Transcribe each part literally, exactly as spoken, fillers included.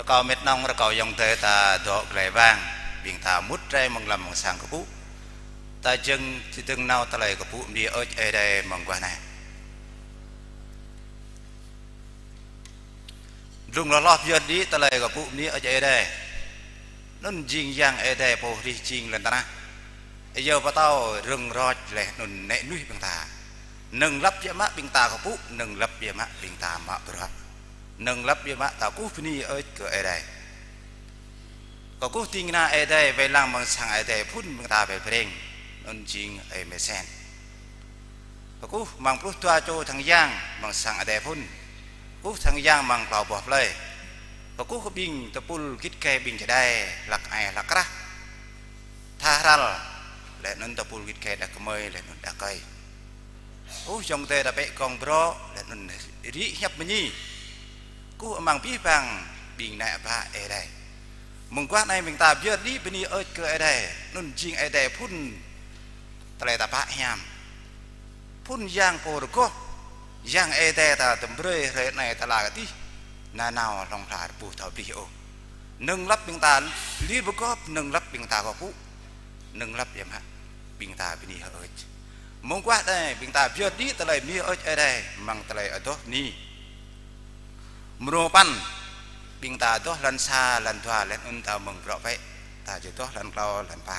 Rơkâo mĕt nŏng, rơkâo ayŏng adơi ta dŏ glai wang, ƀing ta mŭt rai mơ̆ng lăm mơ̆ng sang kơpŭ. Ta jing či dơ̆ng nao tơlơi kơpŭ mơni ơi Ơi Adai mơguah anai. Blung hloh hloh pơyơr đĭ tơlơi kơpŭ mơni ơi Ơi Adai. Anŭn jing Yang Ơi Adai pô hrih jing lŏn tơnah. Iâu pơtao rơ̆ng rơ̆k laih anŭn nĕ nuih ƀing ta. Nơ̆ng lăp biă mă ƀing ta kơpŭ, nơ̆ng lăp biă mă ƀing ta mă bruă. Nơ̆ng lăp biă mă ta kơkuh bơni ơi kơ Ơi Adai. Kơkuh ding kơna Ơi Adai wai lăng mơ̆ng sang Ơi Adai phŭn ƀing ta wai breng. Anŭn jing Ơi Mesen. Kơkuh amăng pluh dua čô thăng yang amăng sang Ơi Adai phŭn. Kơkuh thăng yang amăng klâo boh plơi. Kơkuh kơ ƀing tơpul git gai ƀing čơđai, hlăk ai hlăk krah. Tha hral, laih anŭn tơpul git gai đah kơmơi, laih anŭn đah kơi. Kơkuh ayŏng adơi ta pĕ gong brŏ, laih anŭn rĭ hiăp mơñi. Kơkuh amăng abih bang ƀing ană bă Ơi Adai. Mơguah anai ƀing ta pơyơr đĭ bơni ơi kơ Ơi Adai, anŭn jing Ơi Adai phŭn tơlơi tơpă hiam. Phŭn Yang pô rơgoh, Yang Ơi Adai ta tơm brơi hrơi anai tơla kơdih, nanao hlŏng lar ƀu thâo abih ôh. Nơ̆ng lăp ƀing ta lir pơgop, nơ̆ng lăp ƀing ta kơkuh, nơ̆ng lăp yơh mă ƀing ta bơni hơơč. Mơguah anai ƀing ta pơyơr đĭ tơlơi bơni hơơč Ơi Adai, amăng tơlơi adoh bơni. Mrô păn, ƀing ta adoh lăn sa, lăn dua, lăn anŭn ta mơ̆ng brŏ pĕ, ta či adoh lăn klâo, lăn pă.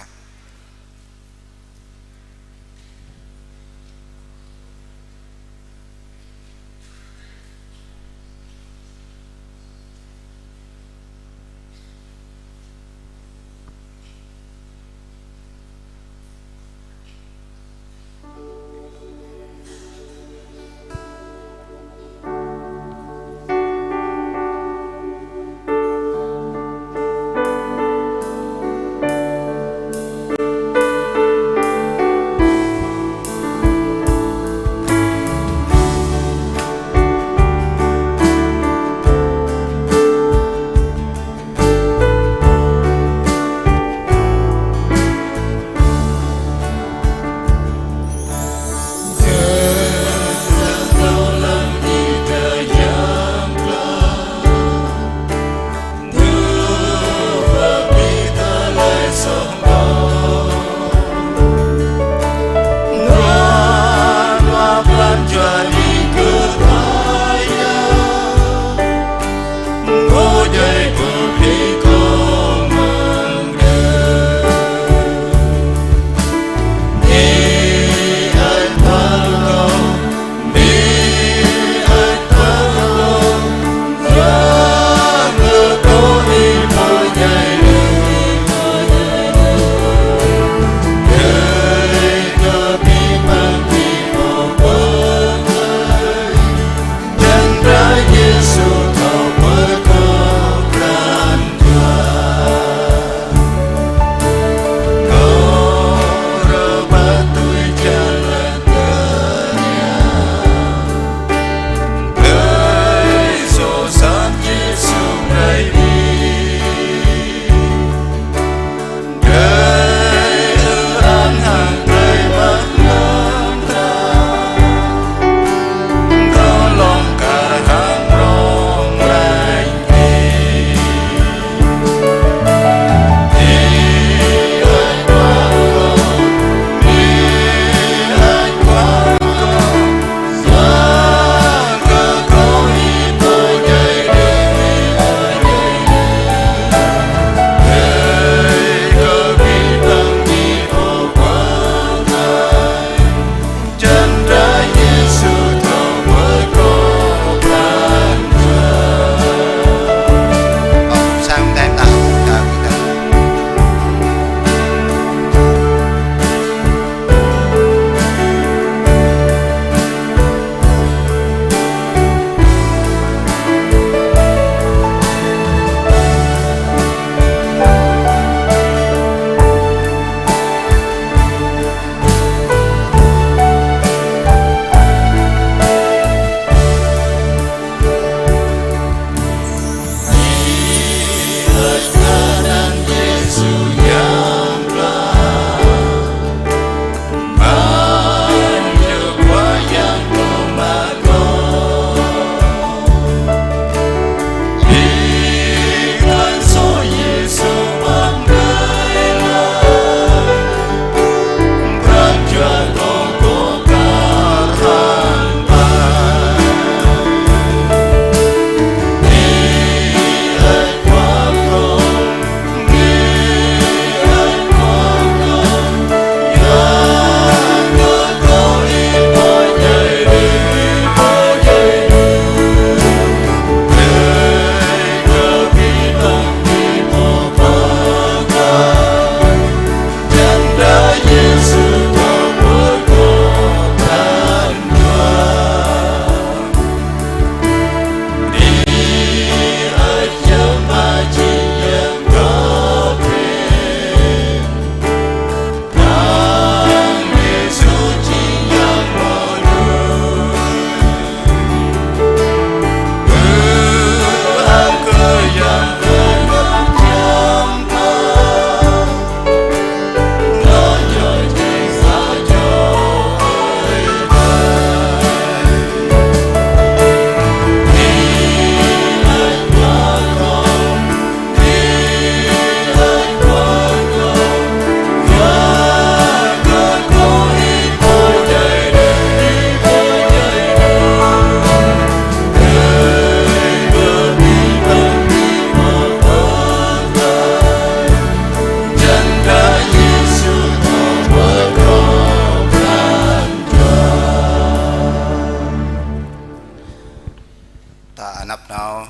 Ta anăp nao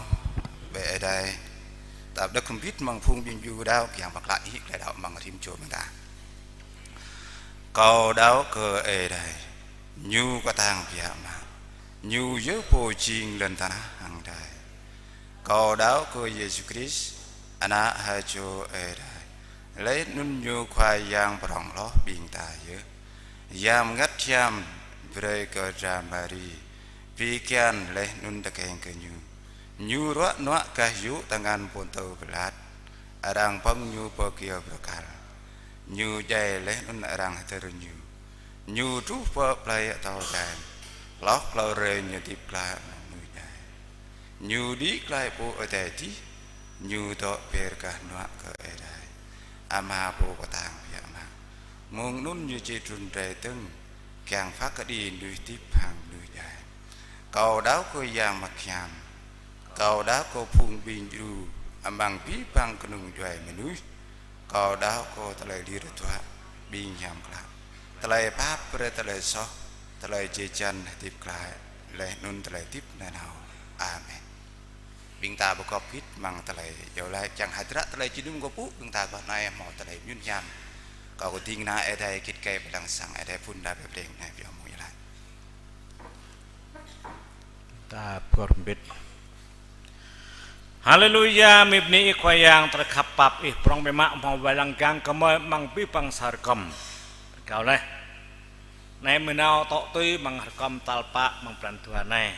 bĕ Ơi Adai. Ta pơđŏk hơbĭt amăng phung ƀing gơyut đaŏ kiăng pơklă hĭ tơlơi đaŏ amăng rĭm čô ƀing ta. Kâo đaŏ kơ Ơi Adai, Ñu kơtang biă mă, Ñu yơh Pô jing lŏn tơnah hăng adai. Kâo đaŏ kơ Yêsu Krist, Ană ha čô Ơi Adai, laih anŭn Ñu Khua Yang prŏng hloh ƀing ta yơh. Yang Bơngăt Hiam brơi kơ dra Mari, pi kian laih anŭn tơkeng kơ Ñu. Ñu ruă nuă gah yŭ tơngan Pôntơ Pilat, arăng pơ̆ng Ñu pơ kơyâo bơrơkal. Ñu djai laih anŭn arăng hơdơr Ñu. Ñu truh pơ plơi atâo djai, hloh klâo hrơi Ñu hơdip glaĭ mơ̆ng mơnuih djai. Ñu đĭ glaĭ pơ adai adih, Ñu dŏ ber gah hnuă kơ Ơi Adai Ama Pô kơtang biă mă. Mơ̆ng anŭn Ñu či trŭn rai dơ̆ng, kiăng phat kơđi mơnuih hơdip hăng mơnuih djai. Kâo đaŏ kơ Yang Bơngăt Hiam. Kâo đaŏ kơ phung ƀing djru amăng abih bang kơnung djuai mơnuih. Kâo đaŏ kơ tơlơi lir tơtuă ƀing hiam klă, tơlơi pap brơi tơlơi soh, tơlơi jơjan hơdip glaĭ, laih anŭn tơlơi hơdip nanao. Amen. Ƀing ta pơgop hĭ amăng tơlơi iâu laĭ, čang hơdră tơlơi jơnum kơkuh ƀing ta kơ anai hmâo tơlơi mơyŭn hiam. Kâo kơđing nao Ơi Adai git gai pơlăng sang Ơi Adai phŭn đa pơplĕng anai pioh mơ̆ng iâu laĭ. Ta pơgop hơbĭt. Haleluya, mĭ bơni Ih Khua Yang, tơlơi khăp pap Ih prŏng biă mă hmâo wai lăng kiăng kơ gơmơi amăng abih bang sa rơkơm rơkâo laih. Anai mơ̆ nao tŏ tui amăng rơkơm tal pă amăng blan dua anai.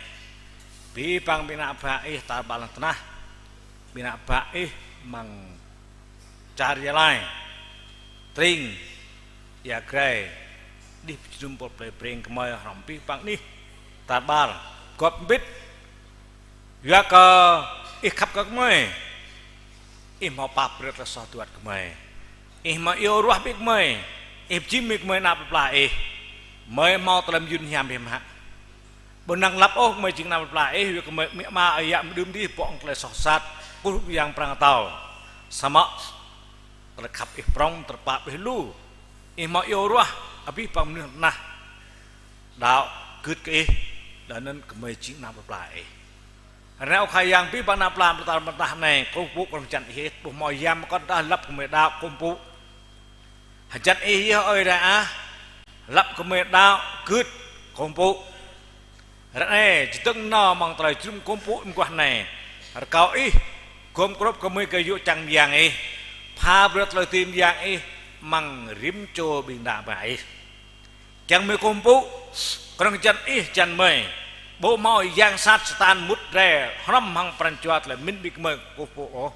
Abih bang ƀing ană bă Ih tar ƀar lŏn tơnah. Ƀing ană bă Ih amăng čar Gia Lai, tring, Ia Grai, đih pơjơnum pơ plơi Breng gơmơi hrŏm abih bang anih tar ƀar, gop hơbĭt. Yua kơ Ih khăp kơ gơmơi, Ih hmâo pap brơi tơlơi soh tơwăt gơmơi, Ih hmâo iâu ruah ƀing gơmơi, Ih pơjing ƀing gơmơi ană plơi pla Ih. Gơmơi hmâo tơlơi mơyŭn hiam biă mă. Ƀu năng lăp ôh gơmơi jing ană plơi pla Ih, yua kơ gơmơi amĭ ama ơi yă mơđưm đih bŏ hăng tơlơi soh sat, kơkuh yang prang atâo. Samơ̆ tơlơi khăp Ih prŏng, tơlơi pap Ih lu. Ih hmâo iâu ruah abih bang mơnuih tơnah đaŏ gưt kơ Ih, laih anŭn gơmơi jing ană plơi pla Ih. Ră anai Ơ Khua Yang, abih bang ană plơi pla tar ƀar lŏn tơnah anai, kơkuh pơpŭ kơ hơjăn Ih, ƀu hmâo yang mơkŏn dah lăp gơmơi đaŏ kơkuh pơpŭ. Hơjăn Ih yơh Ơi Adai ah, lăp gơmơi đaŏ gưt kơkuh pơpŭ. Ră anai, čơdơ̆ng nao amăng tơlơi jơnum kơkuh pơpŭ mơguah anai, rơkâo Ih gum grŏp gơmơi kơ yŭ čang mơyang Ih, pha brơi tơlơi dưi mơyang Ih amăng rĭm čô ƀing ană bă Ih. Kiăng gơmơi kơkuh pơpŭ, kơnơ̆ng hơjăn Ih hơjăn gơmơi, ƀu hmâo yang sat Satan mŭt rai hrŏm hăng pran jua tơlơi pơmĭn ƀing gơmơi kơkuh pơpŭ ôh.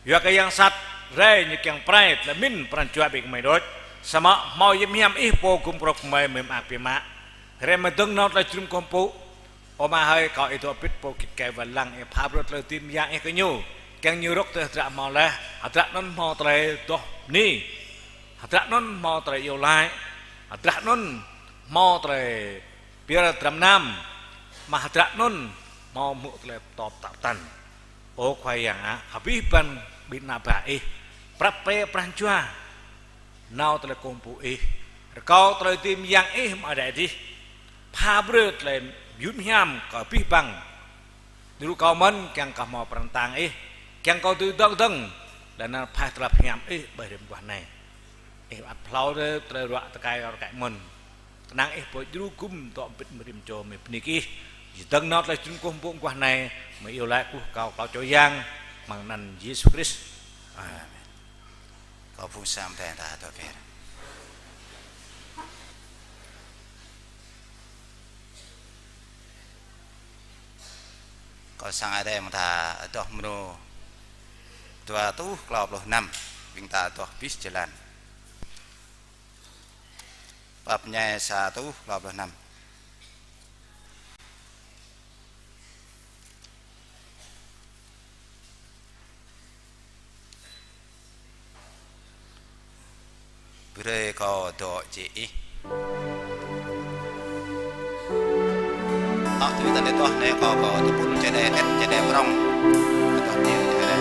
Yua kơ yang sat rai ñu kiăng pơrai tơlơi pơmĭn pran jua ƀing gơmơi đôč. Samơ̆ hmâo Yang Hiam Ih Pô gum grŏp gơmơi, gơmơi mơak biă mă. Rai mơ̆ dơ̆ng nao tơlơi jơnum kơkuh pơpŭ. Ơ Ama hơi, kâo Ih dŏ hơbĭt pô git gai wai lăng, Ih pha brơi tơlơi dưi mơyang Ih kơ ñu. Kiăng ñu rŏk tơlơi hơdră hmâo laih, hơdră anŭn hmâo tơlơi adoh bơni. Hơdră anŭn hmâo tơlơi iâu laĭ. Hơdră anŭn hmâo tơlơi pơyơr dram gơnam, mă hơdră anŭn hmâo hmư̆ tơlơi pơtô pơtă pơtăn. Ơ Khua Yang ah, abih bang ƀing ană bă Ih, prăp pre pran jua nao tơlơi kơkuh pơpŭ Ih, rơkâo tơlơi dưi mơyang Ih mơ̆ng adai adih, pha brơi tơlơi mơyŭn hiam kơ abih bang. Djru kâo mơ̆n kiăng kơ hmâo pran tang Ih, kiăng kơ dưi dŏ dơ̆ng, laih anŭn pha tơlơi pơhiam Ih ƀơi rĭm mơguah anai. Ih ăt pơhlao rai tơlơi ruă tơkai rơkai mơ̆n. Kơnang Ih pô djru gum dŏ hơbĭt mơ̆ng rĭm čô, gơmơi bơni kơ Ih. Čơdơ̆ng nao tơlơi jơnum kơkuh pơpŭ mơguah anai, gơmơi iâu laĭ kơkuh kâo klâo čô yang, amăng anăn Yêsu Krist. Amen. Kâo phung sang mơta ta dŏ ber. Kâo sang Ơi Adai mơta adoh mrô dua rơtuh klâo pluh năm, ƀing ta adoh abih jơlan. Pap ñai sa rơtuh klâo pluh năm. Brơi kâo dŏ jĕ Ih. Ơ, tui ta lĕ tuah anai kâo, kâo tơpul čơđai, ĕt čơđai prŏng. Tuah anai čơđai.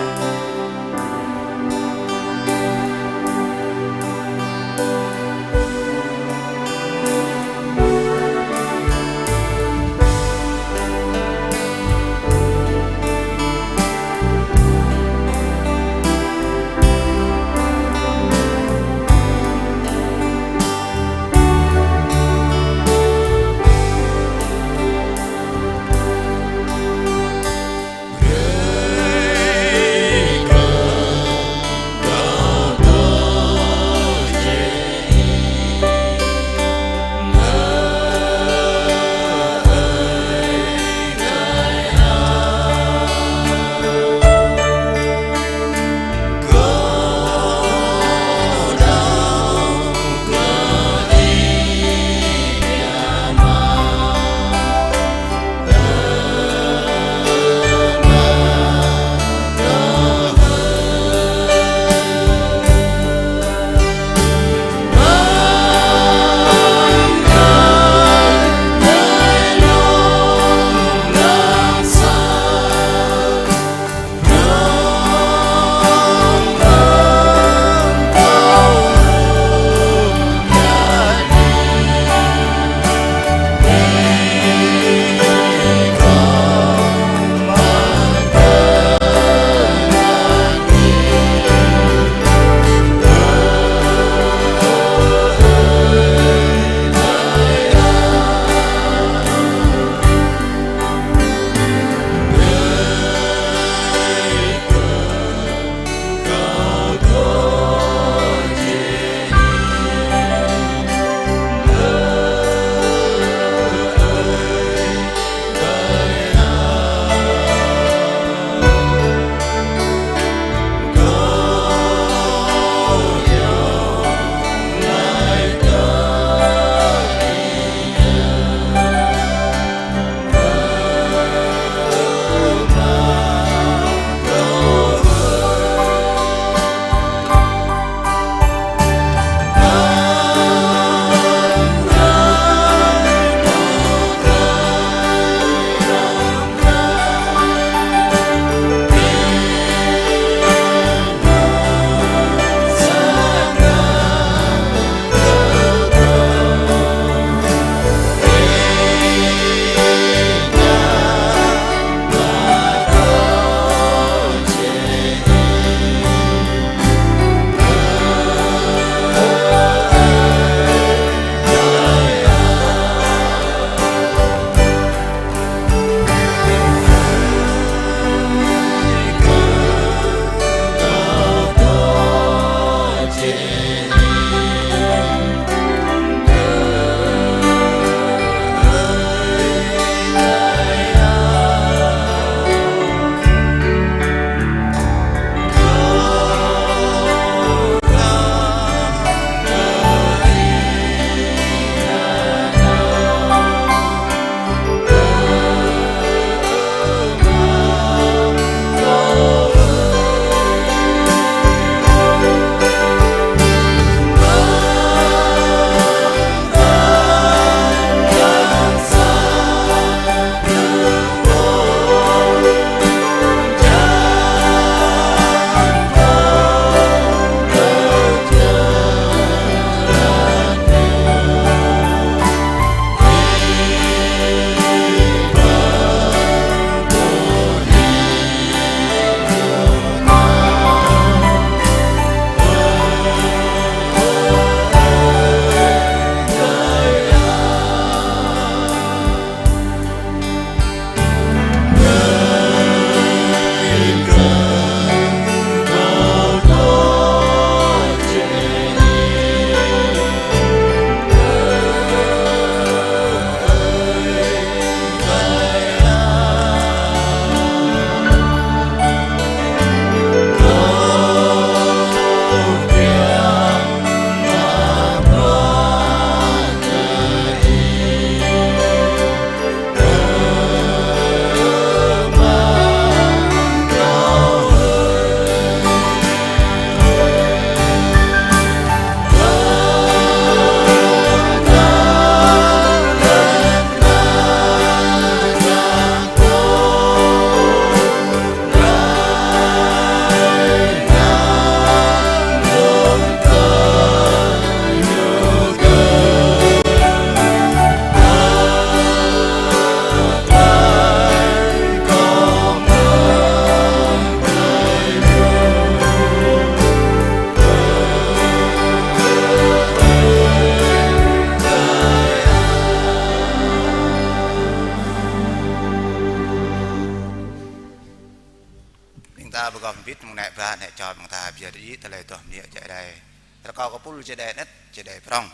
Ta pơgop hơbit mơ̆ng anai ƀă anai čô mơ̆ng ta pơyơr đĭ tơlơi adoh mơ̆ng Ơi Adai. Rơkâo kơ pul čơđai anet, čơđai prong.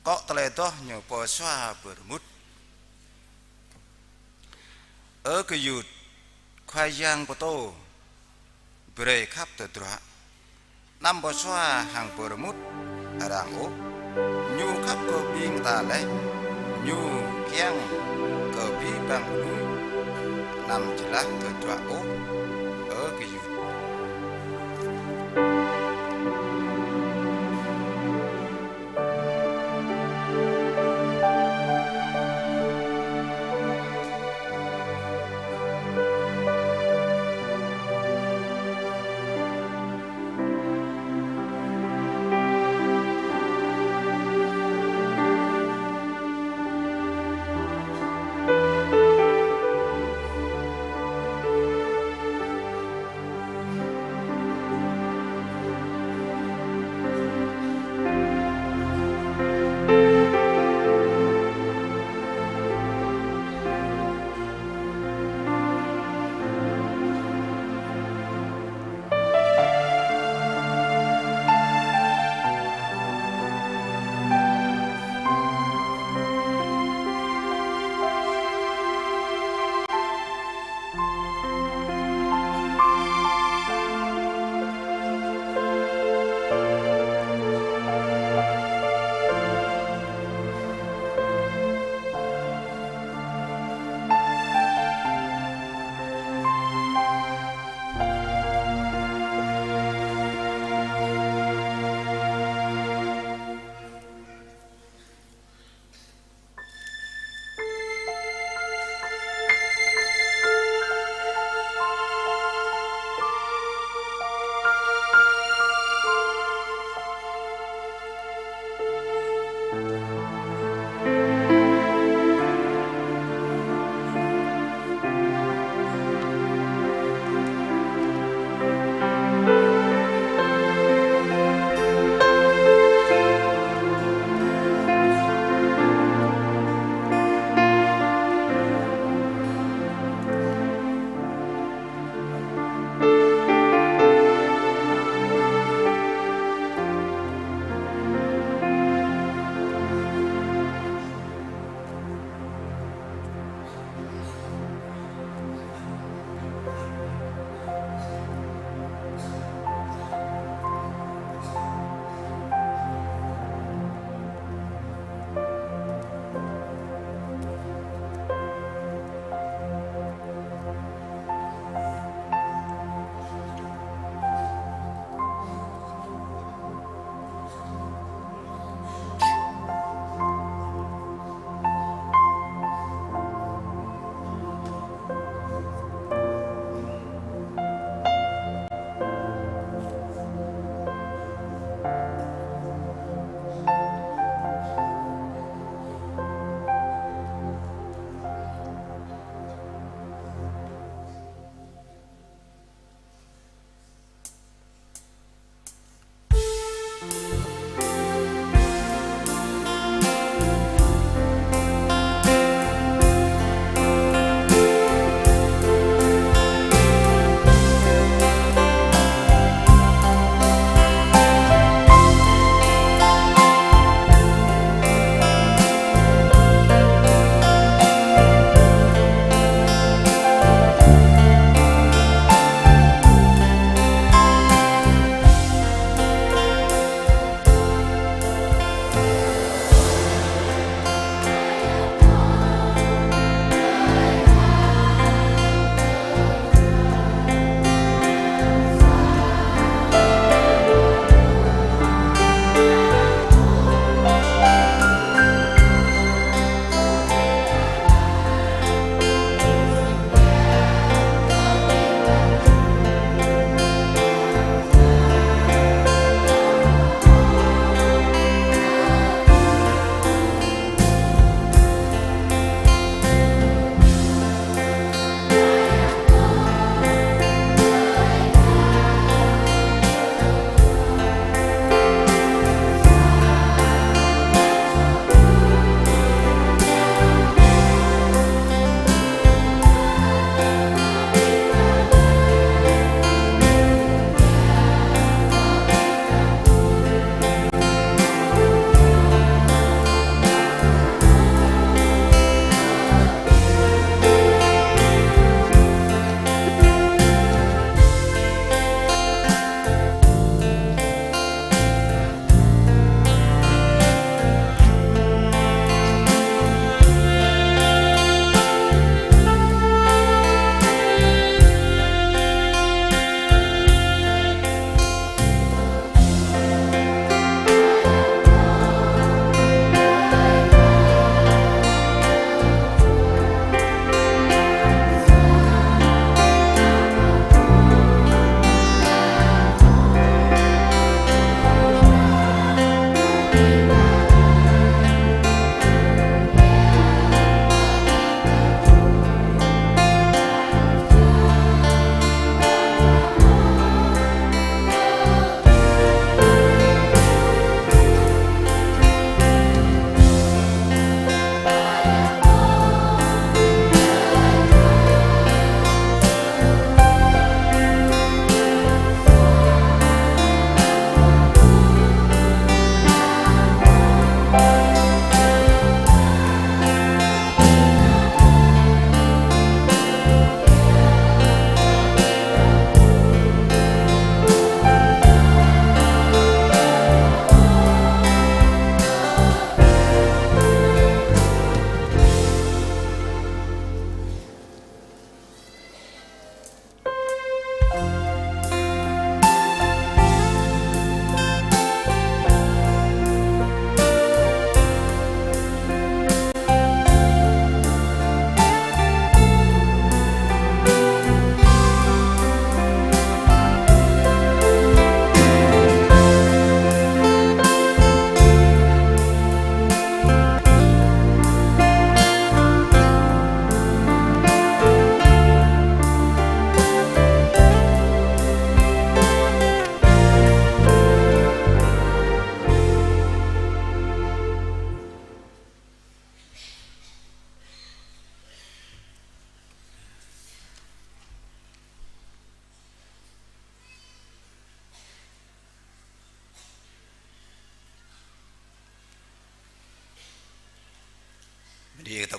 Akŏ tơlơi adoh ñu pơsua pơrơmut. Ơ gơyut, Khua Yang pơtô, brơi khăp tơdruă. Anăm pơsua hăng pơrơmut arăng ôh. Ñu khăp kơ ƀing ta laih, ñu kiăng kơ abih bang mơnuih anăm jơlah tơdruă ôh. Ơ gơyut.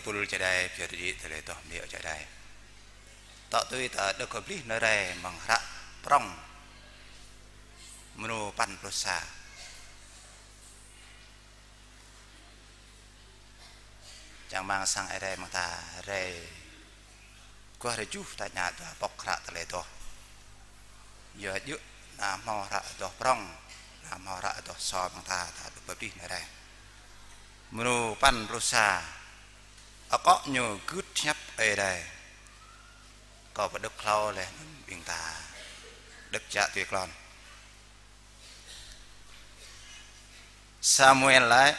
Pul čơđai pioh tơjĭ tơlơi adoh mơnĭ čơđai. Tŏ tui ta đŏk kơ blih nao rai mơ̆ng hră prŏng mrô păn pluh sa. Čang rơmang sang Ơi Adai mơ̆ng ta rai, guah rai juh ta ñă dua pŏk hră tơlơi adoh. Yua djơ̆ nao hmâo hră adoh prŏng, nao hmâo hră adoh sô mơ̆ng ta, ta đŏk pơplih nao rai. Mrô păn pluh sa. Akŏ ñu gưt hiăp Ơi Adai. Kâo pơđŏk hlâo laih anŭn ƀing ta đŏk čă tui klon. Samuel laĭ: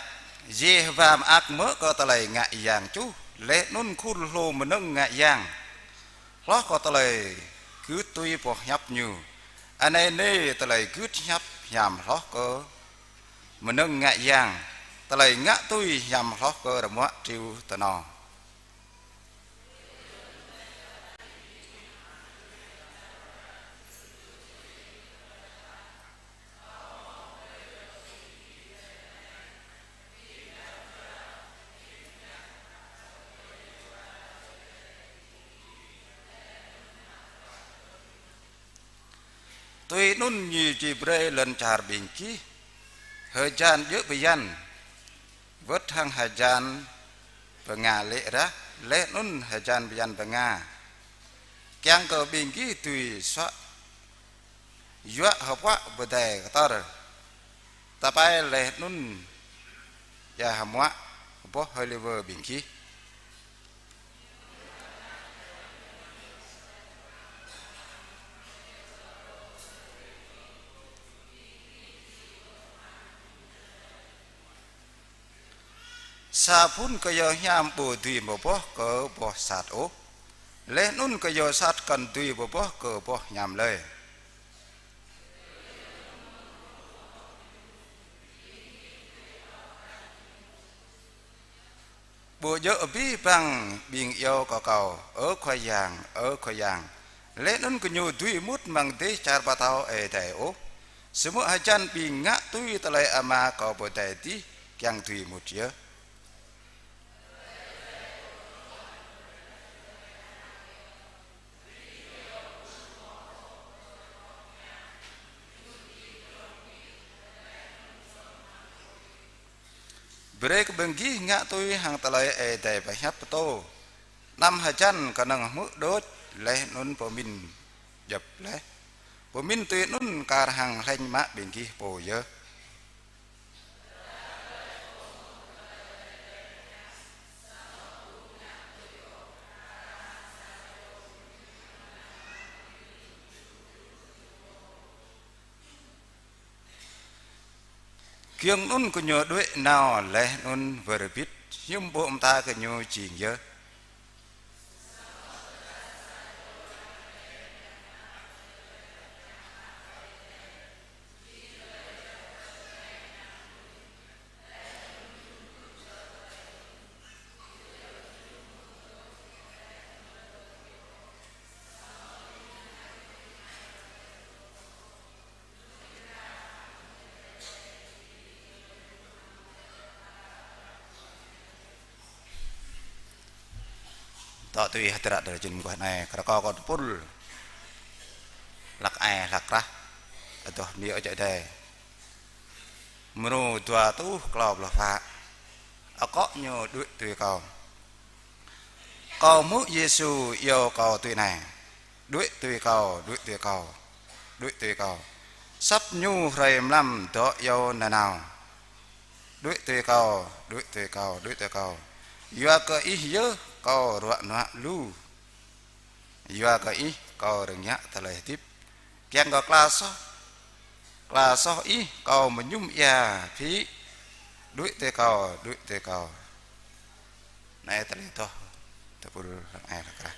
Yêhôwa mơak mơ̆ kơ tơlơi ngă yang čuh, laih anŭn khul hlô mơnơ̆ng ngă yang, hloh kơ tơlơi gưt tui boh hiăp ñu. Anai nê tơlơi gưt hiăp hiam hloh kơ mơnơ̆ng ngă yang, tơlơi ngă tui hiam hloh kơ rơmuă triu tơno. Tui anŭn ñu či brơi lŏn čar ƀing gih hơjan djơ̆ bơyan, wơ̆t hăng hơjan bơnga lê̆ rah, laih anŭn hơjan bơyan bơnga, kiăng kơ ƀing gih dưi suă yuă hơpuă pơdai kơtor, tơpai laih anŭn ia hơmuă boh hơliwơ ƀing gih. Sa phŭn kơyâo hiam ƀu dưi pơboh kơ boh sat ôh, laih anŭn kơyâo sat kŏn dưi pơboh kơ boh hiam lơi. Ƀu djơ̆ abih bang ƀing iâu kơ Kâo: Ơ Khua Yang, Ơ Khua Yang, laih anŭn gơñu dưi mŭt amăng dêh čar pơtao Ơi Adai ôh, samơ̆ hơjan ƀing ngă tui tơlơi Ama Kâo pơdai dih kiăng dưi mŭt yơh. Brơi kơ ƀing gih ngă tui hăng tơlơi Ơi Adai pơhiăp pơtô: Anăm hơjan kơnơ̆ng hmư̆ đôč, laih anŭn pơmĭn djŏp laih. Pơmĭn tui anŭn kar hăng hlĕng mă ƀing gih pô yơh. Giŏng anŭn gơñu đuaĭ nao laih anŭn wơr bĭt, hiư̆m ƀô̆ mơta gơñu jing yơh. Tŏ tui hơdră tơlơi jing mơguah anai, kơ rơkâo kơ tơpul hlăk ai hlăk krah, adoh mơnĭ ơi Adai. Mrô dua rơtuh klâo pluh pă. Akŏ ñu đuaĭ tui Kâo. Kâo hmư̆ Yêsu iâu kâo tui anai: Đuaĭ tui Kâo, đuaĭ tui Kâo, đuaĭ tui Kâo. Asăp Ñu hrơi mlam dŏ iâu nanao: Đuaĭ tui Kâo, đuaĭ tui Kâo, đuaĭ tui Kâo. Yua kơ Ih yơh Kâo ruă nuă lu. Yua kơ Ih Kâo rơngiă tơlơi hơdip. Kiăng kơ kla soh, kla soh Ih Kâo mơñum ia phĭ. Đuaĭ tui Kâo, đuaĭ tui Kâo. Anai tơlơi adoh tơpul hlăk ai hlăk krah.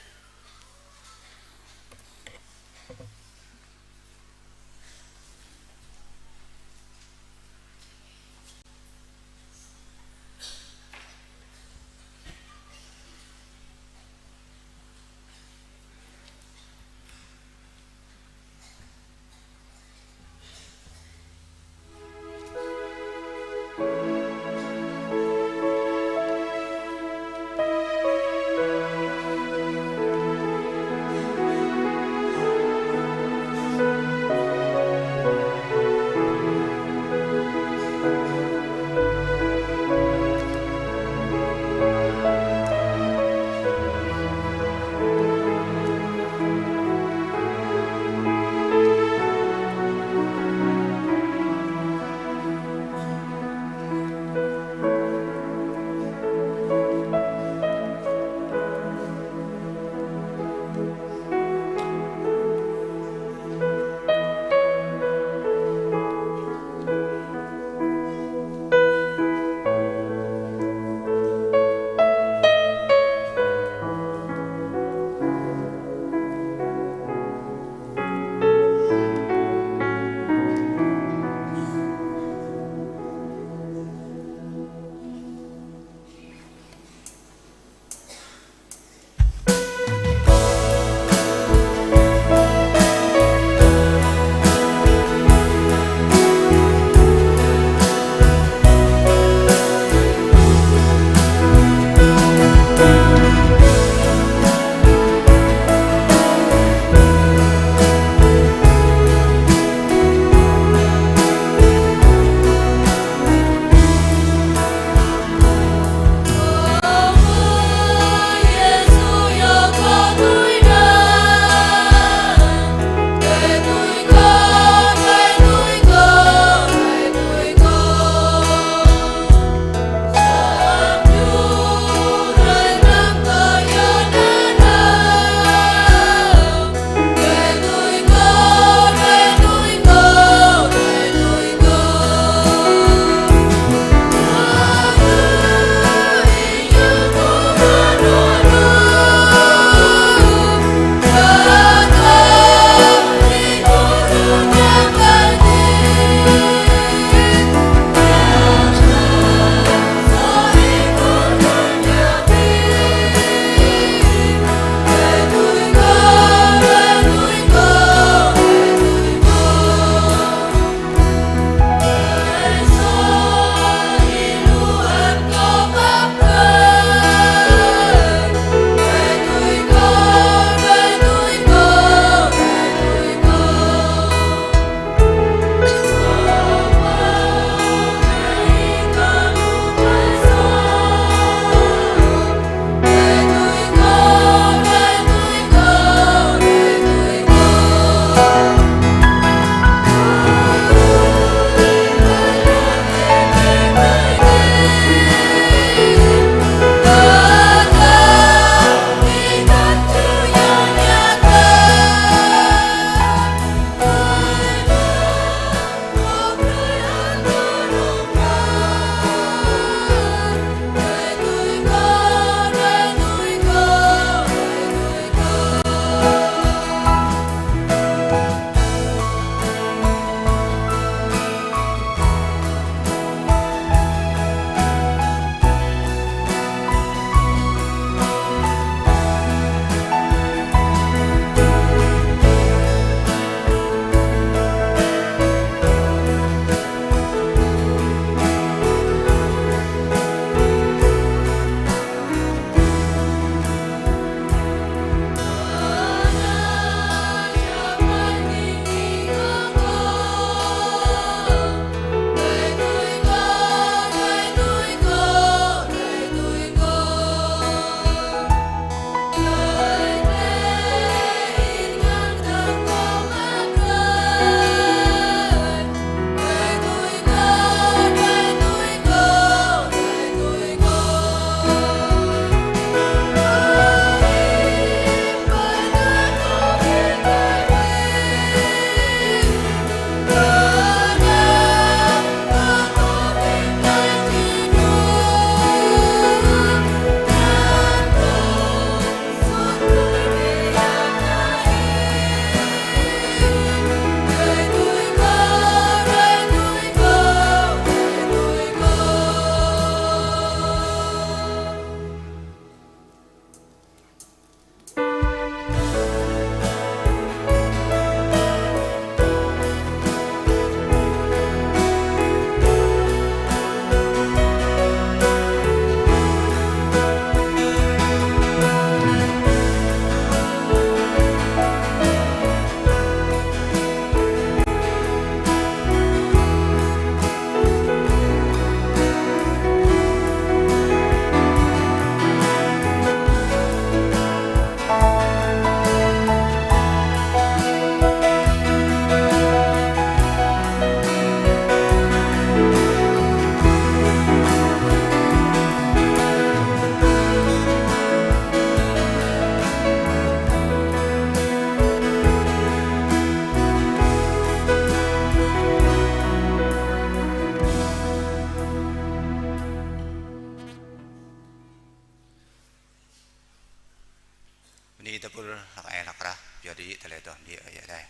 tơlơi tŏh mơyơr Ơi Adai.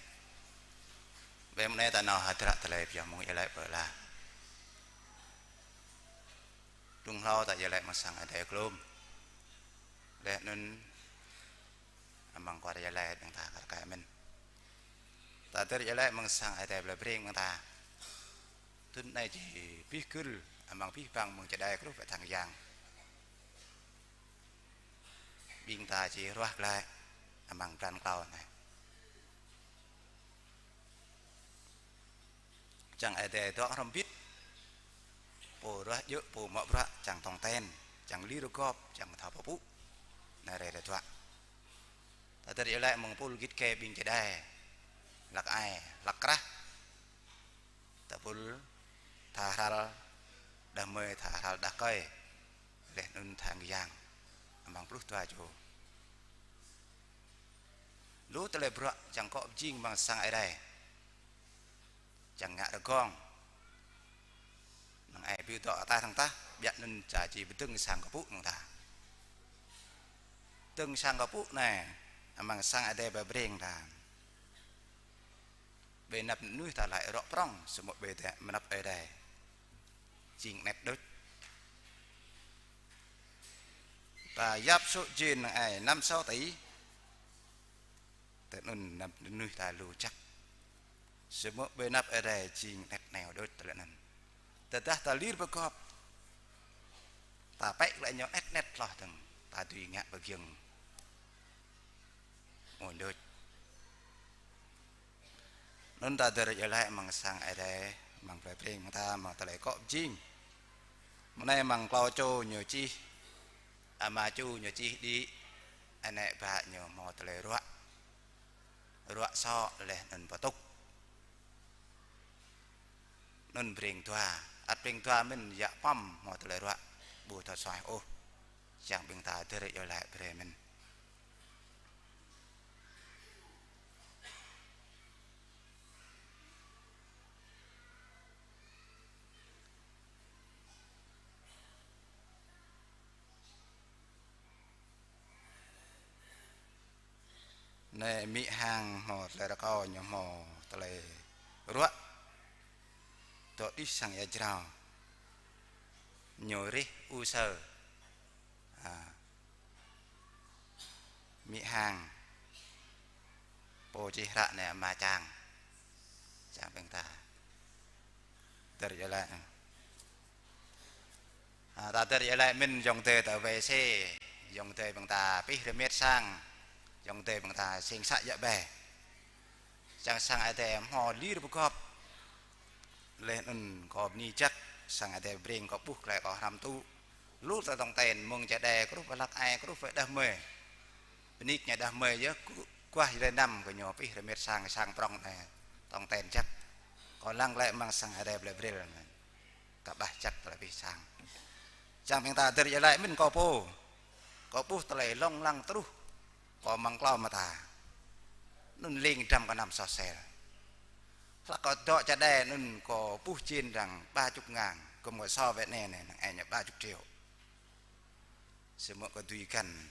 Ƀơi mơnai ta nao hơdră tơlơi pioh mơ̆ng iâu laĭ pơala. Blung hlâo ta iâu laĭ mơ̆ng sang Adai klum. Laih anŭn amăng kual iâu laĭ ƀing ta kar kaĭ mơ̆n. Ta hơdơr iâu laĭ mơ̆ng sang Adai blơi Breng ƀing ta. Thŭn anai či abih gưl amăng abih bang mơ̆ng čơđai kruh pơ tơngan yang. Ƀing ta či ruah glaĭ amăng blan klâo anai. Čang Adai dŏ hrŏm hơbĭt. Pô ruah djơ̆, pô mă bruă, čang tong ten, čang lir rơgop, čang thâo pơpŭ. Anai rai rơtuă. Ta hơdơr iâu laĭ mơ̆ng pul git gai ƀing čơđai. Hlăk ai, hlăk krah. Tơpul tha hral đah kơmơi, tha hral đah rơkơi. Laih anŭn tha ngă yang. Amăng pluh dua čô. Lu tơlơi bruă čang akŏ pơjing amăng sang Adai. Čang ngă rơgong. Năng ai ƀu dŏ ataih tơ̆ng tah, biă anŭn ča či pơdơ̆ng sang kơpŭ mơ̆ng ta. Dơ̆ng sang kơpŭ anai, amăng sang Adai blơi Breng ta. Ƀơi anăp mơnuih ta laĭ rŏ prŏng, samơ̆ ƀơi anăp Ơi Adai jing anet đôč. Ta yap sŏ jên năng ai năm sáu tỉ. Tơ anŭn anăp mơnuih ta lu čăk. Samơ̆ ƀơi anăp Ơi Adai jing anet neo đôč tơlơi anŭn. Tơdah ta lir pơgop, ta pĕ glaĭ ñu anet anet hloh dơ̆ng, ta dưi ngă pơgiŏng. Mơ̆n đôč. Anŭn ta hơdơr iâu laĭ mơ̆ng sang Adai, mơ̆ng blơi Breng ta, mơ̆ng tơlơi akŏ pơjing. Mơnai mơ̆ng klâo čô ñu čih, ama čô ñu čih đĭ, anai ƀă ñu hmâo tơlơi ruă. Ruă sŏ laih anŭn pơtŭk. Anŭn Breng dua, ăt Breng dua mơ̆n yă păm hmâo tơlơi ruă, ƀu thâo suaih ôh. Čang ƀing ta hơdơr iâu laĭ brơi mơ̆n. Anai amĭ Hang hmâo tơlơi rơkâo, ñu hmâo tơlơi ruă. Dŏ đih sang ia jrao. Ñu rih u sơ. A. Amĭ Hang. Pô čih hră anai ama Čang. Čang ƀing ta. Hơdơr iâu laĭ. A, ta hơdơr iâu laĭ mơ̆n ayŏng adơi ta wai sĕ, ayŏng adơi ƀing ta pih rơmet sang, ayŏng adơi ƀing ta sing sa yă ƀe. Čang sang Adai hmâo lir pơgop. Laih anŭn kâo bơni jăk, sang Adai Breng kâo ƀuh glaĭ kâo hrăm tŭ. Lu tơlơi tong ten, mơ̆ng čơđai kruh pơ hlăk ai, kruh pơ đah kơmơi. Bơni kơ ñu đah kơmơi yơh, kơ-, kuah jrê năm kơ ñu pih rơmet sang, sang prŏng anai. Tong ten jăk. Kâo lăng glaĭ amăng sang Adai blơi Brel anai. Kơƀah jăk tơlơi pih sang. Čang ƀing ta hơdơr iâu laĭ mơ̆n kâo pô. Kâo ƀuh tơlơi lông lăng truh. Kâo amăng klâo mơta. Anŭn ling dram kơ năm soh sel. Hlăk kâo dŏ čơđai anŭn kâo ƀuh jên arăng ba chục ngàn. Gum kơ so Việt Nam anai, năng ai ñu ba chục triệu. Samơ̆ kơ dưi găn.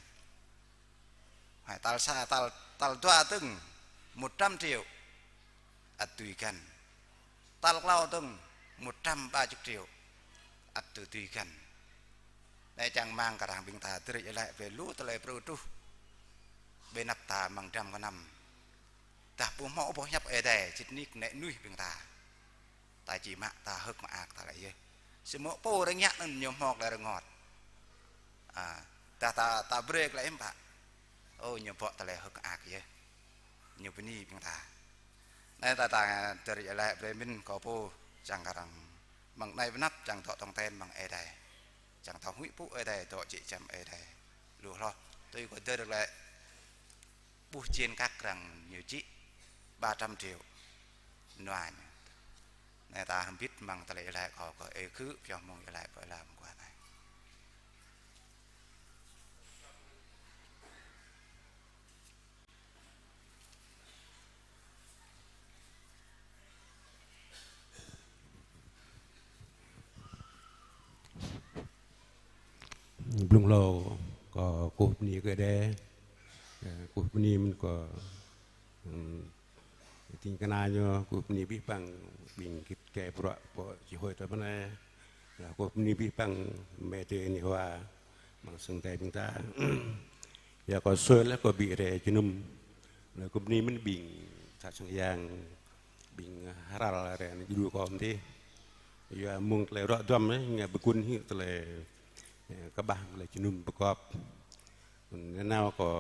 Hai tal sa, tal, tal dua dơ̆ng một trăm triệu. Ăt dưi găn. Tal klâo dơ̆ng một trăm ba chục triệu. Ăt dưi găn. Anai čang rơmang kơ arăng ƀing ta hơdơr iâu laĭ brơi lu tơlơi pơrơđuh. Ƀơi anăp ta amăng dram kơ năm. Tơdah ƀu hmâo boh hiăp Ơi Adai, sĭt nik anai mơnuih ƀing ta. Ta či mă, ta hơ̆k mơak ta laĭ yơh. Samơ̆ pô rơngiă anŭn ñu hmâo tơlơi rơngot. A, tơdah ta, ta brơi glaĭ hiư̆m pă. Ơ, ñu bŏ tơlơi hơ̆k mơak yơh. Ñu bơni ƀing ta. Anai ta, ta hơdơr iâu laĭ brơi mơ̆n kâo pô čang kơ arăng. Amăng anai pơ anăp čang dŏ tong ten amăng Ơi Adai. Čang thâo huĭ pŭ Ơi Adai, dŏ jĕ čăm Ơi Adai. Lu hloh, tui kâo hơdơr glaĭ. Ƀuh jên kăk arăng ñu čih ba trăm triệu. Nua ñu. Anai ta hrŏm hơbĭt amăng tơlơi iâu laĭ kâo kơ ơi khư pioh mơ̆ng iâu laĭ pơala mơguah anai. Blung hlâo kâo kơkuh bơni kơ Ơi Adai, kơkuh bơni mơ̆n kơ Ƀing kơna ñu kơ bơni abih bang ƀing git gai bruă pơ čih hôi tơ mơ̆n anai. Laih kơ bơni abih bang mơ̆ng adai nih wa mơ̆ng sang Ơi Adai ƀing ta. Yua kơ sui laih kơ ƀing rai jơnum. Laih kơ bơni mơ̆n ƀing tha sang yang ƀing hơral rai anai djru kơ mơ̆n tih. Yua mơ̆ng tơlơi ruă duăm anai, ngă pơgun hĭ tơlơi, ơ, kơƀah tơlơi jơnum pơgop. Anŭn nao kơ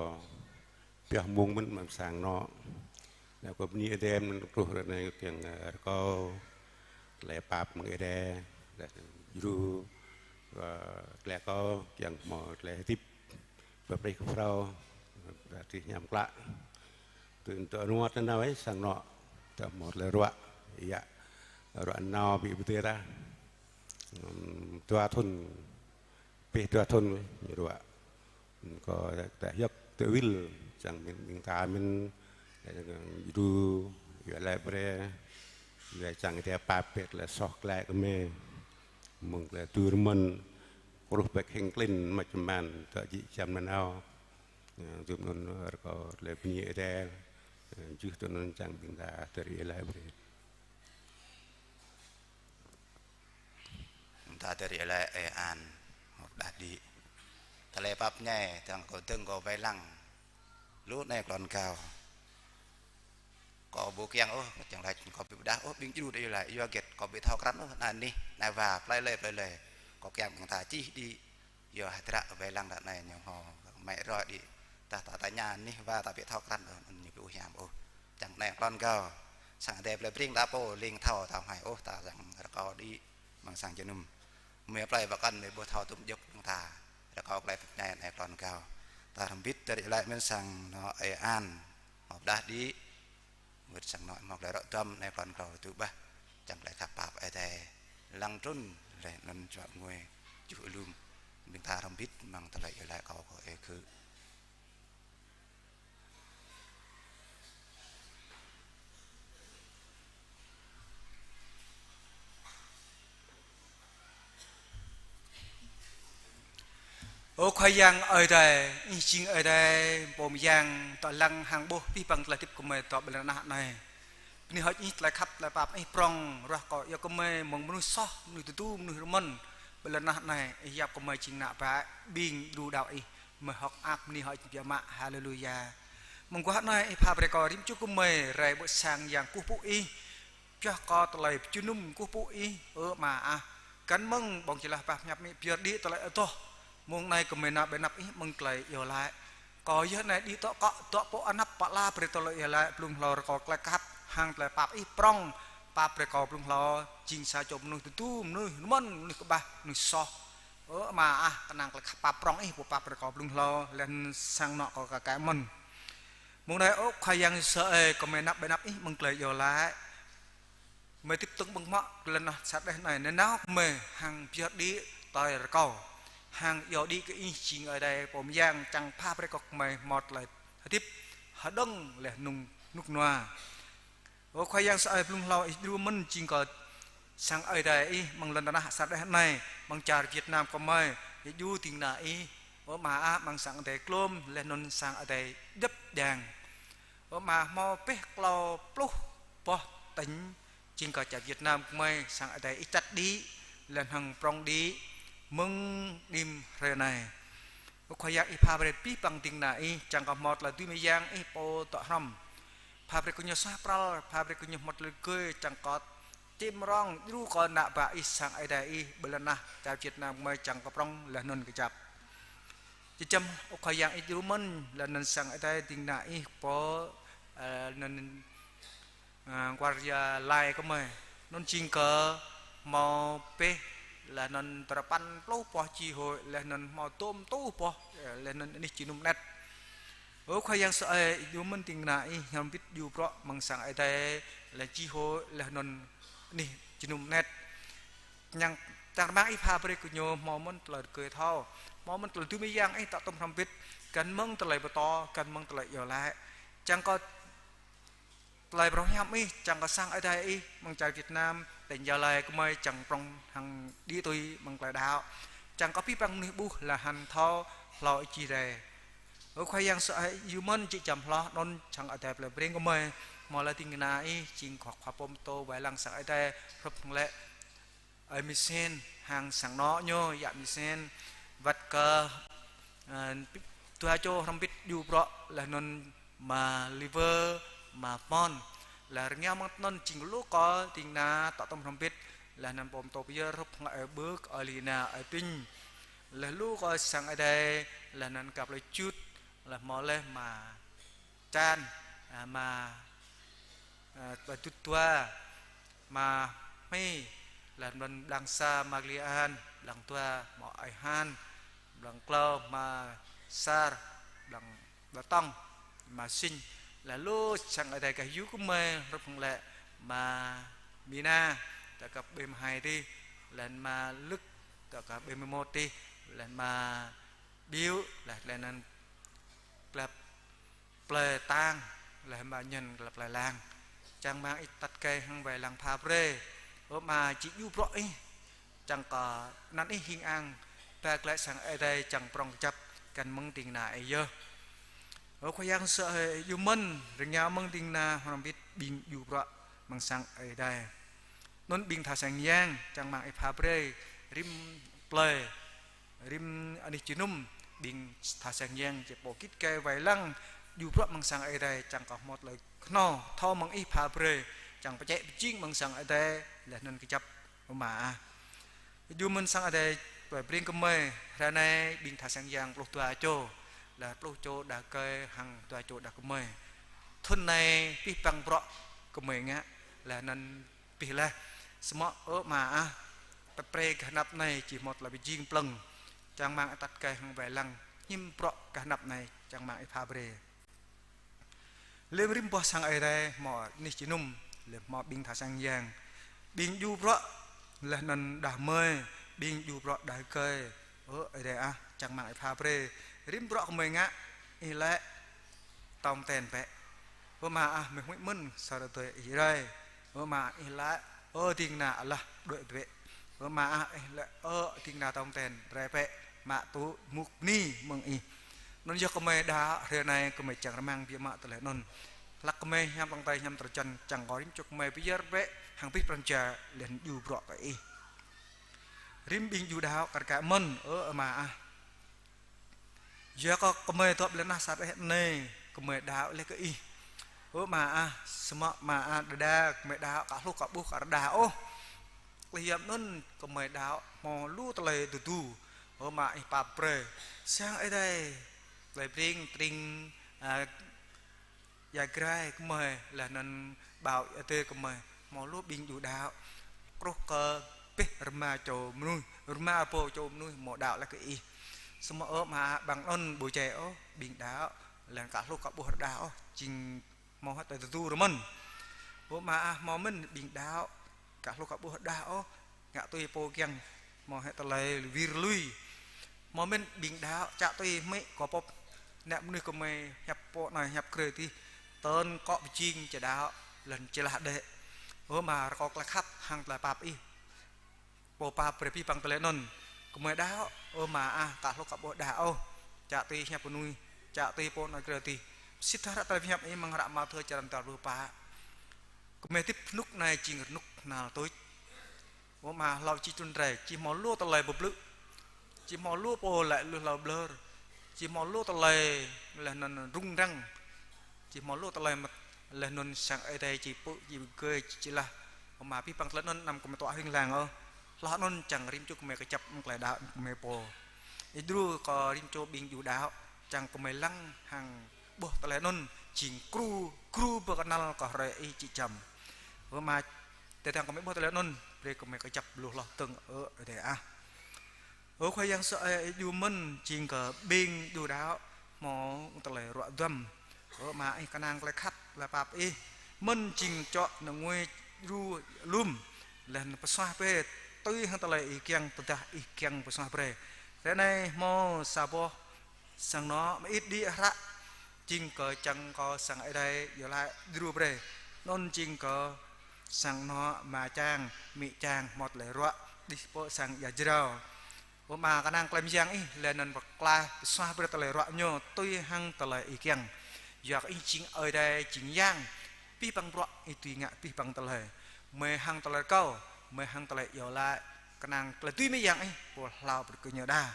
pioh mơ̆ng mơ̆n mơ̆ng sang anŏ. Nao kơ bơni Ơi Adai mơ̆n truh ră anai kiăng, ơ, rơkâo tơlơi pap mơ̆ng Ơi Adai, laih djru, ơ, tơlơi rơkâo kiăng hmâo tơlơi hơdip pơprih kơ phrâo, ră tih ñam klă. Tui tơ anŭn tơ nao ih sang anŏ, tơ hmâo tơlơi ruă, yă, ruă nao ƀu pơtê ta. Ưm, dua thŭn, pih dua thŭn ñu ruă. Kơ ta hiăp tơ wil, čang ƀing, ƀing ta mĭn, djru, yua laĭ brơi, yua čang Ơi Adai pap pĕt laih soh glaĭ kơ mơi. Mơ̆ng tơlơi tui rơmơn, kruh ƀĕk hing klin mă čơman, tơ jĭ čăm nanao. Ơ, tui anŭn rơkâo tơlơi bơni Ơi Adai, ơ, juh tui anŭn čang ƀing ta tơri laĭ brơi. Mơta tơri laĭ Ơi An, hơ̆k đah đĭ. Tơlơi pap ñai, tơdang kâo dơ̆ng kâo wai lăng. Lu anai klon gao. Kâo ƀu kiăng ôh, kiăng laĭ kâo ƀu pơdah ôh, ƀing djru đĭ laĭ, yua hơget kâo ƀu thâo krăn ôh, anai nih, anai wa, plơi lơi, plơi lơi. Kâo kiăng ƀing ta čih đĭ, yua hơdră wai lăng ră anai ñu hmâo, mă roi đĭ. Ta, ta, ta ña nih wa, ta ƀu thâo krăn ôh, ñu ƀu hiam ôh. Čang anai klon gao. Sang Ơi Adai plơi Breng ta pô, ling thâo ta hmai ôh, ta čang rơkâo đĭ mơ̆ng sang jơnum. Mơi plơi pơkŏn mơi ƀu thâo tŭm djŏp ƀing ta. Rơkâo tơlơi pap ñai anai klon gao. Ta hrŏm hơbĭt tơri laĭ mơ̆n sang anŏ Ơi An. Hơ̆k đah đĭ. Wơ̆t sang anŏ hmâo tơlơi ruă duăm anai klon gao tŭ ƀah. Čang tơlơi khăp pap Ơi Adai. Lăng trŭn laih anŭn čuă ngui. Juh alum. Ƀing ta hrŏm hơbĭt mơ̆ng tơlơi iâu laĭ kâo kơ ơi khư. Ơ Khua Yang Ơi Adai, Ih jing Ơi Adai pô mơyang, dŏ lăng hăng ƀuh abih bang tơlơi hơdip gơmơi dŏ ƀơi lŏn tơnah anai. Bơni hơơč Ih tơlơi khăp, tơlơi pap Ih prŏng, ruah kơ yua gơmơi mơ̆ng mơnuih soh, mơnuih tơdu, mơnuih rơmơn. Ƀơi lŏn tơnah anai, Ih yap gơmơi jing ană bă, ƀing djru đaŏ Ih, gơmơi hơ̆k mơak bơni hơơč biă mă. Haleluya. Mơguah anai, Ih pha brơi kơ rĭm čô gơmơi rai ƀơi sang yang kơkuh pơpŭ Ih, pioh kơ tơlơi pơjơnum kơkuh pơpŭ Ih, ơ Ama ah. Găn mơ̆ng ƀơ̆ng jơlah bah pơhiăp mĭ pơyơr đĭ tơlơi adoh. Mông anai gơmơi nao ƀơi anăp Ih mơ̆ng tơlơi iâu laĭ. Kơ yơh anai đĭ dŏ kơ, dŏ pô anăp pơala brơi tơlơi iâu laĭ, blung hlâo rơkâo tơlơi khăp, hăng tơlơi pap Ih prŏng, pap brơi kơ blung hlâo, jing sa čô mơnuih tơdu, mơnuih rơmơn, mơnuih kơƀah, mơnuih soh. Ơ Ama ah, kơnang tơlơi khăp pap prŏng Ih, pô pap brơi kơ blung hlâo, laih sang anŏ kơ kơ kơ mơ̆n. Mông anai ơ Khua Yang Yêsu ơi, gơmơi nao ƀơi anăp Ih mơ̆ng tơlơi iâu laĭ. Gơmơi hơdip tơ̆ng ƀơ̆ng mơ̆, tơlơi tơnah sa đeh anai, nanao gơmơi hăng pơyơr đĭ tơlơi rơkâo. Hăng iâu đĭ kơ Ih jing Ơi Adai pô mơyang, čang pha brơi kơ gơmơi hmâo tơlơi hơdip hơđơ̆ng laih anŭn rơnŭk rơnua. Ơ Khua Yang sa ơi, blung hlâo Ih djru mơ̆n jing kơ sang Ơi Adai Ih mơ̆ng lŏn tơnah sa đeh anai, mơ̆ng čar Việt Nam gơmơi, Ih djru ding kơna Ih, ơ Ama ah, mơ̆ng sang Ơi Adai Klôm, laih anŭn sang Ơi Adai Djăp Djang. Ơ Ama, hmâo pĕh klâo pluh boh tỉnh, jing kơ čar Việt Nam gơmơi, sang Ơi Adai Ih čăt đĭ, laih hăng prŏng đĭ, mơ̆ng đĭm hrơi anai. Ơ Khua Yang, Ih pha brơi abih bang ding kơna Ih, čang kơ hmâo tơlơi dưi mơyang Ih pô dŏ hrŏm. Pha brơi kơ ñu suaih pral, pha brơi kơ ñu hmâo tơlơi gơi, čang kơ čim rong, djru kơ ană bă Ih sang Ơi Adai Ih, ƀơi lŏn tơnah čar Việt Nam gơmơi čang kơ prŏng, laih anŭn kơjăp. Jơjăm, ơ Khua Yang, Ih djru mơ̆n, laih anŭn sang Ơi Adai ding kơna Ih pô, ơ, anŭn, ơ, War Gia Lai gơmơi. Anŭn jing kơ hmâo pĕh, laih anŭn dua rơpăn pluh boh chi hội, laih anŭn hmâo tôm rơtuh boh, ơ, laih anŭn anih jơnum anet. Ơ Khua Yang sa ơi, Ih djru mơ̆n ding kơna Ih, hrŏm hơbĭt djru bruă mơ̆ng sang Ơi Adai, laih chi hội, laih anŭn anih jơnum anet. Ñang čang rơmang Ih pha brơi kơ ñu hmâo mơ̆n tơlơi rơgơi thâo, hmâo mơ̆n tơlơi dưi mơyang Ih dŏ tŏm hrŏm hơbĭt, găn mơ̆ng tơlơi pơtô, găn mơ̆ng tơlơi iâu laĭ. Čang kơ tơlơi pơrơhiam Ih, čang kơ sang Ơi Adai Ih, mơ̆ng čar Việt Nam, tỉnh Gia Lai gơmơi čang prŏng hăng đĭ tui mơ̆ng tơlơi đaŏ. Čang kơ abih bang mơnuih ƀuh laih hăng thâo hlâo Ih či rai. Ơ Khua Yang sơai, yua mơ̆n či čăm hloh anŭn sang Ơi Adai plơi Breng gơmơi, hmâo lĕ ding kơna ih jing khua khua pơtô wai lăng sang Ơi Adai, hrup hăng lĕ ơi Misen hăng sang anŏ ñu, yă Misen, wăt kơ, ơ, dua čô hrŏm hơbĭt djru bruă, laih anŭn ama Liver, ama Pon. Laih rơngiao mơ̆ng anŭn jing lu kơ ding kơna tŏ tŏm hrŏm hơbĭt, laih anŭn pơtô pơyơr hrup hăng ơi Bơk, ơi Lina, ơi Pinh. Laih lu kơ sang Ơi Adai, laih anŭn kăp lĕ čut, laih hmâo lĕ ama Čan, a, ama, a, Dut Dua, ama Hmi, laih anŭn blang sa ama Glian, blang dua ama Ơi Han, blang klâo ama Sar, blang đa tŏng ama Sing, laih lu sang Ơi Adai gah yua gơmơi hrup hăng lĕ ama Mina, tơ kơ ƀing mơhai tih, laih anŭn ama Lŭk, tơ kơ ƀing mơmŏt tih, laih anŭn ama Biu, laih, laih anŭn glăp plơi Tang, laih ama Nhân glăp plơi Lang. Čang rơmang ih atăt gai hăng wai lăng pha brơi. Ơ Ama, či djru bruă ih. Čang kơ anăn ih hing ang, ba glaĭ sang Ơi Adai čang prŏng kơjăp, găn mơ̆ng ding kơna ih yơh. Ơ Khua Yang sơai, yua mơ̆n, rơngiao mơ̆ng ding kơna hrŏm hơbĭt ƀing djru bruă mơ̆ng sang Ơi Adai. Anŭn ƀing tha sang yang, čang rơmang ih pha brơi, rĭm plơi, rĭm anih jơnum, ƀing tha sang yang či pô git gai wai lăng, djru bruă mơ̆ng sang Ơi Adai, čang kơ hmâo tơlơi kơhnâo, thâo mơ̆ng ih pha brơi, čang pơčĕ pơjing mơ̆ng sang Ơi Adai, laih anŭn kơjăp, Ơ Ama ah. Yua mơ̆n sang Ơi Adai, plơi Breng gơmơi, hrơi anai, ƀing tha sang yang pluh dua čô, laih pluh čô đah rơkơi hăng dua čô đah kơmơi. Thŭn anai, pih păng bruă gơmơi ngă, laih anŭn pih laih. Samơ̆ ơ Ama ah, tơlơi brơi gah anăp anai či hmâo tơlơi pơjing plơ̆ng. Čang rơmang atăt gai hăng wai lăng, hiư̆m bruă gah anăp anai čang rơmang ih pha brơi. Lơ̆m rĭm boh sang Ơi Adai hmâo anih jơnum, lơ̆m hmâo ƀing tha sang yang. Ƀing djru bruă, laih anŭn đah kơmơi, ƀing djru bruă đah rơkơi. Ơ Ơi Adai ah, čang rơmang ih pha brơi. Rĭm bruă gơmơi ngă, ih laĭ tong ten bĕ. Ơ Ama ah, mơ̆ huĭ mơ̆n sa rơdơi ih rai. Ơ Ama, ih laĭ, ơ ding kơna alah đuaĭ bĕ. Ơ Ama ah, ih laĭ, ơ ding kơna tong ten rai bĕ, mă tŭ mŭk bơni mơ̆ng ih. Anŭn yơh gơmơi đaŏ, hrơi anai gơmơi čang rơmang biă mă tơlơi anŭn. Hlăk gơmơi hiam tong tơi hiam tơrčăn, čang kơ rĭm čô gơmơi pơyơr bĕ hăng abih pran jua laih anŭn djru bruă kơ ih. Rĭm ƀing djru đaŏ kar kaĭ mơ̆n, ơ Ama ah. Yua kơ gơmơi dŏ ƀơi lŏn tơnah sa rơđeh anai, gơmơi đaŏ laih kơ ih. Ơ Ama ah, samơ̆ Ama ah, đơđa gơmơi đaŏ, ka hluh ka ƀuh ka rơđah ôh. Tơlơi hiam anŭn gơmơi đaŏ hmâo lu tơlơi tơdu. Ơ Ama, ih pap brơi. Sang Ơi Adai, tơlơi Breng, tring, a, Ia Grai gơmơi, laih anŭn ƀâo Ia Tơi gơmơi, hmâo lu ƀing djru đaŏ. Truh kơ abih rơma čô mơnuih, rơma rơbâo čô mơnuih hmâo đaŏ laih kơ ih. Samơ̆ ơ Ama, ƀăng anŭn ƀu djai ôh, ƀing đaŏ, laih anŭn ka hluh ka ƀuh rơđah ôh, jing hmâo hơget tơdu rơmơ̆n. Ơ Ama ah, hmâo mơ̆n ƀing đaŏ, ka hluh ka ƀuh rơđah ôh, ngă tui pô kiăng, hmâo hĕ tơlơi wir lui. Hmâo mơ̆n ƀing đaŏ, čă tui hmư̆ kơ pŏp, ană mơnuih gơmơi hiăp pô anai hiăp krơi tih, tơl kŏ pơjing či đaŏ, laih anŭn či lah đĕ. Ơ Ama, rơkâo tơlơi khăp hăng tơlơi pap ih. Pô pap brơi abih bang tơlơi anŭn. Gơmơi đaŏ, ơ Ama ah, ka hluh ka ƀuh rơđah ôh. Čă tui hiăp mơnuih, čă tui pô anai krơi tih. Sĭt tơdah hră tơlơi hiăp ih amăng hră Mathiơ črăn tal pluh pă. Gơmơi hơdip rơnŭk anai jing rơnŭk hnal tuč. Ơ Ama, hlâo či trŭn rai, či hmâo lu tơlơi pơblư̆. Či hmâo lu pô laĭ lui hlâo ƀlơr. Či hmâo lu tơlơi laih anŭn rŭng răng. Či hmâo lu tơlơi mơ̆t, laih anŭn sang Ơi Adai či pơ̆, či pơgơi, či, či lah. Ơ Ama, abih bang tơlơi anŭn anăm gơmơi tŏ hring lăng ôh. Hloh anŭn čang rĭm čô gơmơi kơjăp mơ̆ng tơlơi đaŏ gơmơi pô. Ih djru kơ rĭm čô ƀing djru đaŏ, čang gơmơi lăng hăng ƀuh tơlơi anŭn, jing gru, gru pơkơnăl kơ hrơi ih či čăm. Ơ Ama, tơdang gơmơi ƀuh tơlơi anŭn, brơi gơmơi kơjăp lu hloh dơ̆ng, ơ Ơi Adai ah. Ơ Khua Yang sơai, ih djru mơ̆n jing kơ ƀing djru đaŏ hmâo tơlơi ruă duăm. Ơ Ama, ih kơnang tơlơi khăp, tơlơi pap ih. Mơ̆n jing čŏ nơnguai djru lŏm, laih anŭn pơsuaih brơi, tui hăng tơlơi ih kiăng, tơdah ih kiăng pơsuaih brơi. Ră anai hmâo sa boh sang anŏ mơit đĭ hră, jing kơ čang kơ sang Ơi Adai iâu laĭ djru brơi. Anŭn jing kơ sang anŏ ama čang, amĭ čang hmâo tơlơi ruă đih pơ sang Ia Jrao. Ơ Ama, kơnang tơlơi mơyang Ih, laih anŭn pơklaih pơsuaih brơi tơlơi ruă ñu tui hăng tơlơi Ih kiăng. Yua kơ Ih jing Ơi Adai jing Yang, abih bang bruă Ih dưi ngă abih bang tơlơi. Mơi hăng tơlơi rơkâo, mơi hăng tơlơi iâu laĭ, kơnang tơlơi dưi mơyang Ih pô hlâo brơi kơ ñu đa.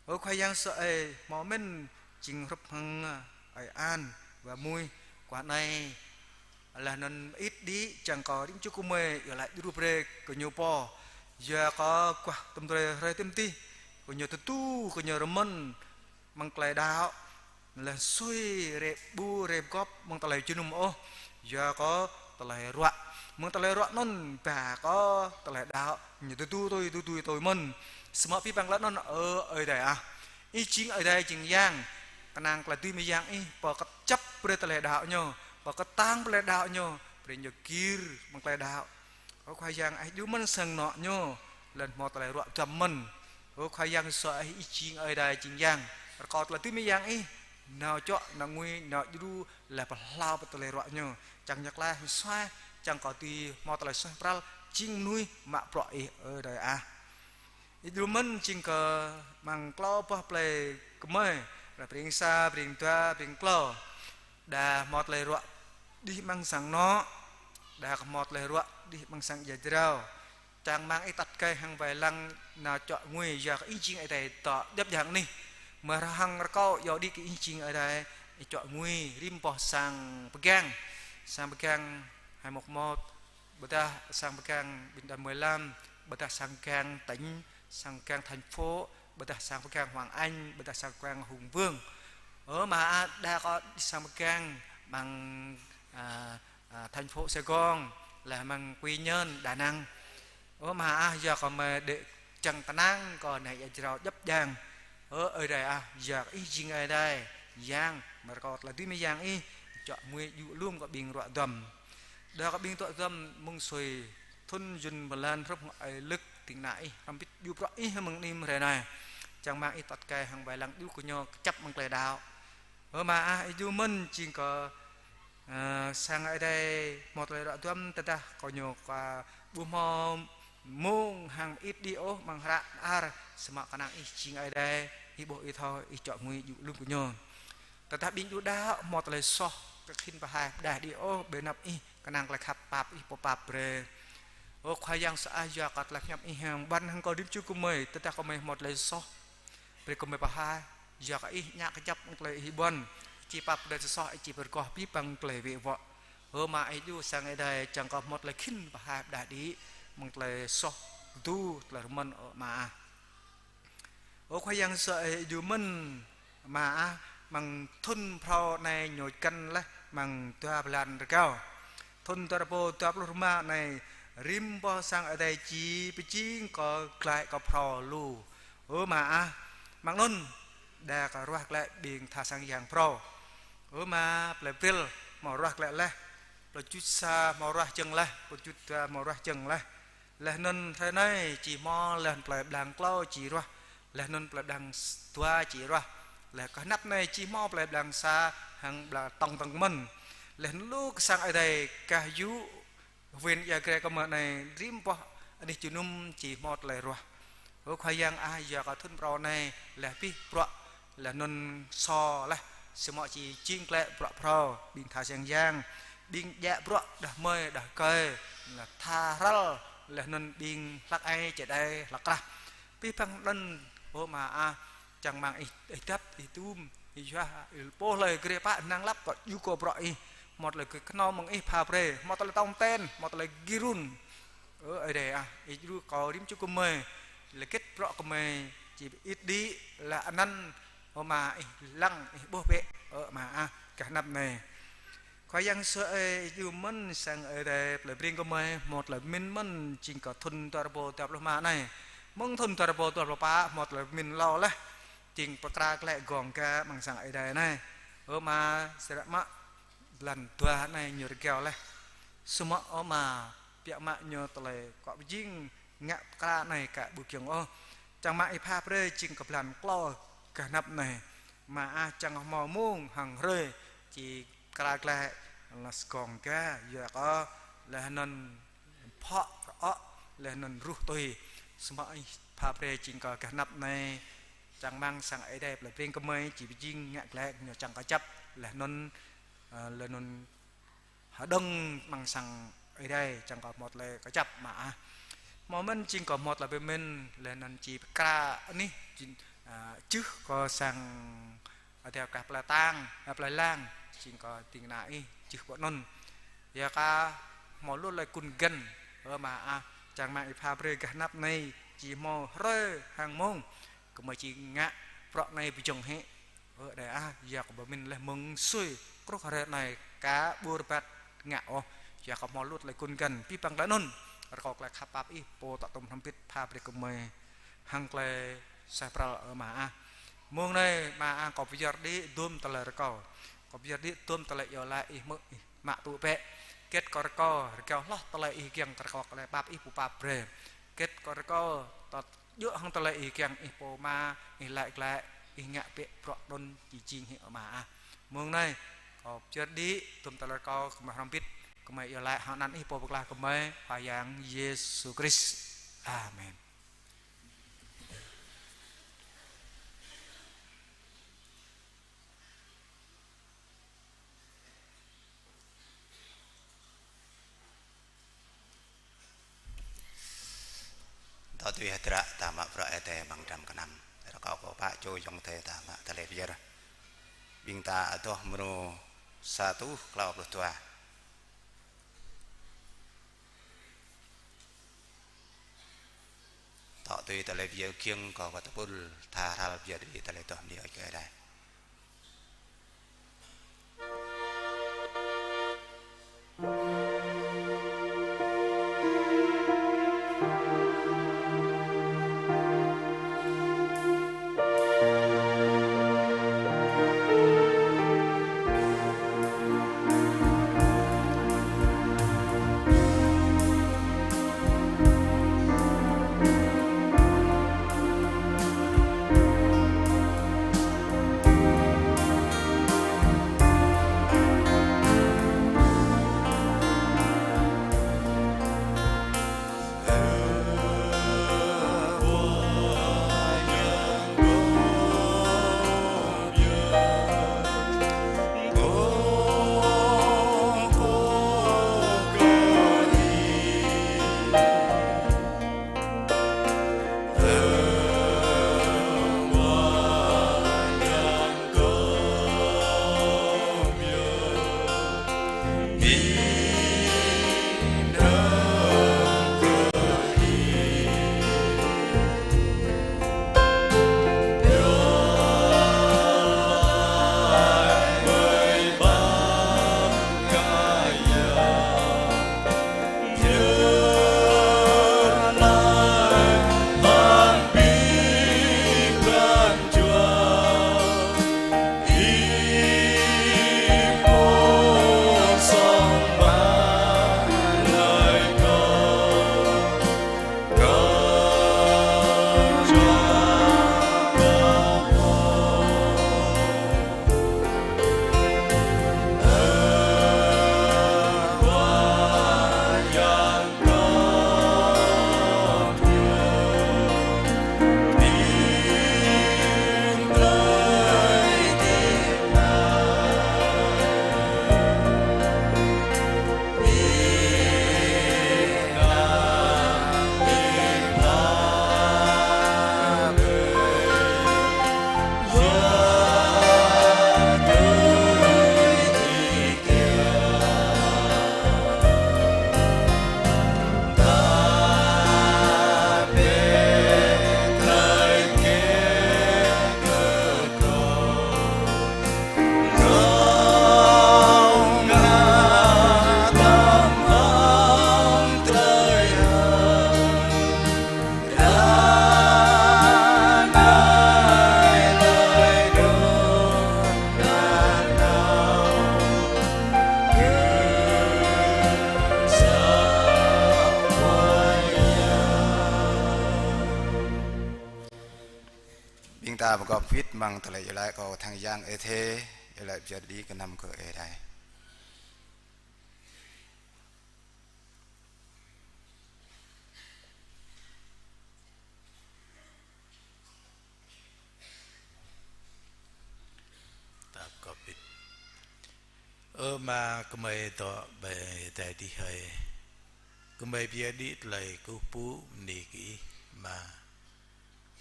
Ơ Khua Yang sơai, hmâo mơ̆n jing hrup hăng ơi An, wa mui, guah anai, laih anŭn mơit đĭ, čang kơ rĭm čô gơmơi iâu laĭ djru brơi kơ ñu pô. Yua kơ guah tơm drơi hrơi tơm tih, kơ ñu tơdu, kơ ñu rơmơ̆n amăng tơlơi đaŏ, laih sui rai ƀu rai pơgop amăng tơlơi jơnum ôh, yua kơ tơlơi ruă. Amăng tơlơi ruă anŭn ba kơ tơlơi đaŏ ñu tơdu tui, tơdu tui mơ̆n. Samơ̆ abih bang tơlơi anŭn, ơ Ơi Adai ah, Ih jing Ơi Adai jing Yang, kơnang tơlơi dưi mơyang Ih pơkơjăp brơi tơlơi đaŏ ñu, pơkơtang brơi tơlơi đaŏ ñu, brơi ñu gir amăng tơlơi đaŏ. Ơ Khua Yang ah, djru mơ̆n sang anŏ ñu, laih hmâo tơlơi ruă duăm mơ̆n. Ơ Khua Yang sơai, Ih jing Ơi Adai jing Yang, rơkâo tơlơi dưi mơyang Ih nao čuă, nao ngui, nao djru, laih pơhlao brơi tơlơi ruă ñu, čang ñu klaih pơsuaih, čang kơ dưi hmâo tơlơi suaih pral jing mơnuih mă bruă Ih, Ơi Adai ah. Ih djru mơ̆n jing kơ amăng klâo boh plơi gơmơi, ră Breng Sa, Breng Dua, Breng Klâo, đa hmâo tơlơi ruă đih amăng sang anŏ, đa kơ hmâo tơlơi ruă đih amăng sang ia jrao. Čang rơmang Ih atăt gai hăng wai lăng nao čuă ngui, yua kơ Ih jing Ơi Adai dŏ djŏp djang anih. Mơ̆ rơhăng rơkâo iâu đĭ kơ Ih jing Ơi Adai, Ih čuă ngui rĭm boh sang pơgang, sang pơgang hai một một, ƀôdah sang pơgang Bình Đa mười lăm, ƀôdah sang pơgang tỉnh, sang pơgang thành phố, ƀôdah sang pơgang Hoàng Anh, ƀôdah sang pơgang Hùng Vương. Ơ Ama ah, đa kơ đih sang pơgang amăng, a, a, thành phố Sài Gòn, laih amăng Quy Nhơn, Đà Nẵng. Ơ Ama ah, yua kơ mơi đĕ čang kơnang kơ anai ia jrao djŏp djang. Ơ Ơi Adai ah, yua kơ Ih jing Ơi Adai Yang, mơ̆ rơkâo tơlơi dưi mơyang Ih čuă ngui djru lŏm kơ ƀing ruă duăm. Đa kơ ƀing ruă duăm mơ̆ng sui thŭn jŭn blan hrup hăng ơi Lưk, ding kơna Ih hrŏm hơbĭt djru bruă Ih mơ̆ng anih hrơi anai. Čang rơmang Ih atăt gai hăng wai lăng djru kơ ñu kơjăp amăng tơlơi đaŏ. Ơ Ama ah, Ih djru mơ̆n jing kơ, ơ, sang Ơi Adai hmâo tơlơi ruă duăm, tơdah kơ ñu kơ ƀu hmâo mông hăng mơit đĭ ôh amăng hră mơar, samơ̆ kơnang Ih jing Ơi Adai, Ih ƀuh Ih thâo, Ih čuă ngui djru lŏm kơ ñu. Tơdah ƀing djru đaŏ hmâo tơlơi soh, kơ khĭn pơhaih pơđaih đĭ ôh, ƀơi anăp Ih, kơnang tơlơi khăp pap Ih pơpap brơi. Ơ Khua Yang sơai, yua kơ tơlơi pơhiăp Ih hăng ƀuăn hăng kơ rĭm čô gơmơi, tơdah gơmơi hmâo tơlơi soh, brơi gơmơi pơhaih, yua kơ Ih ngă kơjăp amăng tơlơi Ih ƀuăn, Ih či pap brơi tơlơi soh, Ih či pơrơgoh abih bang tơlơi wĕ wŏ. Ơ Ama, Ih djru sang Ơi Adai, čang kơ hmâo tơlơi khĭn pơhaih pơđaih đĭ amăng tơlơi soh, tơdu, tơlơi rơmơ̆n, ơ Ama ah. Ơ Khua Yang sơai, Ih djru mơ̆n Ama ah, amăng thŭn phrâo anai ñu găn laih amăng dua blan rơgao. Thŭn dua rơbâo dua pluh rơma anai, rĭm boh sang Ơi Adai či pơjing kơ glaĭ kơ phrâo lu. Ơ Ama ah, amăng anŭn đa kơ ruah glaĭ ƀing tha sang yang phrâo. Ơ Ama, plơi April hmâo ruah glaĭ laih, plơi Jut sa hmâo ruah jơ̆ng laih, plơi Jut dua hmâo ruah jơ̆ng laih. Laih anŭn hrơi anai či hmâo laih plơi Blang Klâo či ruah, laih anŭn plơi Blang s-, Dua či ruah, laih kơ anăp anai či hmâo plơi Blang Sa hăng Blang Tŏng dơ̆ng mơ̆n. Laih anŭn lu kơ sang Ơi Adai gah yŭ huyện Ia Grai kơ mơ̆ anai rĭm boh anih jơnum či hmâo tơlơi ruah. Ơ Khua Yang ah, yua kơ thŭn phrâo anai laih abih bruă laih anŭn sô laih, samơ̆ či jing glaĭ bruă phrâo, ƀing tha sang yang, ƀing djă bruă đah mơi đah rơkơi, laih tha hrăl, laih anŭn ƀing hlăk ai čơđai hlăk krah. Abih bang anŭn, ơ Ama ah, čang rơmang Ih, Ih dăp, Ih tum, Ih yua, Ih pô hlơi grê pă năng lăp kơ djru kơ bruă Ih, hmâo tơlơi kơnơ̆ng mơ̆ng Ih pha brơi, hmâo tơlơi tong ten, hmâo tơlơi gir run. Ơ Ơi Adai ah, Ih djru kơ rĭm čô gơmơi, lĕ kĕt bruă gơmơi či mơit đĭ, laih anăn, ơ Ama, Ih lăng, Ih ƀuh bĕ, ơ Ama ah, gah anăp anai. Khua Yang sơai, Ih djru mơ̆n sang Ơi Adai, plơi Breng gơmơi hmâo tơlơi pơmĭn mơ̆n jing kơ thŭn dua rơbâo dua pluh rơma anai. Mơ̆ng thŭn dua rơbâo dua pluh pă hmâo tơlơi pơmĭn hlâo laih, jing pơkra glaĭ gong ga amăng sang Ơi Adai anai. Ơ Ama, sĭt mă blan dua anai ñu rơgao laih. Samơ̆ ơ Ama, biă mă ñu tơlơi kơ pơjing ngă pơkra anai ka ƀu giŏng ôh. Čang mă Ih pha brơi jing kơ blan klâo gah anăp anai. Ama ah, čang hmâo mông hăng hrơi či pơkra glaĭ laih gong ga, yua kơ laih anŭn phŏ rơŏ, laih anŭn ruh tui. Samơ̆ ih pha brơi jing kơ gah anăp anai, čang rơmang sang Ơi Adai plơi Breng gơmơi či pơjing ngă glaĭ ñu čang kơjăp, laih anŭn, ơ, laih anŭn hơđong amăng sang Ơi Adai, čang kơ hmâo tơlơi kơjăp mơ̆ ah. Hmâo mơ̆n jing kơ hmâo tơlơi pơmĭn, laih anŭn či pơkra anih, jing, ơ, čih kơ sang Adai kah plơi Tang, ơ, plơi Lang, jing kơ ding kơna ih čih pơ anŭn. Yua kơ hmâo lu tơlơi kŭn găn, ơ mơ̆ ah, čang rơmang ih pha brơi gah anăp anai, či hmâo hrơi hăng mông, gơmơi či ngă bruă anai pơjing hĭ. Ơ Adai ah, yua kơ pơmĭn laih mơ̆ng sui, truh hrơi anai ka ƀu rơbat ngă ôh, yua kơ hmâo lu tơlơi kŭn găn, abih bang tơlơi anŭn, rơkâo tơlơi khăp pap ih, Pô tŏ tŭm hrŏm hơbĭt pha brơi gơmơi hăng tơlơi suaih pral, ơ mơ̆ ah. Mông anai mơ̆ ah, kâo pơyơr đĭ dôm tơlơi rơkâo. Kâo pơyơr đĭ dôm tơlơi iâu laĭ ih hmư̆ ih mă tŭ bĕ. Hơget kâo rơkâo, rơkâo hloh tơlơi ih kiăng kơ rơkâo tơlơi pap ih pơpap brơi. Hơget kâo rơkâo, tŏ djơ̆ hăng tơlơi ih kiăng ih pô mă, ih laĭ glaĭ, ih ngă bĕ bruă anŭn či jing hĭ ơ mơ̆ ah. Mông anai, kâo pơyơr đĭ dôm tơlơi rơkâo gơmơi hrŏm hơbĭt, gơmơi iâu laĭ hăng anăn ih Pô Pơklaih gơmơi, Khua Yang Yêsu Krist. Amen. Tŏ tui hơdră ta mă bruă Ơi Adai amăng dram gơnam. Rơkâo kơ pă čô ayŏng adơi ta mă tơlơi pơyơr. Ƀing ta adoh mrô sa rơtuh klâo pluh dua. Tŏ tui tơlơi pơyơr kiăng kơ kâo tơpul tha hrăl pơyơr đĭ tơlơi adoh mơ̆ng Ơi Adai. Ƀing ta pơgop wĭt amăng tơlơi iâu laĭ kơ Thăng Yang Ê Thê, iâu laĭ pơyơr đĭ gơnam kơ Ơi Adai. Ơ Ama, gơmơi dŏ ƀơi adai adih hơi. Gơmơi pơyơr đĭ tơlơi kơkuh pơpŭ bơni kơ Ih, Ama.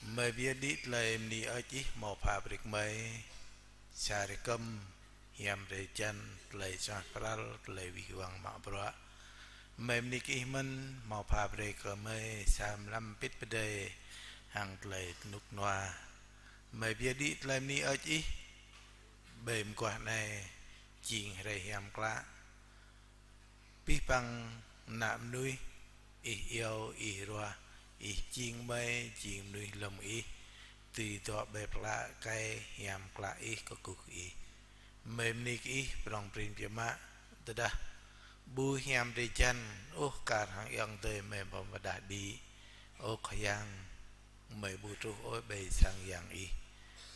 Gơmơi pơyơr đĭ tơlơi bơni hơơč Ih hmâo pha brơi kơ gơmơi sa hrơi kơm hiam hrơi jăn, tơlơi suaih pral, tơlơi wih wăng mă bruă. Gơmơi bơni kơ Ih mơ̆n hmâo pha brơi kơ gơmơi sa mlam pĭt pơdơi hăng tơlơi rơnŭk rơnua. Gơmơi pơyơr đĭ tơlơi bơni hơơč Ih ƀơi mơguah anai jing hrơi hiam klă. Abih bang ană mơnuih Ih iâu, Ih ruah, Ih jing gơmơi, jing mơnuih lơ̆m Ih, dưi dŏ ƀơi pơklă kơ hiam klă Ih, kơkuh Ih. Gơmơi bơni kơ Ih prŏng prin biă mă, tơdah ƀu hiam hrơi jăn ôh, kar hăng ayŏng adơi gơmơi ƀu pơrơđah đĭ. Ơ Khua Yang, gơmơi ƀu truh ôh ƀơi sang yang Ih.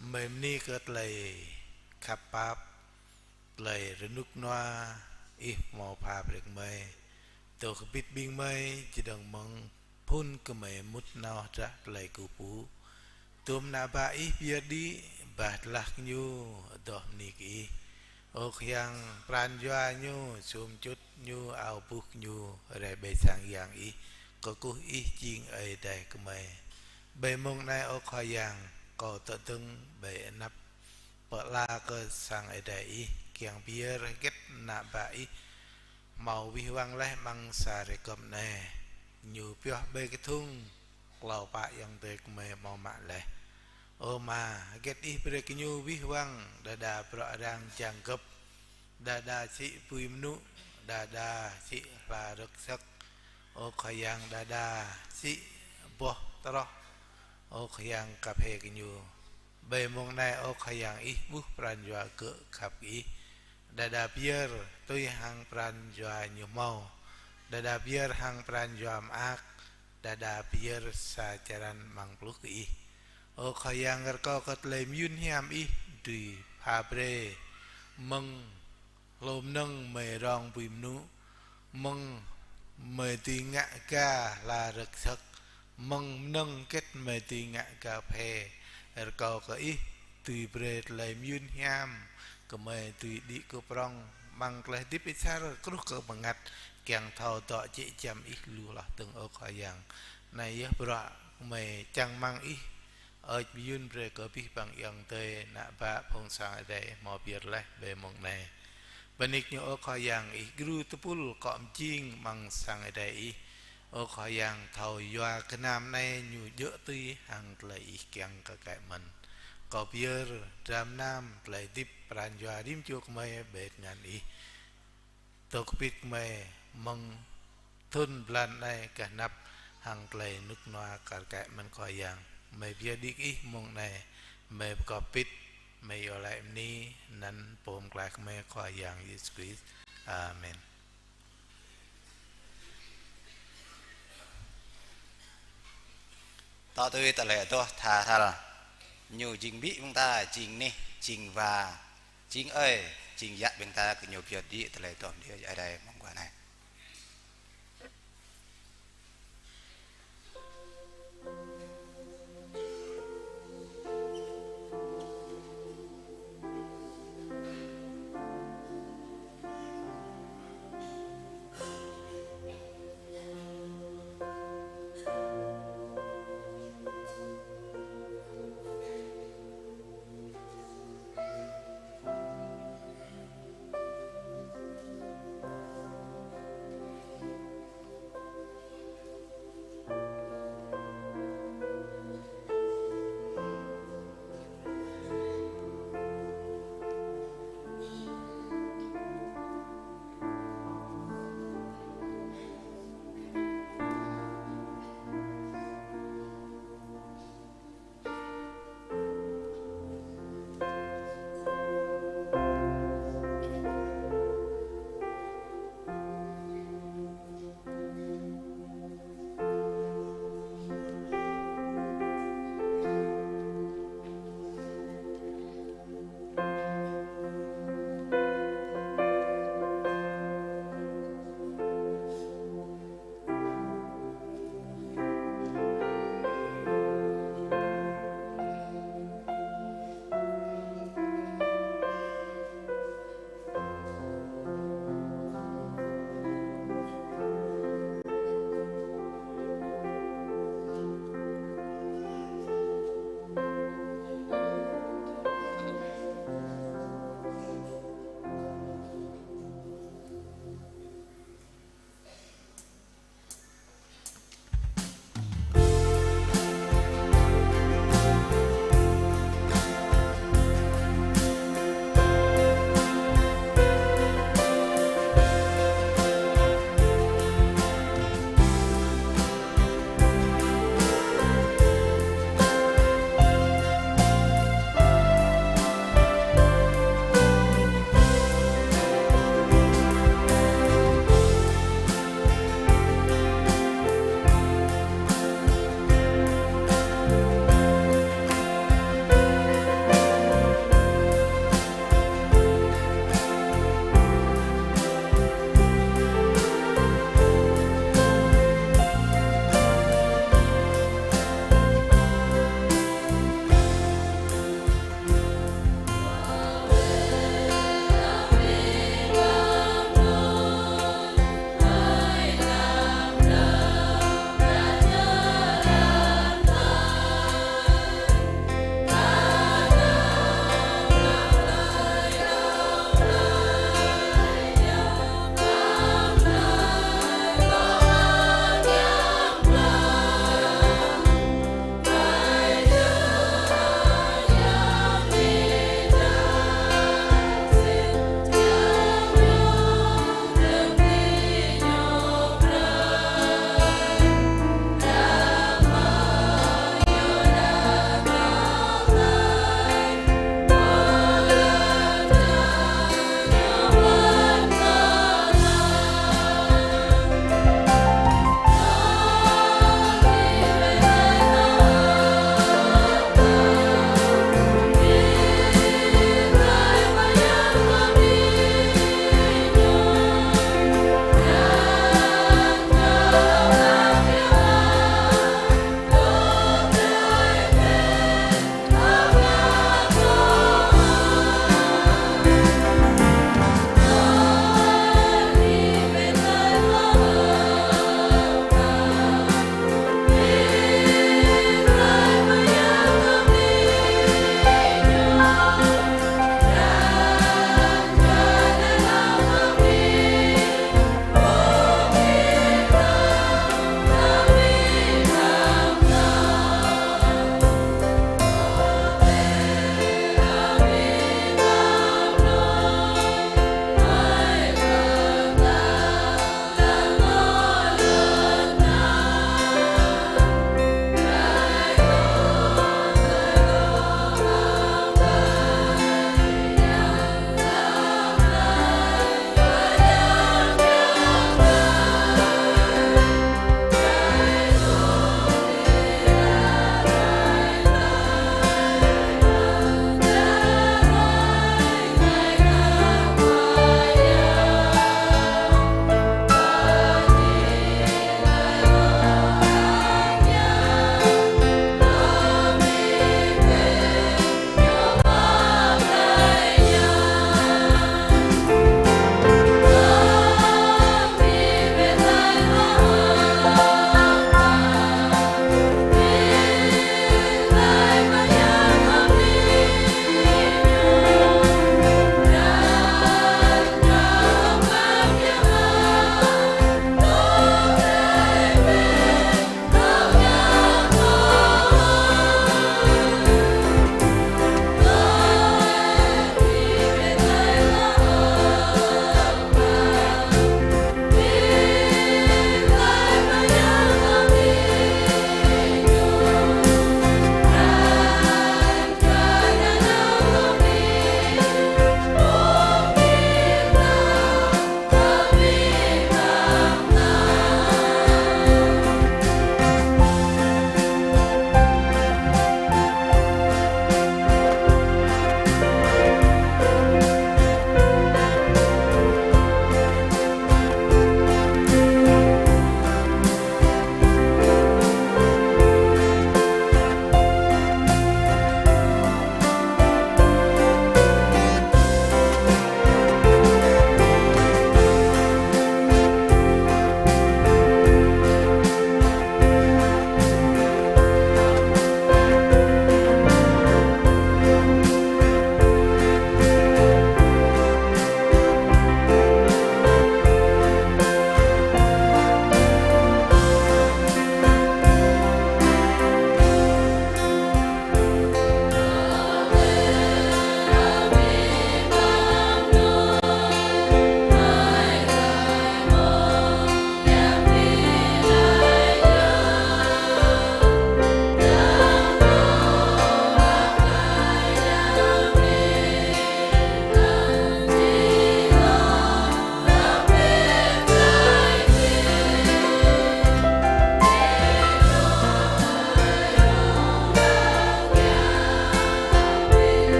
Gơmơi bơni kơ tơlơi khăp pap, tơlơi rơnŭk rơnua Ih hmâo pha brơi kơ gơmơi. Dŏ kơbit ƀing gơmơi, čơdơ̆ng mơ̆ng phŭn gơmơi mŭt nao hơdră tơlơi kơkuh pơpŭ. Tơm ană bă Ih pơyơr đĭ, bah tơlah kơ ñu, adoh bơni kơ Ih. Ơ Khua Yang, pran jua ñu, sum čut ñu, ao buh ñu, rai ƀơi sang yang Ih, kơkuh Ih jing Ơi Adai gơmơi. Ƀơi mông anai, ơ Khua Yang, kâo tơdơ̆ng ƀơi anăp pơala kơ sang Ơi Adai Ih, kiăng pơyơr hơget ană bă Ih hmâo wih wăng laih amăng sa hrơi kơm anai. Ñu pioh ƀơi kơthung klâo pă ayŏng adơi gơmơi hmâo mă laih. Ơ Ama, hơget Ih brơi kơ ñu wih wăng, đơđa bruă arăng jang gơ̆p, đơđa sĭ bui mơnŭ, đơđa sĭ hla rơ̆k sơ̆k. Ơ Khua Yang, đơđa sĭ boh troh, ơ Khua Yang, kơphê kơ ñu. Ƀơi mông anai, ơ Khua Yang, Ih ƀuh pran jua gơ̆ khăp kơ Ih. Đơđa pơyơr tui hăng pran jua ñu hmâo. Đơđa pơyơr hăng pran jua mơak. Đơđa pơyơr sa črăn amăng pluh kơ Ih. Ơ Khua Yang, rơkâo kơ tơlơi mơyun hiam Ih dưi pha brơi mơ̆ng hlô mơnơ̆ng gơmơi rong bui mơnŭ, mơ̆ng gơmơi dưi ngă ga hla rơ̆k sơ̆k, mơ̆ng mơnơ̆ng hơget gơmơi dưi ngă ga phê. Rơkâo kơ Ih dưi brơi tơlơi mơyun hiam kơ gơmơi dưi đĭ kơ prŏng amăng tơlơi hơdip asar, truh kơ bơngăt, kiăng thâo dŏ jĕ giăm Ih lu hloh dơ̆ng, ơ Khua Yang. Anai yơh bruă gơmơi čang rơmang Ih hơơč mơyun brơi kơ abih bang ayŏng adơi, ană bă phung sang Ơi Adai hmâo pơyơr laih ƀơi mông anai. Bơni kơ ñu, ơ Khua Yang, Ih gru tơpul akŏ mơjing amăng sang Ơi Adai Ih. Ơ Khua Yang, thâo yua gơnam anai ñu djơ̆ tui hăng tơlơi Ih kiăng kơ kĕ mơ̆n. Kâo pơyơr dram gơnam, tơlơi hơdip, pran jua rĭm čô gơmơi ƀơi tơngan Ih. Dŏ kơbit gơmơi mơ̆ng thŭn blan anai gah anăp hăng tơlơi rơnŭk rơnua kar kaĭ mơ̆n, Khua Yang. Gơmơi pơyơr đĭ kơ Ih mông anai, gơmơi pơgop pit, gơmơi iâu laĭ bơni anăn Pô Pơklaih gơmơi, Khua Yang Yêsu Krist. Amen. Dŏ tui tơlơi adoh tha hrăl: Ñu jing amĭ ƀing ta, jing neh, jing wa, jing ơi, jing yă ƀing ta. Kơ ñu pơyơr đĭ tơlơi adoh mơ̆ng Ơi Adai mơguah anai.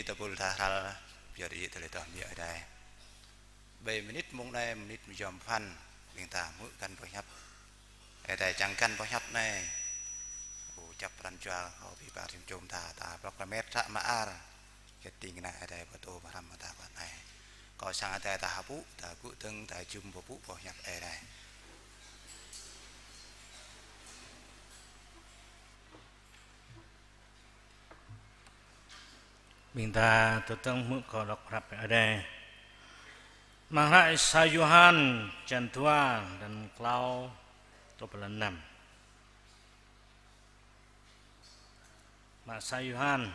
tơpul ta hrăl, pioh djơ̆ tơlơi tơña Ơi Adai. Ƀơi mơnit mông anai, mơnit mơyom pơphan, ƀing ta hmư̆ găn boh hiăp. Ơi Adai čang găn boh hiăp anai. Ơ, čăp pran jua kâo abih bang rĭm čô ta, ta proclaim hră mơar. Kơ ding kơna Ơi Adai pơtô mơhrăm ta pơ anai. Kâo sang Ơi Adai ta hơpŭ, ta gŭ dơ̆ng, ta jum pơpŭ boh hiăp Ơi Adai. Ƀing ta tơtăng hmư̆ kâo đŏk hră Ơi Adai. Amăng hră Sa Yôhan črăn dua, lăn klâo truh pơ lăn năm. Amăng Sa Yôhan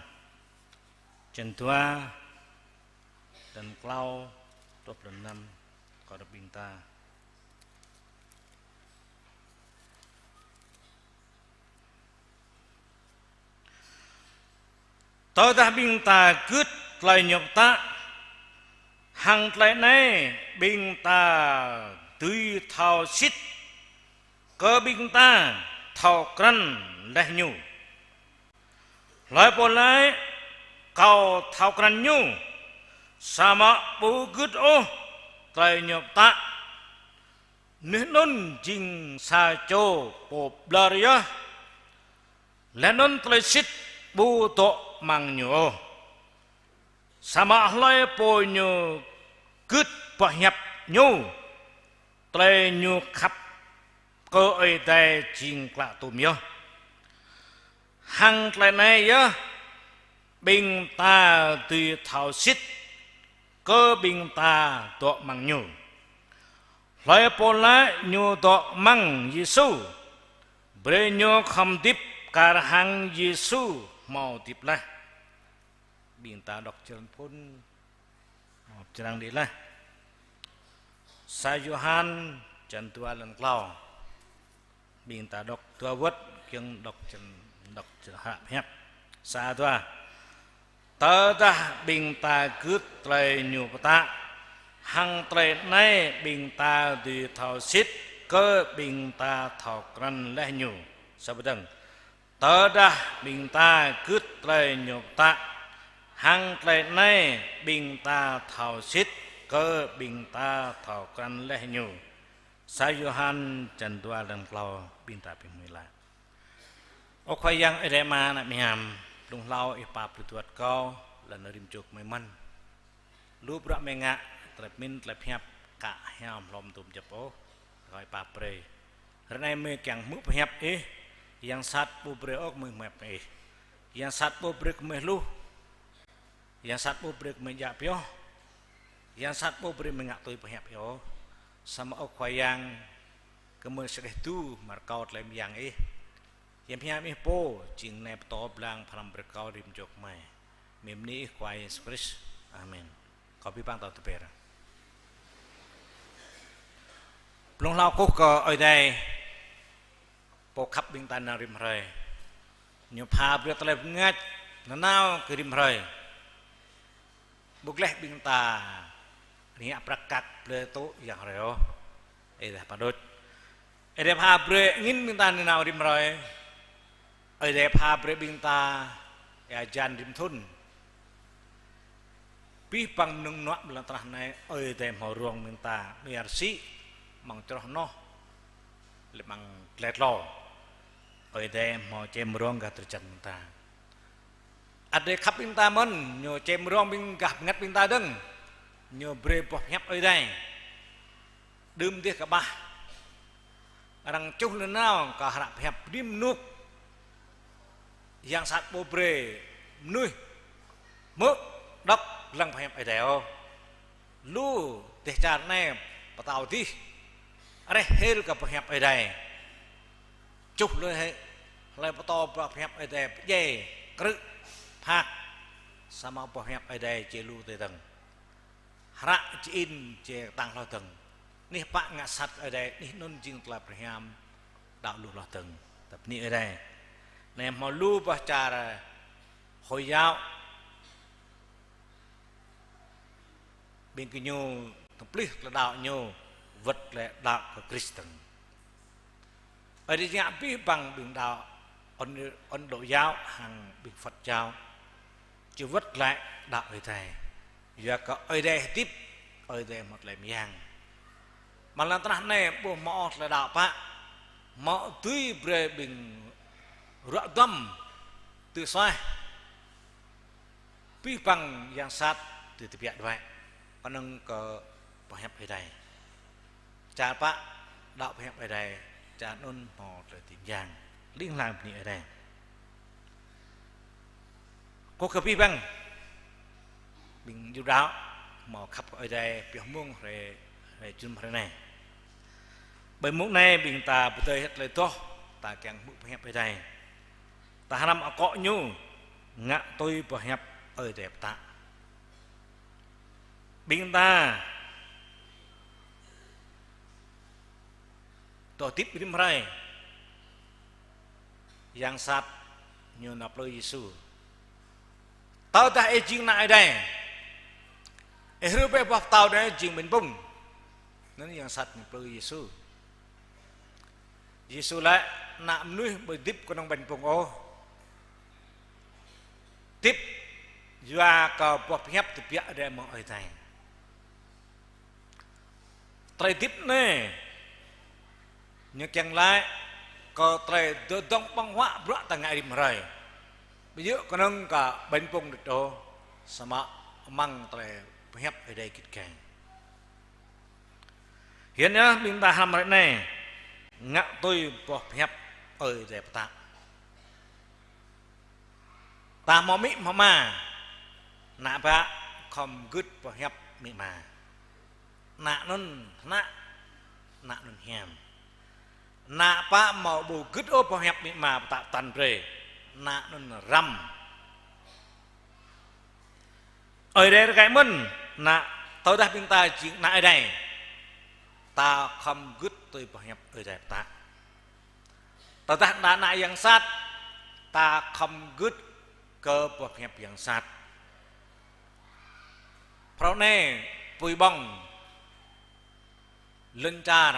črăn dua, lăn klâo truh pơ lăn năm, kâo đŏk ƀing ta. Tơdah ƀing ta gưt tơlơi Ñu pơtă, hăng tơlơi anai ƀing ta dưi thâo sĭt kơ ƀing ta thâo krăn laih Ñu. Hlơi pô laĭ: Kâo thâo krăn Ñu, samơ̆ ƀu gưt ôh tơlơi Ñu pơtă, anih anŭn jing sa čô pô ƀlŏr yơh, laih anŭn tơlơi sĭt ƀu dŏ amăng ñu ôh. Samơ̆ hlơi pô ñu gưt boh hiăp Ñu, tơlơi ñu khăp kơ Ơi Adai jing klă tôm yơh. Hăng tơlơi anai yơh ƀing ta dưi thâo sĭt kơ ƀing ta dŏ amăng Ñu. Hlơi pô laĭ ñu dŏ amăng Yêsu, brơi ñu khŏm hơdip kar hăng Yêsu hmâo hơdip laih. Ƀing ta đŏk črăn phŭn, hmâo črăn đĭ laih. Sa Yôhan črăn dua lăn klâo. Ƀing ta đŏk dua wơ̆t, kiăng đŏk črăn, đŏk črăn hră pơhiăp. Sa dua. Tơdah ƀing ta gưt tơlơi Ñu pơtă, hăng tơlơi anai ƀing ta dưi thâo sĭt kơ ƀing ta thâo krăn laih Ñu. Sa pơdơ̆ng. Tơdah ƀing ta gưt tơlơi Ñu pơtă, hăng tơlơi anai ƀing ta thâo sĭt kơ ƀing ta thâo krăn laih Ñu. Sa Yôhan črăn dua lăn klâo, ƀing ta pơmĭn laih. Ơ Khua Yang Ơi Adai Ama ană mơyang, blung hlâo Ih pap brơi tơwăt kâo, lŏn rĭm čô gơmơi mơ̆n. Lu bruă gơmơi ngă, tơlơi pơmĭn, tơlơi pơhiăp, kă hiam hlŏm dôm djŏp ôh, rơkâo Ih pap brơi. Hrơi anai gơmơi kiăng hmư̆ pơhiăp Ih, yang sat ƀu brơi ôh gơmơi hmư̆ pơhiăp Ih. Yang sat ƀu brơi gơmơi hluh. Yang sat ƀu brơi gơmơi djă pioh. Yang sat ƀu brơi gơmơi ngă tui pơhiăp Ih ôh. Samơ̆ Ơ Khua Yang, gơmơi sơđeh tŭ mă rơkâo tơlơi mơyang Ih. Yang hiam Ih pô, jing nai pơtô blang pơhrăm brơi kơ rĭm čô gơmơi. Mơ̆ng anăn Ih Khua Yêsu Krist. Amen. Kâo abih bang tơtơpĕr. Blung hlâo kơkuh kơ Ơi Adai, Pô khăp ƀing ta nao rĭm hrơi. Ñu pha brơi tơlơi bơngač nanao kơ rĭm hrơi. Ƀu gleh ƀing ta rơngiă prăk kăk blơi tŭ yang hrơi ôh. Ơi Adai pha đôč. Ơi Adai pha brơi angĭn ƀing ta nanao rĭm hrơi. Ơi Adai pha brơi ƀing ta ia hơjan rĭm thŭn. Abih bang mơnơ̆ng mơnuă ƀơi lŏn tơnah anai, Ơi Adai hmâo rông ƀing ta, mơ̆ng ia rơsĭ, amăng čroh hnoh, lĕ amăng glai klô. Ơi Adai hmâo čem rông gah drơi jăn ƀing ta. Ơi Adai khăp ƀing ta mơ̆n, Ñu čem rông ƀing gah bơngăt ƀing ta dơ̆ng. Ñu brơi boh pơhiăp Ơi Adai. Đưm dêh kơƀah. Arăng čuh nanao kơ hră pơhiăp bơni mơnuk. Yang sat ƀu brơi mơnuih hmư̆, đŏk, lăng pơhiăp Ơi Adai ôh. Lu dêh čar anai pơtao dih, reh hil kơ pơhiăp Ơi Adai. Čuh lui hĭ, hlơi pơtô boh pơhiăp Ơi Adai pơdjai, krư̆, phak, samơ̆ boh pơhiăp Ơi Adai či lu tơdang. Hră či in či tăng hloh dơ̆ng. Anih pă ngă sat Ơi Adai, anih anŭn jing tơlơi pơhrăm đaŏ lu hloh dơ̆ng. Ta bơni Ơi Adai. Anai hmâo lu boh čar Hồi giáo. Ƀing gơñu tơplih tơlơi đaŏ ñu, wơ̆t tơlơi đaŏ kơ Krist dơ̆ng. Ơi Adai ngă abih bang ƀing đaŏ Ấn, Ấn Độ giáo hăng ƀing Phật giáo. Či wơ̆t glaĭ đaŏ Ơi Adai. Yua kơ Ơi Adai hơdip, Ơi Adai hmâo tơlơi mơyang. Mơ̆ng lŏn tơnah anai ƀu hmâo tơlơi đaŏ pă, hmâo dưi brơi ƀing ruă duăm, tui suaih, abih bang yang sat dưi tơbiă đuaĭ. Kơnơ̆ng kơ pơhiăp Ơi Adai. Čar pă đaŏ pơhiăp Ơi Adai, čar anŭn hmâo tơlơi dưi mơyang. Ling lang bơni Ơi Adai. Kơ abih bang ƀing Yuđa hmâo khăp kơ Ơi Adai pioh mông hrơi, hrơi jum hrơi anai. Ƀơi mông anai ƀing ta pơdơi hĭ tơlơi adoh, ta kiăng hmư̆ pơhiăp Ơi Adai. Ta hrăm akŏ ñu, ngă tui pơhiăp Ơi Adai pơtă. Ƀing ta dŏ hơdip rĭm hrơi, yang sat ñu nao plư Yêsu. Tơdah ih jing ană Ơi Adai, ih hrih bĕ boh pơtâo anai jing ƀañ pŭng. Anŭn yang sat ñu plư Yêsu. Yêsu laĭ: Ană mơnuih ƀu hơdip kơnơ̆ng ƀañ pŭng ôh. Hơdip yua kơ boh pơhiăp tơbiă đơi mơ̆ng Ơi Adai. Tơlơi hơdip anai ñu kiăng laĭ kơ tơlơi dơ̆ng ƀơ̆ng huă bruă ta ngă rĭm hrơi. Ƀu djơ̆ kơnơ̆ng kơ ƀañ pŭng đôč ôh, samơ̆ amăng tơlơi pơhiăp Ơi Adai git gai. Hiư̆m yơh ƀing ta hrăm hrơi anai, ngă tui boh pơhiăp Ơi Adai pơtă. Ta hmâo amĭ hmâo ama, ană bă khŏm gưt pơhiăp amĭ ama. Ană anŭn hnă, ană anŭn hiam. Ană pă hmâo ƀu gưt ôh pơhiăp amĭ ama pơtă tăn brơi, ană anŭn răm. Ơi Adai rơkơi mơ̆n, ană, tơdah ƀing ta jing ană Ơi Adai, ta khŏm gưt tui pơhiăp Ơi Adai pơtă. Tơdah ta ană yang sat, ta khŏm gưt kơ boh pơhiăp yang sat. Phrâo anai, apui ƀơ̆ng, lŏn čar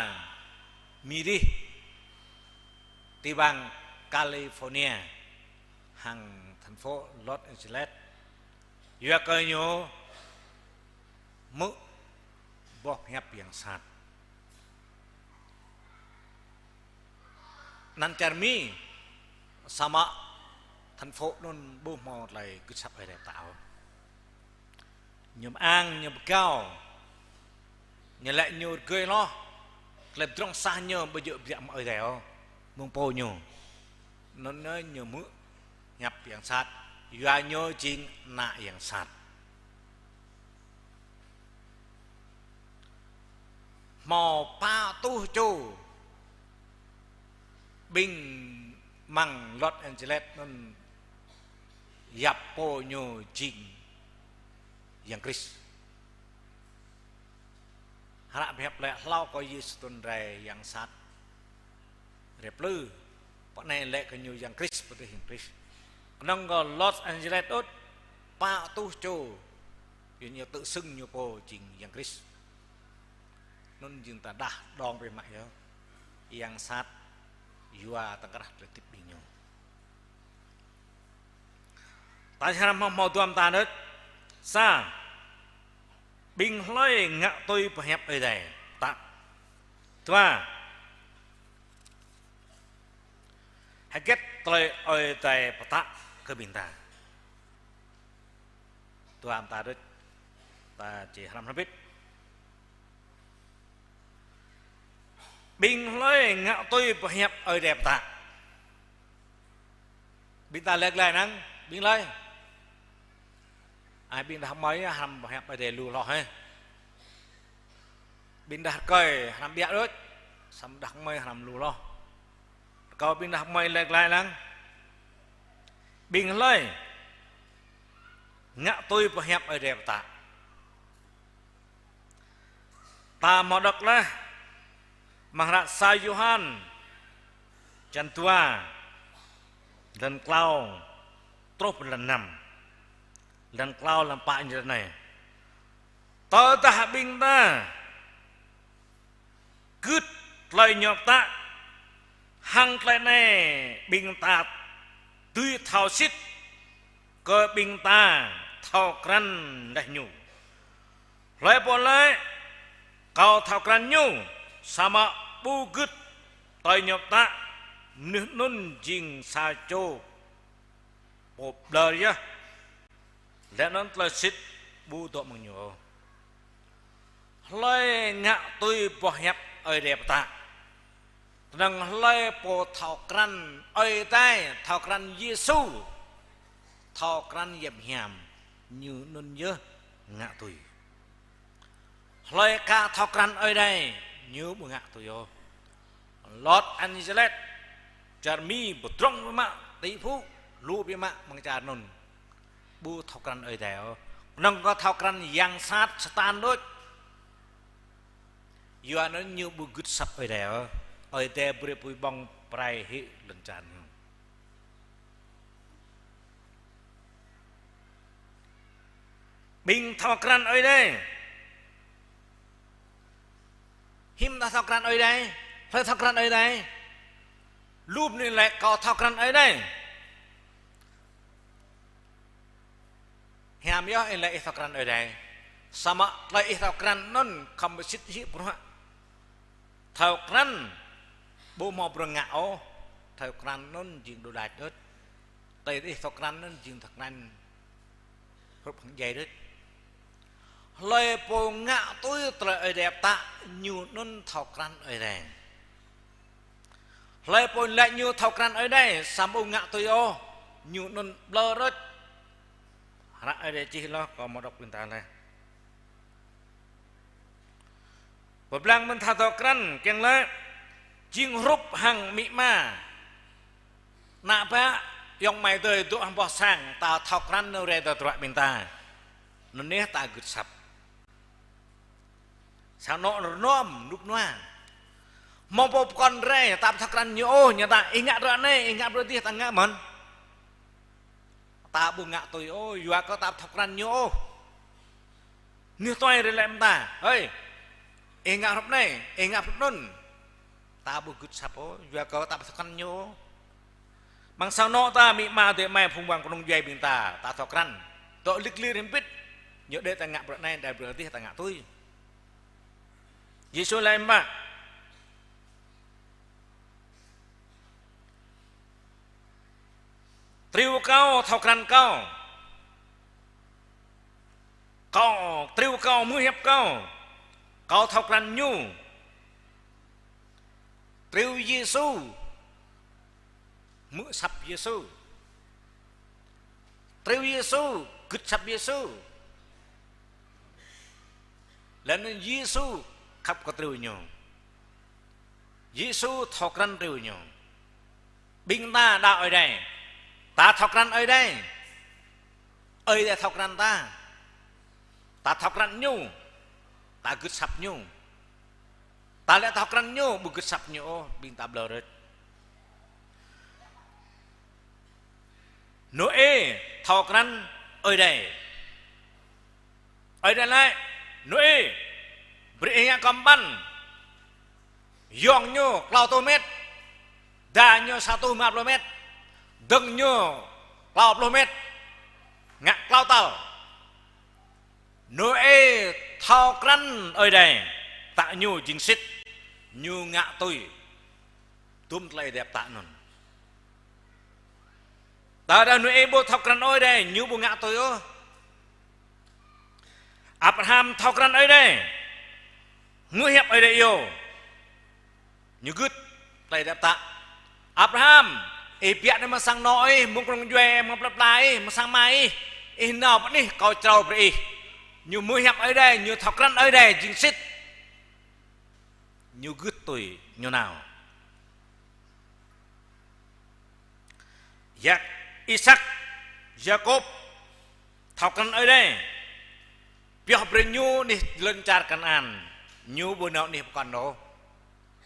Mi rih ti bang California hăng thành phố Los Angeles. Yua kơ ñu hmư̆ boh pơhiăp yang sat. Anăn čar Mi, samơ̆ thành phố anŭn ƀu hmâo tơlơi gưt asăp Ơi Adai pơtao. Ñu mơang, ñu pơgao. Ñu laĭ ñu rơgơi hloh. Tơlơi pơdrŏng sah ñu ƀu djơ̆ biă mă Ơi Adai ôh. Mơ̆ng pô ñu. Anŭn ñu hmư̆ pơhiăp yang sat. Yua ñu jing ană yang sat. Hmâo pă rơtuh čô ƀing amăng Los Angeles anŭn yap pô ñu jing Yang Krist. Hră pơhiăp laĭ hlâo kơ Yêsu trŭn rai yang sat rai plư. Pơ anai laĭ kơ ñu Yang Krist, pơdih Yang Krist. Kơnơ̆ng kơ Los Angeles ôh, pă rơtuh čô. Yua ñu tự xưng ñu pô jing Yang Krist. Anŭn jing ta đah đong pơ mă yơh. Yang sat yua tơkrah tơlơi hơdip ƀing ñu. Ta hrăm hmâo, hmâo dua mơta đôč. Sa, ƀing hlơi ngă tui pơhiăp Ơi Adai pơtă. Dua, hơget tơlơi Ơi Adai pơtă kơ ƀing ta. Dua mơta đôč, ta či hrăm hrŏm hơbĭt. Ƀing hlơi ngă tui pơhiăp Ơi Adai pơtă. Ƀing ta lĕ glaĭ năng, ƀing hlơi. Ai ƀing đah kơmơi hrăm pơhiăp Ơi Adai lu hloh hĕ. Ƀing đah rơkơi hrăm ƀiă đôč, samơ̆ đah kơmơi hrăm lu hloh. Rơkâo ƀing đah kơmơi lĕ glaĭ năng. Ƀing hlơi ngă tui pơhiăp Ơi Adai pơtă. Ta hmâo đŏk laih amăng hră sa Yôhan, čăn dua, lăn klâo, truh pơ lăn năm, lăn klâo, lăn pă ñu ră anai. Tơdah ƀing ta gưt tơlơi ñu pơtă, hăng tơlơi anai ƀing ta dưi thâo sĭt kơ ƀing ta thâo krăn laih Ñu. Hlơi pô laĭ: Kâo thâo krăn Ñu, samơ̆ ƀu gưt tui Ñu pơtă, mơnuih anŭn jing sa čô pô ƀlŏr yơh, laih anŭn tơlơi sĭt ƀu dŏ mơ̆ng ñu ôh. Hlơi ngă tui boh hiăp Ơi Adai pơtă? Tơdang hlơi pô thâo krăn Ơi Adai, thâo krăn Yêsu, thâo krăn Yang Hiam, ñu anŭn yơh ngă tui. Hlơi ka thâo krăn Ơi Adai, ñu ƀu ngă tui ôh. Los Angeles, čar Mi, pơdrŏng biă mă, tỷ phú, lu biă mă, mơ̆ng čar anŭn ƀu thâo krăn Ơi Adai ôh. Kơnơ̆ng kơ thâo krăn yang sat Satan đôč. Yua anŭn ñu ƀu gưt asăp Ơi Adai ôh. Ơi Adai brơi apui ƀơ̆ng pơrai hĭ lŏn čar ñu. Ƀing thâo krăn Ơi Adai. Hiư̆m ta thâo krăn Ơi Adai? Hlơi thâo krăn Ơi Adai? Lu mơnuih laĭ kâo thâo krăn Ơi Adai. Hiam yơh ih laĭ ih thâo krăn Ơi Adai. Samơ̆ tơlơi ih thâo krăn anŭn khŏm ƀu sĭt hĭ bruă. Thâo krăn ƀu hmâo bruă ngă ôh. Thâo krăn anŭn jing đôč đač đôč. Tơlơi ih thâo krăn anŭn jing thâo krăn hrup hăng djai đôč. Hlơi pô ngă tui tơlơi Ơi Adai pơtă, ñu anŭn thâo krăn Ơi Adai. Hlơi pô laĭ ñu thâo krăn Ơi Adai, samơ̆ ƀu ngă tui ôh, ñu anŭn ƀlŏr đôč. Hră Ơi Adai čih hloh, kâo hmâo đŏk ƀing ta laih. Pơblang mơ̆n tha thâo krăn, kiăng laĭ jing hrup hăng amĭ ama, ană bă, ayŏng amai adơi dŏ hăng boh sang, ta thâo krăn nao rai tơdruă ƀing ta. Anŭn yơh ta gưt asăp. Sang anŏ rơnŏm, rơnŭk rơnua. Hmâo pô pơkŏn rai, ta ƀu thâo krăn ñu ôh, ñu laĭ, ih ngă bruă anai, ih ngă bruă adih, ta ngă mơ̆n. Ta ƀu ngă tui ôh, yua kơ ta ƀu thâo krăn ñu ôh. Mơnuih tuai rai laĭ mơ̆ng ta: Hơi, ih ngă hrup anai, ih ngă hrup anŭn. Ta ƀu gưt asăp ôh, yua kơ ta ƀu thâo krăn ñu ôh. Amăng sang anŏ ta, amĭ ama adơi amai phung ƀuăn kơnung djuai ƀing ta, ta thâo krăn. Dŏ lik lir hiư̆m pĭt, ñu đe ta ngă bruă anai, đe bruă adih ta ngă tui. Yêsu laĭ mơ̆: Triu kâo thâo krăn kâo. Kâo, triu kâo hmư̆ hiăp kâo. Kâo thâo krăn ñu. Triu Yêsu hmư̆ asăp Yêsu. Triu Yêsu gưt asăp Yêsu. Laih anŭn Yêsu khăp kơ triu ñu. Yêsu thâo krăn triu ñu. Ƀing ta đaŏ Ơi Adai, ta thâo krăn Ơi Adai. Ơi Adai thâo krăn ta. Ta thâo krăn ñu, ta gưt asăp ñu. Ta lĕ thâo krăn ñu, ƀu gưt asăp ñu ôh, ƀing ta ƀlŏr đôč. Nôê thâo krăn Ơi Adai. Ơi Adai laĭ: Nôê, brơi ih ngă kơmƀăn. Yŏng ñu klâo rơtuh met, da ñu sa rơtuh rơma pluh met, dơ̆ng ñu klâo pluh met, ngă klâo tal. Nôê thâo krăn Ơi Adai, pơtă ñu jing sĭt, ñu ngă tui. Dŭm tơlơi Ơi Adai pơtă anŭn. Tơdah Nôê ƀu thâo krăn Ơi Adai, ñu ƀu ngă tui ôh. Abraham thâo krăn Ơi Adai, hmư̆ hiăp Ơi Adai iâu, ñu gưt tơlơi Ơi Adai pơtă. Abraham, ih biă anai mơ̆ng sang anŏ ih, mơ̆ng kơnung djuai, mơ̆ng plơi pla ih, mơ̆ng sang ama ih, ih nao pơ anih kâo črâo brơi ih. Ñu hmư̆ hiăp Ơi Adai, ñu thâo krăn Ơi Adai jing sĭt. Ñu gưt tui, ñu nao. Yak-, Isak, Yakôb thâo krăn Ơi Adai, pioh brơi ñu anih lŏn čar Kanaan. Ñu ƀu nao anih pơkŏn ôh.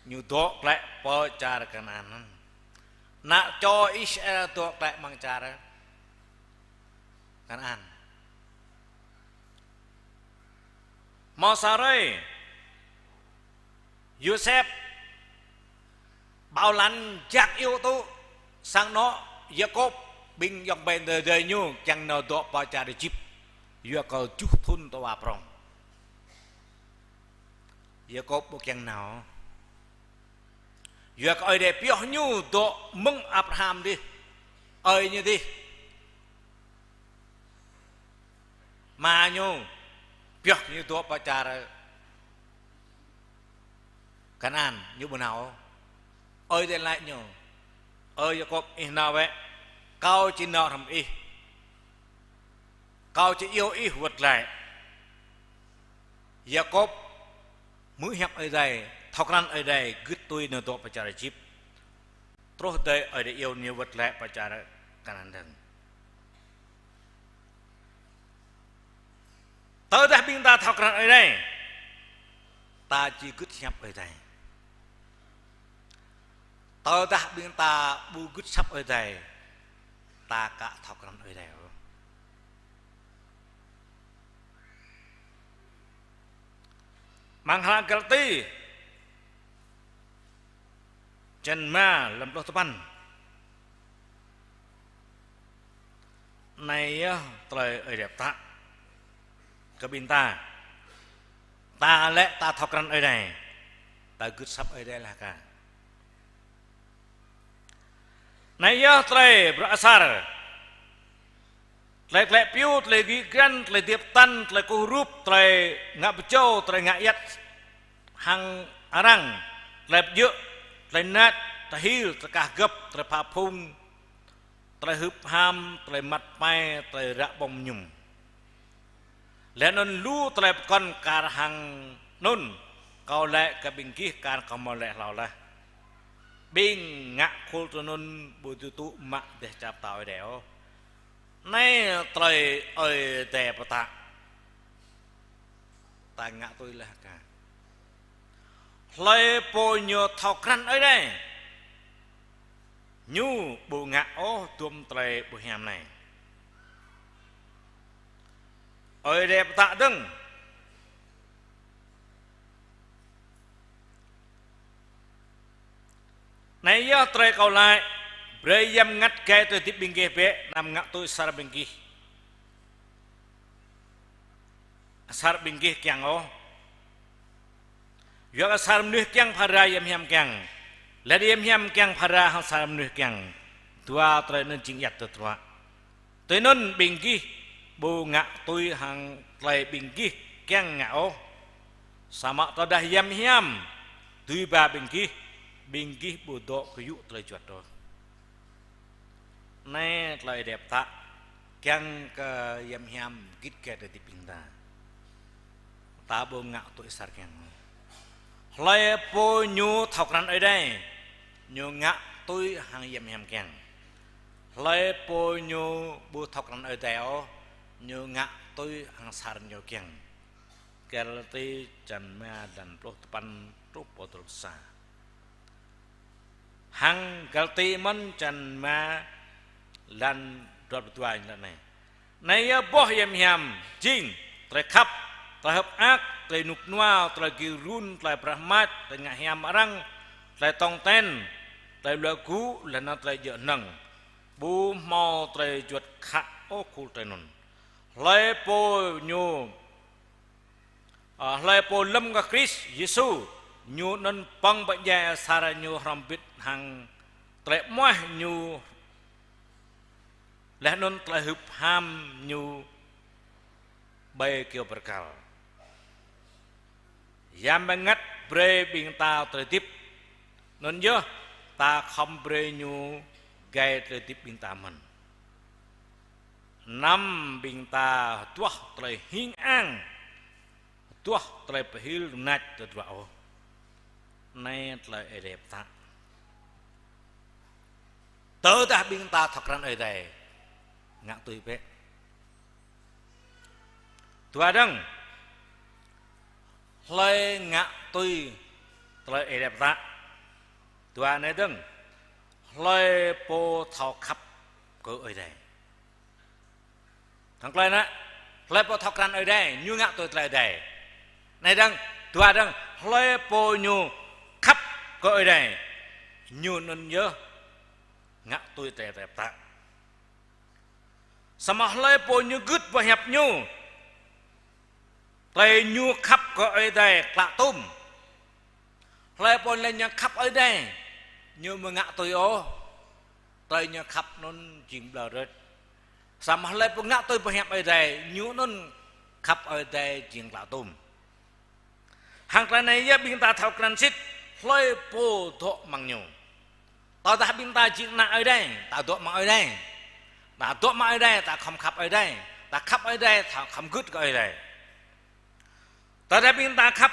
Ñu dŏ glaĭ pơ čar Kanaan. Ană čô Israel dŏ glaĭ amăng čar Kanaan. Hmâo sa hrơi, Yôsep ƀâo lăn jak iâu tŭ sang anŏ Yakôb, ƀing ayŏng ƀing adơi ñu kiăng nao dŏ pơ čar Êjip. Yua kơ tơjuh thŭn tơwa prŏng. Yakôb ƀu kiăng nao. Yua kơ Ơi Adai pioh ñu dŏ mơ̆ng Abraham dih. Ơi ñu dih. Ama ñu pioh ñu dŏ pơ čar Kanaan, ñu ƀu nao. Ơi Adai laĭ ñu: Ơ Yakôb, ih nao bĕ, kâo či nao hrŏm ih. Kâo či iâu ih wơ̆t glaĭ. Yakôb hmư̆ hiăp Ơi Adai, thâo krăn Ơi Adai, gưt tui nao dŏ pơ čar Êjip. Truh đơi Ơi Adai iâu ñu wơ̆t glaĭ pơ čar Kanaan dơ̆ng. Tơdah ƀing ta thâo krăn Ơi Adai, ta či gưt hiăp Ơi Adai. Tơdah ƀing ta ƀu gưt hiăp Ơi Adai, ta aka thâo krăn Ơi Adai ôh. Amăng hră Galati, črăn rơma, lăm pluh tơpăn. Anai yơh tơlơi Ơi Adai pơtă kơ ƀing ta. Ta lĕ ta thâo krăn Ơi Adai, ta gưt hiăp Ơi Adai lah ka. Anai yơh tơlơi bruă asar, tơlơi klĕ piu, tơlơi gĭ găn, tơlơi djăp tăn, tơlơi kơkuh rup, tơlơi ngă pơjâo, tơlơi ngă ayăt hăng arăng, tơlơi pơjơ̆, tơlơi nač, tơlơi hil, tơlơi kah gơ̆p, tơlơi pha phung, tơlơi hưp ham, tơlơi măt pai, tơlơi ră ƀơ̆ng mơñum. Laih anŭn lu tơlơi pơkŏn kar hăng anŭn, kâo laĭ kơ ƀing gih kar kâo hmâo laĭ hlâo laih. Ƀing ngă khul tui anŭn ƀu dưi tŭ mă dêh čar pơtao Ơi Adai ôh. Anai tơlơi Ơi Adai pơtă. Ta ngă tui lah ka. Hlơi pô ñu thâo krăn Ơi Adai, ñu ƀu ngă ôh dôm tơlơi ƀu hiam anai. Ơi Adai pơtă dơ̆ng: Anai yơh tơlơi kâo laĭ: Brơi Yang Bơngăt gai tơlơi hơdip ƀing gih bĕ, anăm ngă tui asar ƀing gih, asar ƀing gih kiăng ôh. Yua kơ asar mơnuih kiăng phara, Yang Bơhiam kiăng. Laih anŭn Yang Bơhiam kiăng phara hăng asar mơnuih kiăng. Dua tơlơi anŭn jing ayăt tơdruă. Tui anŭn ƀing gih ƀu ngă tui hăng tơlơi ƀing gih kiăng ngă ôh. Samơ̆ tơdah Yang Bơhiam dưi ba ƀing gih, ƀing gih ƀu dŏ kơyŭ tơlơi juăt ôh. Anai tơlơi Ơi Adai pơtă, kiăng kơ Yang Bơhiam git gai tơlơi hơdip ƀing ta. Ta ƀu ngă tui asar kiăng. Hlơi pô ñu thâo krăn Ơi Adai, ñu ngă tui hăng Yang Bơhiam kiăng. Hlơi pô ñu ƀu thâo krăn Ơi Adai ôh, ñu ngă tui hăng asar ñu kiăng. Galati črăn rơma, lăn pluh tơpăn truh pơ pluh sa. Hăng Galati mơ̆n črăn rơma, lăn dua pluh dua ñu laĭ anai: Anai yơh boh Yang Bơhiam jing tơlơi khăp, tơlơi hơ̆k mơak, tơlơi rơnŭk rơnua, tơlơi gir run, tơlơi pơrơh mač, tơlơi ngă hiam arăng, tơlơi tong ten, tơlơi luă gŭ, laih anŭn tơlơi djơ̆ hơnơ̆ng. Ƀu hmâo tơlơi juăt khă ôh khul tơlơi anŭn. Hlơi pô ñu, ơ, hlơi pô lơ̆m kơ Krist Yêsu, ñu anŭn pơ̆ng pơdjai asar ñu hrŏm hơbĭt hăng tơlơi amoah ñu, laih anŭn tơlơi hưp ham ñu ƀơi kơyâo bơrkal. Yang Bơngăt brơi ƀing ta tơlơi hơdip. Anŭn yơh ta khŏm brơi ñu gai tơlơi hơdip ƀing ta mơ̆n. Anăm ƀing ta hơduah tơlơi hing ang, hơduah tơlơi pơhil nač tơdruă ôh. Anai tơlơi Ơi Adai pơtă. Tơdah ƀing ta thâo krăn Ơi Adai, ngă tui bĕ. Dua dơ̆ng, hlơi ngă tui tơlơi Ơi Adai pơtă. Dua anai dơ̆ng, hlơi pô thâo khăp kơ Ơi Adai. Hăng tơlơi anŭn, hlơi pô thâo krăn Ơi Adai, ñu ngă tui tơlơi Ơi Adai. Anai dơ̆ng, dua dơ̆ng, hlơi pô ñu khăp kơ Ơi Adai, ñu anŭn yơh ngă tui tơlơi Ơi Adai pơtă. Samơ̆ hlơi pô ñu gưt boh hiăp ñu, tơlơi ñu khăp kơ Ơi Adai klă tôm. Hlơi pô lĕ ñu khăp Ơi Adai, ñu ƀu ngă tui ôh, tơlơi ñu khăp anŭn jing ƀlŏr rơ̆t. Samơ̆ hlơi pô ngă tui boh hiăp Ơi Adai, ñu anŭn khăp Ơi Adai jing klă tôm. Hăng tơlơi anai yơh ƀing ta thâo krăn sĭt, hlơi pô dŏ amăng ñu. Tơdah ƀing ta jing ană Ơi Adai, ta dŏ amăng Ơi Adai. Ta dŏ amăng Ơi Adai, ta khŏm khăp Ơi Adai. Ta khăp Ơi Adai, ta khŏm gưt kơ Ơi Adai. Tơdah ƀing ta khăp,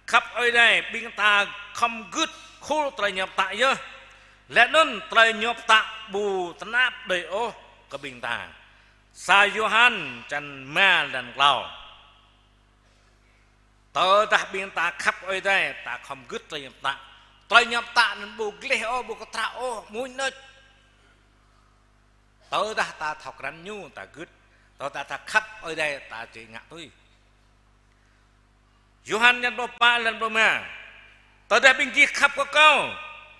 khăp Ơi Adai, ƀing ta khŏm gưt khul tơlơi ñu pơtă yơh. Laih anŭn tơlơi ñu pơtă ƀu tơnap đơi ôh kơ ƀing ta. Sa Yôhan čăn rơma lăn klâo. Tơdah ƀing ta khăp Ơi Adai, ta khŏm gưt tơlơi ñu pơtă. Tơlơi ñu pơtă anŭn ƀu gleh ôh, ƀu kơtrâo ôh, mơ̆n đôč. Tơdah ta thâo krăn ñu, ta gưt. Tơdah ta khăp Ơi Adai, ta či ngă tui. Yôhan čăn pluh pă lăn pluh rơma. Tơdah ƀing gih khăp kơ kâo,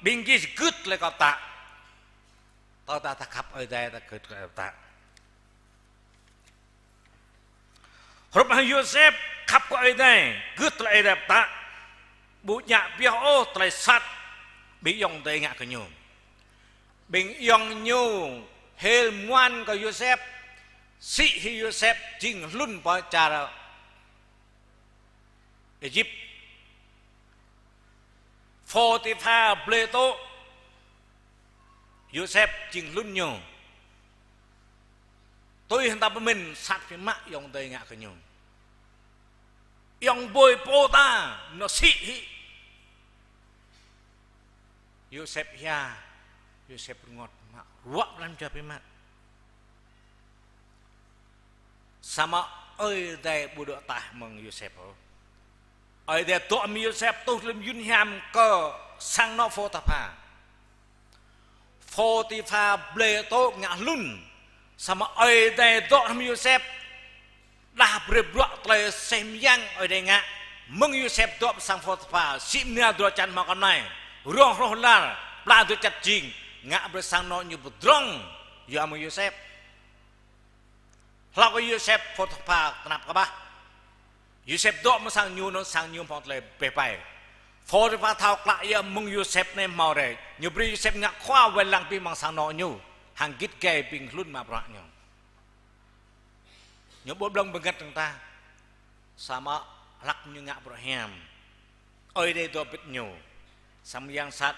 ƀing gih gưt tơlơi kâo pơtă. Tơdah ta khăp Ơi Adai, ta gưt tơlơi pơtă. Hrup hăng Yôsep khăp kơ Ơi Adai, gưt tơlơi Ơi Adai pơtă, ƀu djă pioh ôh tơlơi sat ƀing ayŏng adơi ngă kơ ñu. Ƀing ayŏng ñu hil muăn kơ Yôsep, sĭ hĭ Yôsep jing hlŭn pơ čar Êjip. Phôtipha blơi tŏ Yôsep jing hlŭn ñu. Tui hăng ta pơmĭn sat biă mă ayŏng adơi ngă kơ ñu. Ayŏng bôi pô ta, ñu sĭ hĭ. Yôsep hia, Yôsep rơngot mă, ruă lăm čar biă mă. Samơ̆ Ơi Adai ƀu dŏ taih mơ̆ng Yôsep ôh. Ơi Adai dŏ mơ̆ng Yôsep tuh lơ̆m yŭn hiam kơ sang anŏ Phôtipha. Phôtipha blơi tŏ ngă hlŭn. Samơ̆ Ơi Adai dŏ mơ̆ng Yôsep. Đah brơi bruă tơlơi sem yang Ơi Adai ngă. Mơ̆ng Yôsep dŏ pơ sang Phôtipha. Sĭ mơnia dua čăn hmâo kơnai. Rŏng hloh lar. Pla dua čăt jing. Ngă brơi sang anŏ ñu pơdrŏng. Yua mơ̆ng Yôsep. Hlâo kơ Yôsep Phôtipha tơnap kơƀah. Yôsep dŏ mơ̆ng sang ñu anŭn sang ñu hmâo tơlơi beh bai. Phôtipha thâo klă yơh mơ̆ng Yôsep anai hmâo rai. Ñu brơi Yôsep ngă khua wai lăng ƀing amăng sang anŏ ñu. Hăng git gai ƀing hlŭn mă bruă ñu. Ñu ƀu blơ̆ng bơngăt dơ̆ng tah. Samơ̆ hlăk ñu ngă bruă hiam. Ơi Adai dŏ hơbĭt ñu. Samơ̆ yang sat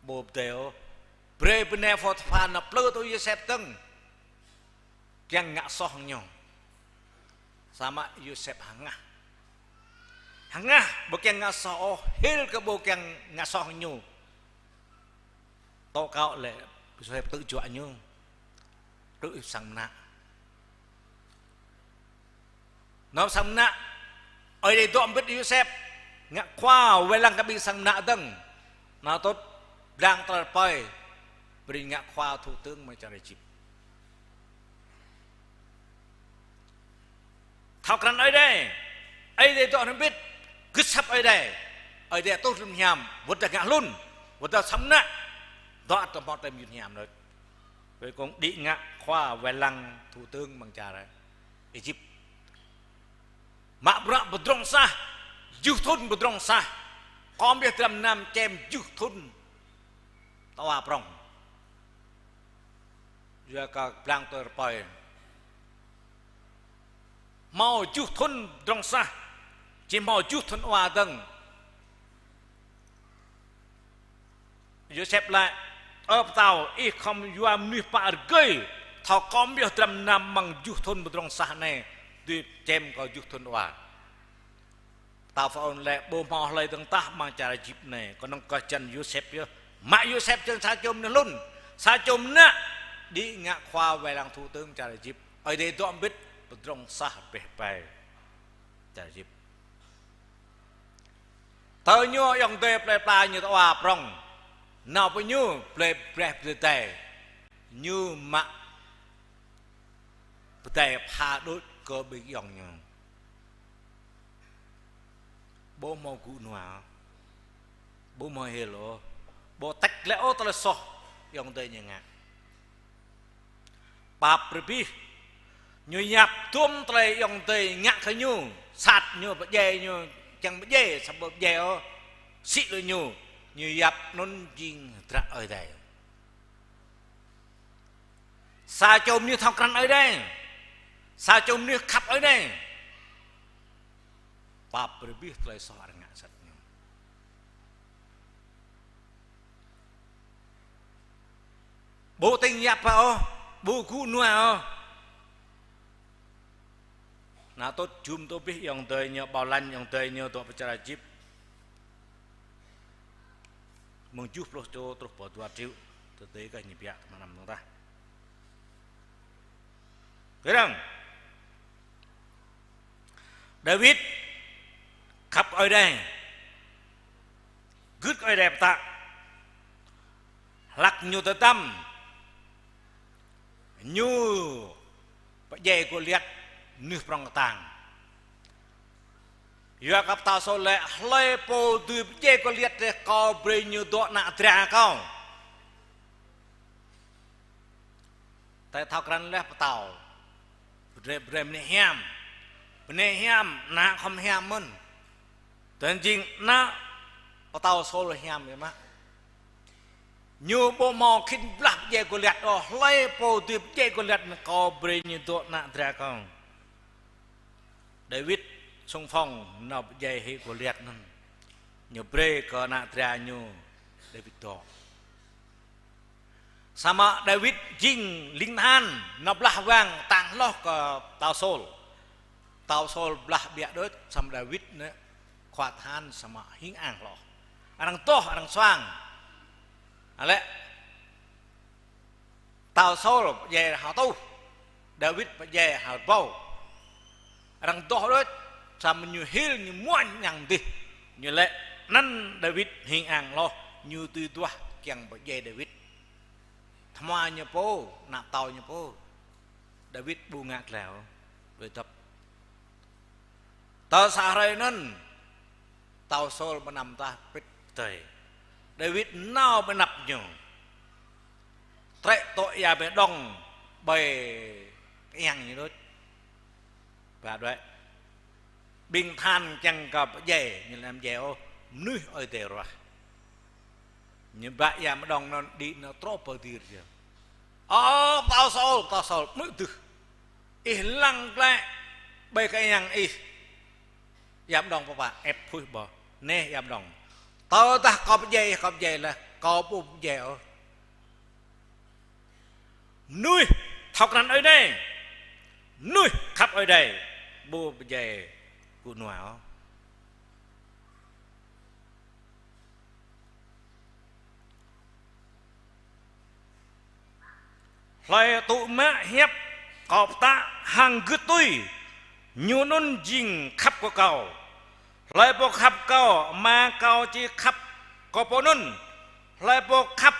ƀu pơdơi ôh. Brơi bơnai Phôtipha nao plư tui Yôsep dơ̆ng. Kiăng ngă soh hăng ñu. Samơ̆ Yôsep hơngah. Hơngah, ƀu kiăng ngă soh ôh, hil kơ ƀu kiăng ngă soh hăng ñu. Tŏ kâo lĕ, Yôsep tŭ juă ñu. Tŭ sang mơnă. Nao sang mơnă, Ơi Adai dŏ hơbĭt Yôsep, ngă khua wai lăng kơ ƀing sang mơnă dơ̆ng. Nao tŭt, blang tơlơi rơpơi, brơi ngă khua thủ tướng mơ̆ng čar Êjip. Thâo krăn Ơi Adai, Ơi Adai dŏ hơbĭt, gưt asăp Ơi Adai. Ơi Adai tuh lơ̆m hiam, wơ̆t dah ngă hlŭn, wơ̆t dah sang mơnă, dŏ tơm hmâo tơm yŭn hiam đôč. Cuối cùng đĭ ngă khua wai lăng thủ tướng mơ̆ng čar Êjip. Mă bruă pơdrŏng sah, tơjuh thŭn pơdrŏng sah. Kom biă dram năm čem tơjuh thŭn tơwa prŏng. Yua kơ blang tơlơi rơpơi. Hmâo tơjuh thŭn pơdrŏng sah, či hmâo tơjuh thŭn tơwa dơ̆ng. Yôsep laĭ: Ơ pơtao, ih khŏm yua mơnuih pă rơgơi, thâo kom biă dram năm amăng tơjuh thŭn pơdrŏng sah anai, dưi čem kơ tơjuh thŭn tơwa. Pơtao Pharaôn laĭ: Ƀu hmâo hlơi dơ̆ng tah amăng čar Êjip anai, kơnơ̆ng kơ jăn Yôsep yơh. Mă Yôsep jing sa čô mơnuih hlŭn, sa čô mơnă, đĭ ngă khua wai lăng thủ tướng čar Êjip. Ơi Adai dŏ hơbĭt, pơdrŏng sah beh bai čar Êjip. Tơ ñu ayŏng adơi plơi pla ñu tơwa prŏng. Nao pơ ñu plơi breh pơdơi. Ñu mă pơdơi pha đôč kơ ƀing ayŏng ñu. Ƀu hmâo gŭ nua. Ƀu hmâo hil ôh. Ƀu tĕk lĕ ôh tơlơi soh ayŏng adơi ñu ngă. Pap brơi abih. Ñu yap dôm tơlơi ayŏng adơi ngă kơ ñu, sat ñu, pơdjai ñu, čang pơdjai, samơ̆ pơdjai ôh, sĭ lui ñu, ñu yap anŭn jing hơdră Ơi Adai. Sa čô mơnuih thâo krăn Ơi Adai, sa čô mơnuih khăp Ơi Adai, pap brơi abih tơlơi soh arăng ngă sat ñu. Ƀu tĭng yap ôh, ƀu gŭ nua ôh. Ană tŭt jum tŭ abih ayŏng adơi ñu, ƀâo lăn ayŏng adơi ñu dŏ pơ čar Êjip. Mơ̆ng tơjuh pluh čô truh pơ dua triệu. Tơdơi kơ ñu biă tơma năm dơ̆ng tah. Ƀiă dơ̆ng. Dawid khăp Ơi Adai, gưt Ơi Adai pơtă. Hlăk ñu tơdăm, ñu pơdjai Gôliat, mơnuih prŏng kơtang. Yua kơ pơtao Sôl laĭ: Hlơi pô dưi pơdjai Gôliat dêh, kâo brơi ñu dŏ ană dra kâo. Tơdah thâo krăn laih pơtao, brơi, brơi bơnai hiam. Bơnai hiam, ană khŏm hiam mơ̆n. Tơdang jing ană pơtao Sôl hiam biă mă. Ñu ƀu hmâo khĭn blah pơdjai Gôliat ôh, hlơi pô dưi pơdjai Gôliat anŭn kâo brơi ñu dŏ ană dra kâo. Dawid xung phong nao pơdjai hĭ Gôliat anŭn. Ñu brơi kơ ană dra ñu Dawid dŏ. Samơ̆ Dawid jing ling tơhan nao blah wang kơtang hloh kơ pơtao Sôl. Pơtao Sôl blah biă đôč, samơ̆ Dawid anai khua tơhan samơ̆ hing ang hloh. Arăng tŏh, arăng suang. Lĕ pơtao Sôl pơdjai hơtuh, Dawid pơdjai hơbâo. Arăng tŏh đôč, samơ̆ ñu hil, ñu muañ ñang dih. Ñu laĭ anăn Dawid hing ang hloh, ñu tui duah kiăng pơdjai Dawid. Tơhmua ñu pô, ană pơtao ñu pô. Dawid ƀu ngă glao, đuaĭ dŏp. Tơ sa hrơi anŭn, pơtao Sôl mơnam tah pĭt tơi. Dawid nao ƀơi anăp ñu. Trĕ tŏ ia ƀơi đŏng ƀơi kơiăng ñu đôč. Ba đuaĭ. Ƀing tơhan kiăng kơ pơdjai, ñu laĭ: Anăm djai ôh, mơnuih Ơi Adai ruah. Ñu ba ia ƀơi đŏng anŭn đĭ nao truh pơ dir jơ̆. Ơ, pơtao Sôl, pơtao Sôl, mơ̆ dưh. Ih lăng glaĭ ƀơi kơiăng ih. Ia ƀơi đŏng pơpă, ĕp phuih ƀơh. Neh ia ƀơi đŏng. Tơdah kâo pơdjai, kâo pơdjai laih, kâo ƀu pơdjai ôh. Mơnuih thâo krăn Ơi Adai, mơnuih khăp Ơi Adai, ƀu pơdjai gŭ nua ôh. Hlơi tŭ mă hiăp kâo pơtă hăng gưt tui, ñu anŭn jing khăp kơ kâo. Hlơi pô khăp kâo, Ama kâo či khăp kơ pô anŭn. Hlơi pô khăp,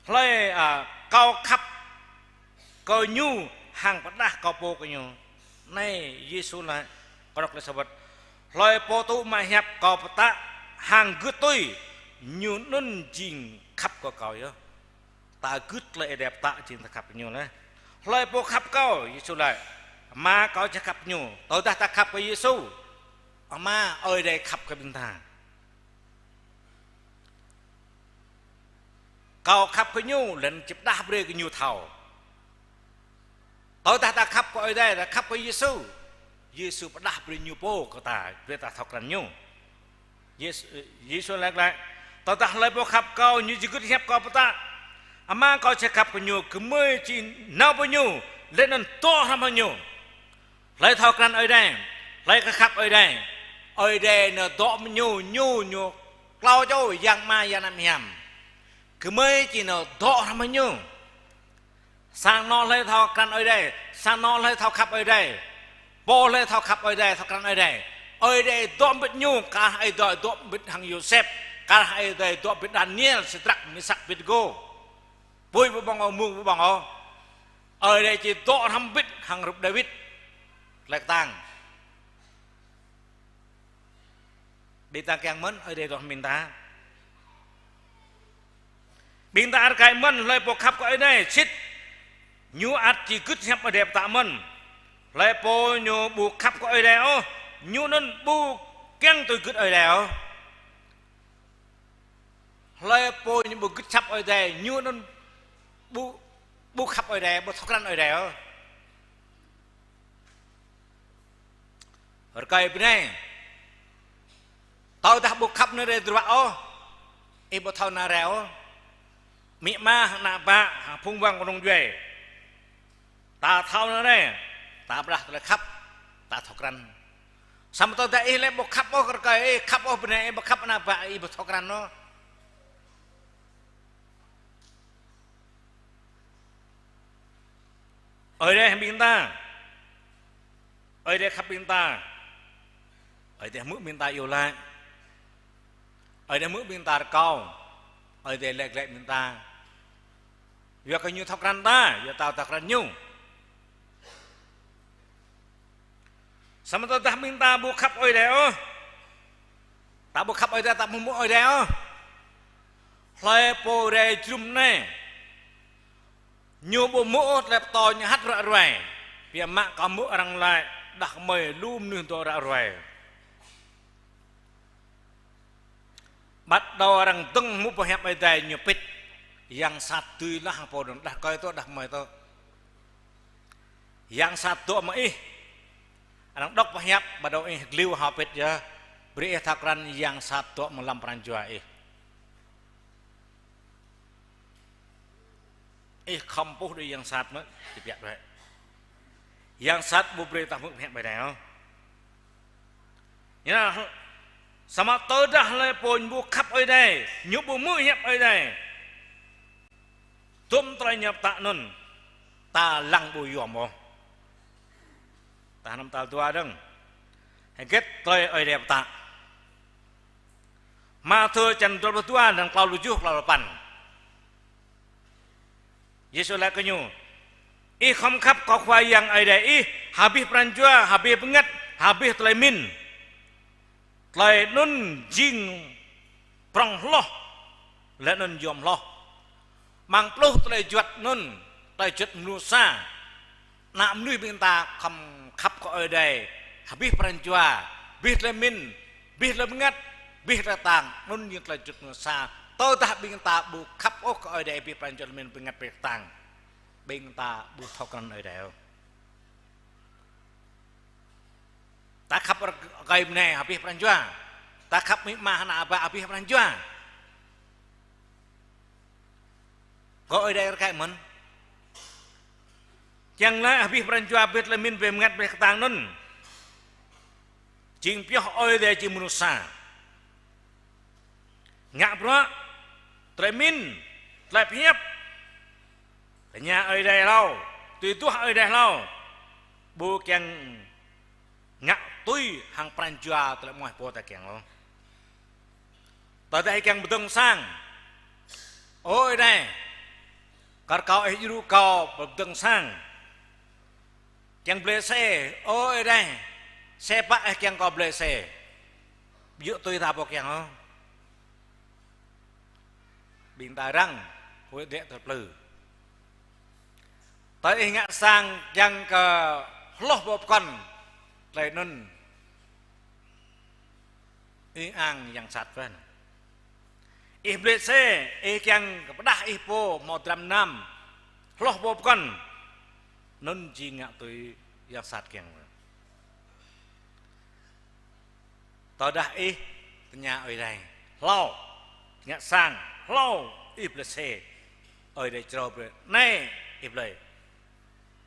hlơi, a, kâo khăp kơ ñu hăng pơdah kâo pô kơ ñu. Anai Yêsu laĭ, kơnơ̆ng laĭ sa wơ̆t: Hlơi pô tŭ mă hiăp kâo pơtă hăng gưt tui, ñu anŭn jing khăp kơ kâo yơh. Ta gưt tơlơi Ơi Adai pơtă jing ta khăp kơ ñu laih. Hlơi pô khăp kâo, Yêsu laĭ, Ama kâo či khăp kơ ñu. Tơdah ta khăp kơ Yêsu, Ama Ơi Adai khăp kơ ƀing ta. Kâo khăp kơ ñu, laih anŭn či pơdah brơi kơ ñu thâo. Tơdah ta khăp kơ Ơi Adai, ta khăp kơ Yêsu, Yêsu pơdah brơi ñu pô kơ ta, brơi ta thâo krăn ñu. Yêsu, Yêsu laĭ glaĭ: Tơdah hlơi pô khăp kâo, ñu či gưt hiăp kâo pơtă. Ama kâo či khăp kơ ñu, gơmơi či nao pơ ñu, laih anŭn dŏ hrŏm hăng ñu. Hlơi thâo krăn Ơi Adai, hlơi kơ khăp Ơi Adai, Ơi Adai nao dŏ mơ̆ng ñu, ñu, ñu klâo čô, Yang Ama, Yang Ană Hiam. Gơmơi či nao dŏ hrŏm hăng ñu. Sang anŏ hlơi thâo krăn Ơi Adai, sang anŏ hlơi thâo khăp Ơi Adai, pô hlơi thâo khăp Ơi Adai, thâo krăn Ơi Adai, Ơi Adai dŏ mbĭt ñu, kar Ơi Adai dŏ mbĭt hăng Yôsep, kar Ơi Adai dŏ mbĭt Daniel, Sêdrak, Mêsak, Abêdnêgô. Apui ƀu ƀơ̆ng ôh, mông ƀu ƀơ̆ng ôh. Ơi Adai či dŏ hrŏm hơbĭt hăng hrup Dawid. Tơlơi kơtang. Ƀing ta kiăng mơ̆n Ơi Adai dŏ hrŏm ƀing ta. Ƀing ta rơkơi mơ̆n hlơi pô khăp kơ Ơi Adai sĭt. Ñu ăt či gưt hiăp Ơi Adai pơtă mơ̆n. Hlơi pô ñu ƀu khăp kơ Ơi Adai ôh, ñu anŭn ƀu kiăng tui gưt Ơi Adai ôh. Hlơi pô ñu ƀu gưt hiăp Ơi Adai, ñu anŭn ƀu, ƀu khăp Ơi Adai, ƀu thâo krăn Ơi Adai ôh. Rơkơi bơnai. Tơdah ƀu khăp nao rai tơdruă ôh, ih ƀu thâo nao rai ôh. Amĭ ama, ană bă, hăng phung wang kơnung djuai. Ta thâo nao rai, ta pơdah tơlơi khăp, ta thâo krăn. Samơ̆ tơdah ih lĕ ƀu khăp ôh rơkơi, ih khăp ôh bơnai, ih ƀu khăp ană bă, ih ƀu thâo krăn ôh. Ơi Adai hăng ƀing ta. Ơi Adai khăp ƀing ta. Ơi Adai hmư̆ ƀing ta iâu laĭ. Ơi Adai hmư̆ ƀing ta rơkâo. Ơi Adai laĭ glaĭ ƀing ta. Yua kơ Ñu thâo krăn ta, yua ta thâo krăn Ñu. Samơ̆ tơdah ƀing ta ƀu khăp Ơi Adai ôh. Ta ƀu khăp Ơi Adai, ta ƀu hmư̆ Ơi Adai ôh. Hlơi pô rai jơnum anai, ñu ƀu hmư̆ ôh tơlơi pơtô ñu hăt ră ruai. Biă mă kâo hmư̆ arăng laĭ đah kơmơi lu mơnuih dŏ ră ruai. Bắt đầu arăng dơ̆ng hmư̆ boh hiăp Ơi Adai ñu pĭt. Yang sat dưi laih hăng pô anŭn, đah rơkơi tŏ, đah kơmơi tŏ. Yang sat dŏ mă ih. Arăng đŏk boh hiăp, bắt đầu ih glêu hao pĭt yơh. Brơi ih thâo krăn yang sat dŏ mă lăm pran jua ih. Ih khŏm puh đĭ yang sat mơ̆, či biă đuaĭ. Yang sat ƀu brơi ta hmư̆ boh hiăp Ơi Adai ôh. Ñu anŭn, samơ̆ tơdah hlơi pô ñu ƀu khăp Ơi Adai, ñu ƀu hmư̆ hiăp Ơi Adai. Dôm tơlơi ñu pơtă anŭn, ta lăng ƀu yom ôh. Ta hnăm tal dua dơ̆ng. Hơget tơlơi Ơi Adai pơtă. Mathiơ čăn dua pluh dua, dơ̆ng klâo pluh tơjuh, klâo pluh păn. Yêsu laĭ kơ ñu: Ih khŏm khăp kơ Khua Yang Ơi Adai ih, hơbĭt pran jua, hơbĭt bơngăt, hơbĭt tơlơi pơmĭn. Tơlơi anŭn jing prŏng hloh, laih anŭn yom hloh. Amăng pluh tơlơi juăt anŭn, tơlơi juăt mơnuih sa. Ană mơnuih ƀing ta khŏm khăp kơ Ơi Adai, hơbĭt pran jua, hơbĭt tơlơi pơmĭn, hơbĭt tơlơi bơngăt, hơbĭt tơlơi kơtang, anŭn jing tơlơi juăt mơnuih sa. Tơdah ƀing ta ƀu khăp ôh kơ Ơi Adai, hơbĭt pran jua, tơlơi pơmĭn, bơngăt, hơbĭt kơtang, ƀing ta ƀu thâo krăn Ơi Adai ôh. Ta khăp rơkơi bơnai, hơbĭt pran jua. Ta khăp amĭ ama, ană bă, hơbĭt pran jua. Kơ Ơi Adai rơkơi mơ̆n. Kiăng laĭ hơbĭt pran jua, hơbĭt tơlơi pơmĭn, hơbĭt bơngăt, hơbĭt kơtang anŭn, jing pioh Ơi Adai jing mơnuih sa. Ngă bruă, tơlơi pơmĭn, tơlơi pơhiăp, tơña Ơi Adai hlâo, tui duah Ơi Adai hlâo. Ƀu kiăng ngă tui hăng pran jua tơlơi mơnuih pô ta kiăng ôh. Tơdah ih kiăng pơdơ̆ng sang, ơ Ơi Adai, kar kâo, ih djru kâo pơdơ̆ng sang. Kiăng blơi xe, ơ Ơi Adai, xe pă ih kiăng kâo blơi xe. Ƀu djơ̆ tui ta pô kiăng ôh. Ƀing ta răng, huĭ đĕ tơplư. Tơdah ih ngă sang kiăng kơ hloh pô pơkŏn, tơlơi anŭn ih ang yang sat wơ̆n. Ih blơi xe, ih kiăng kơ pơdah ih pô hmâo dram gơnam, hloh pô pơkŏn, anŭn jing ngă tui yang sat kiăng. Tơdah ih tơña Ơi Adai hlâo, ngă sang hlâo, ih blơi xe, Ơi Adai črâo brơi, anai ih blơi.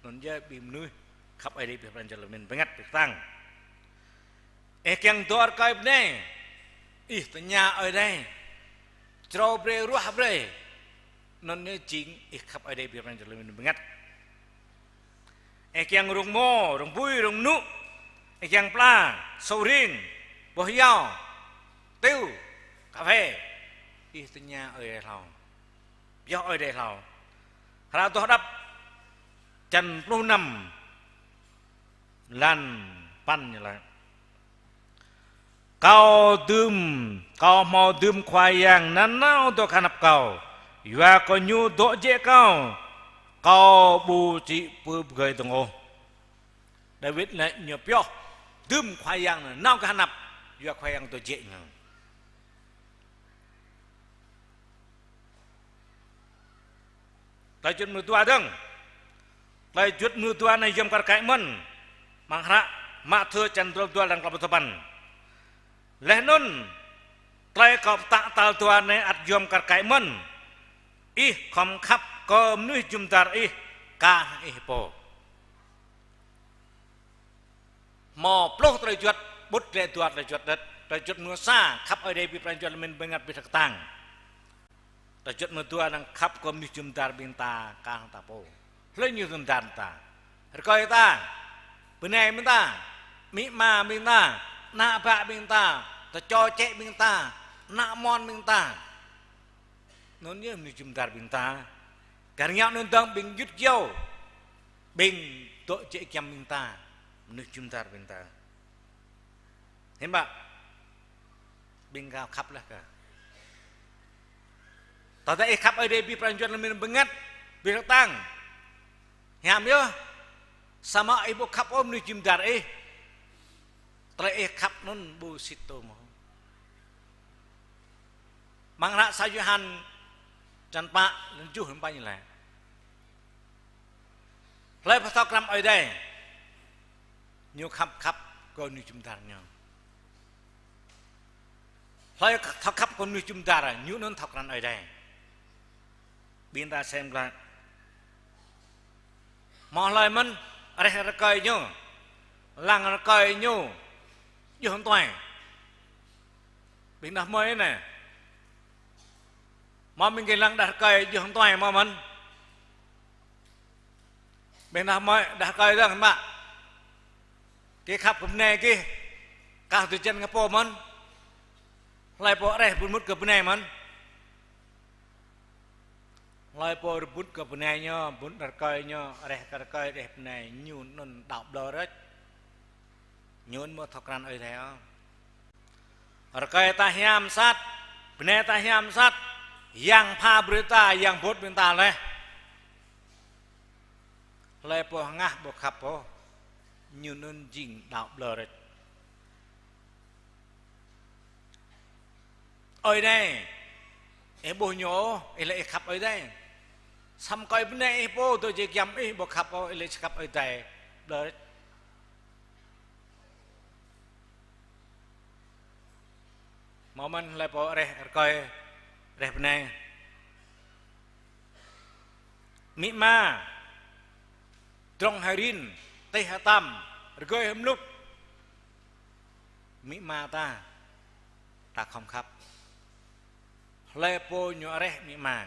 Anŭn yơh ƀing mơnuih khăp Ơi Adai, hơbĭt pran jua, tơlơi pơmĭn, bơngăt, hơbĭt kơtang. Ih kiăng dŏ rơkơi bơnai, ih tơña Ơi Adai, črâo brơi, ruah brơi. Anŭn yơh jing ih khăp Ơi Adai, hơbĭt pran jua, tơlơi pơmĭn, bơngăt. Ih kiăng rông mô, rông bui, rông mơnŭ. Ih kiăng pla, sô ring, boh yao, tiu, kơphê. Ih tơña Ơi Adai hlâo. Pioh Ơi Adai hlâo. Hră Adoh Đăp, čăn pluh năm, lan păn ñu laĭ: Kâo dưm, kâo hmâo dưm Khua Yang nanao dŏ hrŏm hăng kâo, yua kơ Ñu dŏ jĕ kâo, Kâo ƀu či pơgơi dơ̆ng ôh. Dawid laĭ ñu pioh dưm Khua Yang nao gah anăp, yua Khua Yang dŏ jĕ ñu. Tơlơi juăt mơnuih dua dơ̆ng. Tơlơi juăt mơnuih dua anai yom kar kaĭ mơ̆n. Amăng hră Mathiơ črăn dua pluh dua, lăng klâo pluh tơpăn. Laih anŭn, tơlơi kâo pơtă tal dua anai ăt yom kar kaĭ mơ̆n. Ih khŏm khăp kơ mơnuih jum dar ih kah ih pô. Hmâo pluh tơlơi juăt, ƀut lĕ dua tơlơi juăt đôč. Tơlơi juăt mơnuih sa, khăp Ơi Adai abih pran jua lơ̆m anŭn bơngăt abih tơ̆k tang. Tơlơi juăt mơnuih dua anŭn khăp kơ mơnuih jum dar ƀing ta kah ta pô. Hlơi ñu jum dar ta? Rơkơi ta, bơnai ƀing ta, amĭ ama ƀing ta, ană bă ƀing ta, tơčô čĕ ƀing ta, ană mon ƀing ta. Anŭn yơh mơnuih jum dar ƀing ta. Kar ngă anŭn dơ̆ng ƀing gơyut gơyâo, ƀing dŏ jĕ giăm ƀing ta, mơnuih jum dar ƀing ta. Hiư̆m pă? Ƀing gơyut khăp laih kah? Tơdah ih khăp Ơi Adai abih pran jua lơ̆m anŭn bơngăt abih tơ̆k tang, hiam yơh. Samơ̆ ih ƀu khăp ôh mơnuih jum dar ih, tơlơi ih khăp anŭn ƀu sĭt tơ̆ mơ̆n. Amăng hră sa Yôhan črăn pă, lăng tơjuh lăng pă ñu laĭ: Hlơi pô thâo krăn Ơi Adai, ñu khŏm khăp kơ mơnuih jum dar ñu. Hlơi thâo khăp kơ mơnuih jum dar, ñu anŭn thâo krăn Ơi Adai. Ƀing ta sem glaĭ. Hmâo hlơi mơ̆n areh rơkơi ñu, lăng rơkơi ñu djơ̆ hăng tuai? Ƀing ta hmâo anai. Hmâo ƀing gih lăng đah rơkơi djơ̆ hăng tuai hmâo mơ̆n? Ƀing ta hmâo đah rơkơi dơ̆ng mă. Gih khăp kơ bơnai gih kah dơjăn kơ pô mơ̆n? Hlơi pô areh rơbŭt kơ bơnai mơ̆n? Hlơi pô rơbŭt kơ bơnai ñu, rơbŭt rơkơi ñu, areh kơ rơkơi, areh bơnai, ñu anŭn đaŏ ƀlŏr rơ̆č. Ñu anŭn ƀu thâo krăn Ơi Adai ôh. Rơkơi ta hiam sat, bơnai ta hiam sat, yang pha brơi ta, yang bôt ƀing ta laih. Hlơi pô hơngah ƀu khăp ôh, ñu anŭn jing đaŏ ƀlŏr rơ̆č. Ơi Adai, ih ƀuh ñu ôh, ih laĭ ih khăp Ơi Adai. Samơ̆ kơ bơnai ih pô dŏ jĕ giăm ih ƀu khăp ôh, ih laĭ ih khăp Ơi Adai. Ƀlŏr rơ̆č. Hmâo mơ̆n hlơi pô areh rơkơi, areh bơnai? Amĭ ama, drŏng hơrin, tih hơtăm, rơgơi hơmlŭk. Amĭ ama ta, ta khŏm khăp. Hlơi pô ñu areh amĭ ama,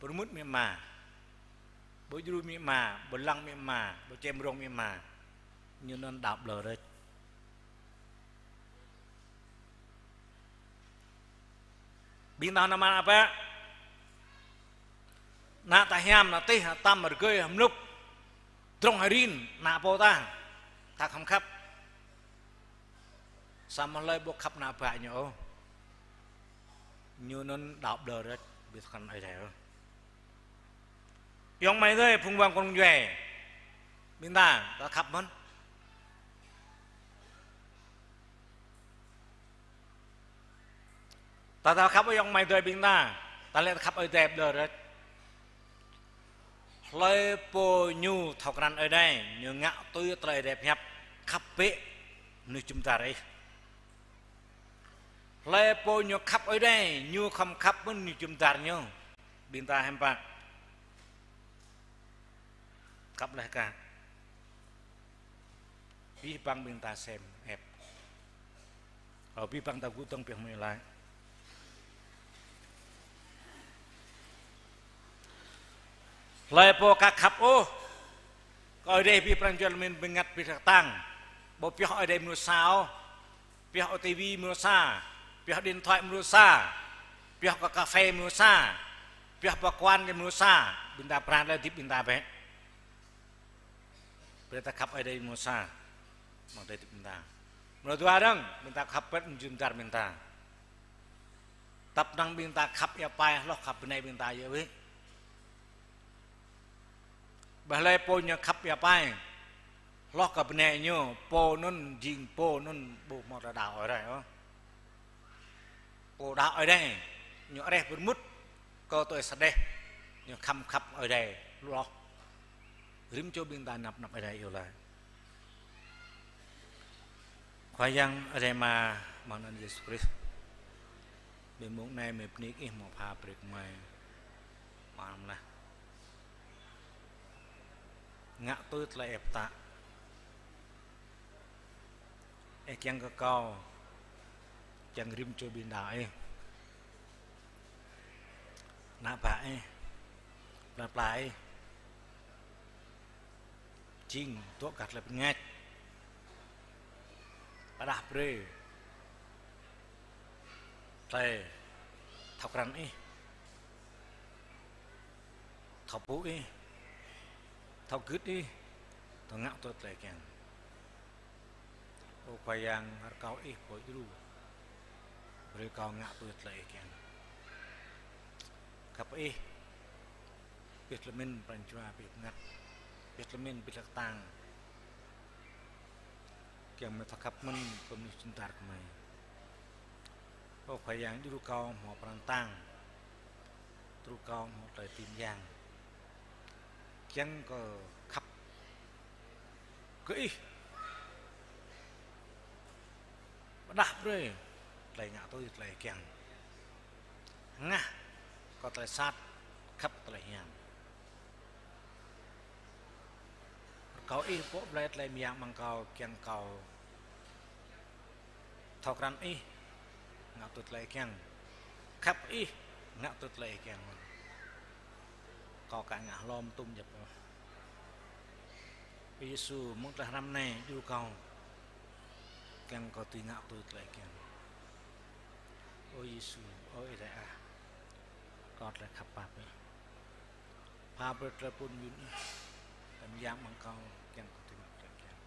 pơrơmut amĭ ama, ƀu djru amĭ ama, ƀu lăng amĭ ama, ƀu čem rông amĭ ama, ñu anŭn đaŏ ƀlŏr rơ̆č. Ƀing ta nao mă ană bă, ană ta hiam, ană tih, ană tăm, rơgơi, hơmlŭk, drŏng hơrin, ană pô ta, ta khŏm khăp. Samơ̆ hlơi ƀu khăp ană bă ñu ôh, ñu anŭn đaŏ ƀlŏr rơ̆č, ƀu thâo krăn Ơi Adai ôh. Ayŏng amai adơi, phung wang kông djuai, ƀing ta, ta khăp mơ̆n? Ta, ta khăp ayŏng amai adơi ƀing ta, ta lĕ ta khăp Ơi Adai ƀlŏr rơ̆č. Hlơi pô ñu thâo krăn Ơi Adai, ñu ngă tui tơlơi Ơi Adai pơhiăp, khăp bĕ mơnuih jum dar ih. Hlơi pô ñu khăp Ơi Adai, ñu khŏm khăp mơ̆n mơnuih jum dar ñu. Ƀing ta hiư̆m pă? Khăp laih kah? Abih bang ƀing ta sem ĕp. Ơ, abih bang ta gŭ dơ̆ng pioh mơ̆ laĭ. Hlơi pô ka khăp ôh kơ Ơi Adai abih pran jua lơ̆m anŭn bơngăt abih tơ̆k tang, ƀu pioh Ơi Adai mơnuih sa ôh. Pioh ơ tivi mơnuih sa, pioh điện thoại mơnuih sa, pioh kơ cà phê mơnuih sa, pioh pơ quán kơ mơnuih sa, ƀing ta pran lĕ hơdip ƀing ta bĕ. Brơi ta khăp Ơi Adai mơnuih sa, mơ̆ng tơlơi hơdip ƀing ta. Mơnuih dua dơ̆ng, ƀing ta khăp bĕ mơnuih jum dar ƀing ta. Tơpă năng ƀing ta khăp ia pai, hloh khăp bơnai ƀing ta yơh wĕ. Ƀơi hlơi pô ñu khăp ia pai hloh kơ bơnai ñu, pô anŭn jing pô anŭn ƀu hmâo tơlơi đaŏ Ơi Adai ôh. Pô đaŏ Ơi Adai, ñu areh pơrmŭt kơ tơlơi sa đeh, ñu khăm khăp Ơi Adai hloh. Rĭm čô ƀing ta năp năp Ơi Adai iâu laĭ. Khua Yang Ơi Adai Ama, amăng anăn Yêsu Krist. Ƀơi mông anai mơi bơni kơ Ih hmâo pha brơi kơ mơi mlam anai. Ngă tui tơlơi Ih pơtă. Ih kiăng kơ kâo, kiăng rĭm čô ƀing đaŏ Ih, ană bă Ih, plei pla Ih, jing dŏ gah tơlơi pơngač, pơdah brơi tơlơi thâo krăn Ih, thâo pŭ Ih, thâo gưt Ih, thâo ngă tui tơlơi Ih kiăng. Ơ Khua Yang, rơkâo Ih pô djru brơi kâo ngă tui tơlơi Ih kiăng. Khăp Ih, abih tơlơi mĭn pran jua abih bơngăt, abih tơlơi mĭn abih tơlơi kơtang. Kiăng mơi thâo khăp mơ̆n kơ mơnuih jum dar kơ mơi. Ơ Khua Yang, djru kâo hmâo pran kơtang, djru kâo hmâo tơlơi tin yang, kiăng kơ khăp kơ Ih, pơdah brơi tơlơi ngă tui tơlơi Ih kiăng, hơngah kơ tơlơi sat, khăp tơlơi hiam. Rơkâo Ih pŏk blai tơlơi mơyang amăng kâo, kiăng kâo thâo krăn Ih, ngă tui tơlơi Ih kiăng, khăp Ih, ngă tui tơlơi Ih kiăng. Kâo ka ngă hlom tŭm djăp ôh. Ơ Yêsu, mơ̆ng tơlơi hrăm anai djru kâo, kiăng kâo dưi ngă tui tơlơi Ih kiăng. Ơ Yêsu, ơ Ơi Adai ah, kâo tơlơi khăp pap Ih. Pha brơi tơlơi pŭn yun Ih, tơm yam amăng kâo, kiăng kâo dưi ngă tui Ih kiăng.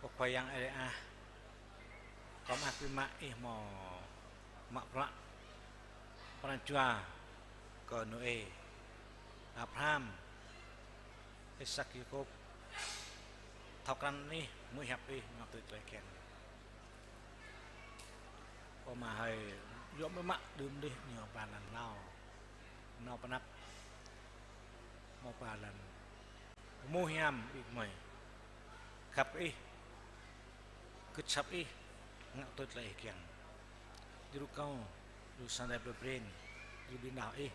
Ơ Khua Yang Ơi Adai ah, kâo mơak biă mă Ih hmâo mă bruă pran jua kơ Nôê, Abraham, Isak, Yakôb, thâo krăn Ih, hmư̆ hiăp Ih, ngă tui tơlơi Ih kiăng. Ơ Ama hơi, yua mơ̆ mă đưm đih ñu ba lăn hlâo, nao pơ anăp, hmâo ba lăn pơhmuh hiam ƀing gơmơi. Khăp kơ Ih, gưt asăp Ih, ngă tui tơlơi Ih kiăng. Djru kâo, djru sang Ơi Adai plei Breng, djru ƀing đaŏ Ih,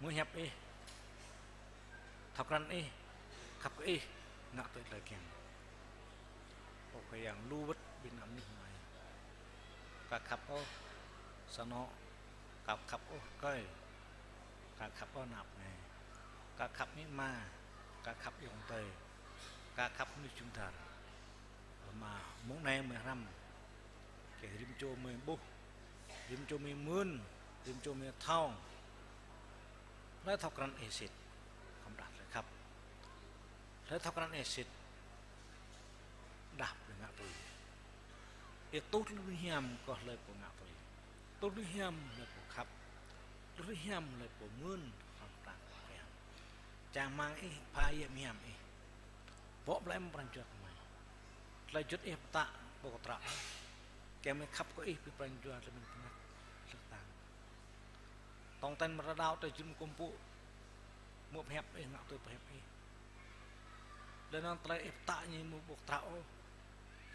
hmư̆ hiăp Ih, thâo krăn Ih, khăp kơ Ih, ngă tui tơlơi Ih kiăng. Ơ Khua Yang, lu wơ̆t ƀing ană mơnuih mơi ka khăp ôh sang anô̆, ka khăp ôh rơkơi, ka khăp ôh ană bơnai, ka khăp amĭ ama, ka khăp ayŏng adơi, ka khăp mơnuih jum dar. Ơ Ama, mông anai mơi hrăm, kiăng rĭm čô mơi ƀuh, rĭm čô mơi mưn, rĭm čô mơi thâo. Hlơi thâo krăn Ih sĭt, khŏm pơdah tơlơi khăp. Hlơi thâo krăn Ih sĭt, pơdah tơlơi ngă tui. Ih tuh tơlơi hiam kơ hlơi pô ngă tui. Tuh tơlơi hiam hlơi pô khăp. Tuh tơlơi hiam hlơi pô mưn, khŏm pơdah tơlơi hiam. Čang rơmang Ih, pha yơh hiam Ih. Bŏ blai amăng pran jua gơmơi. Tơlơi juăt Ih pơtă, ƀu kơtrâo. Kiăng mơi khăp kơ Ih, abih pran jua tơlơi mĭn bơngăt, tơlơi kơtang. Tong ten mơ̆ rơđao tơlơi jum kơkuh pơpŭ, hmư̆ pơhiăp Ih, ngă tui pơhiăp Ih. Lĕ anŭn tơlơi Ih pơtă ñu mơ̆ ƀu kơtrâo ôh.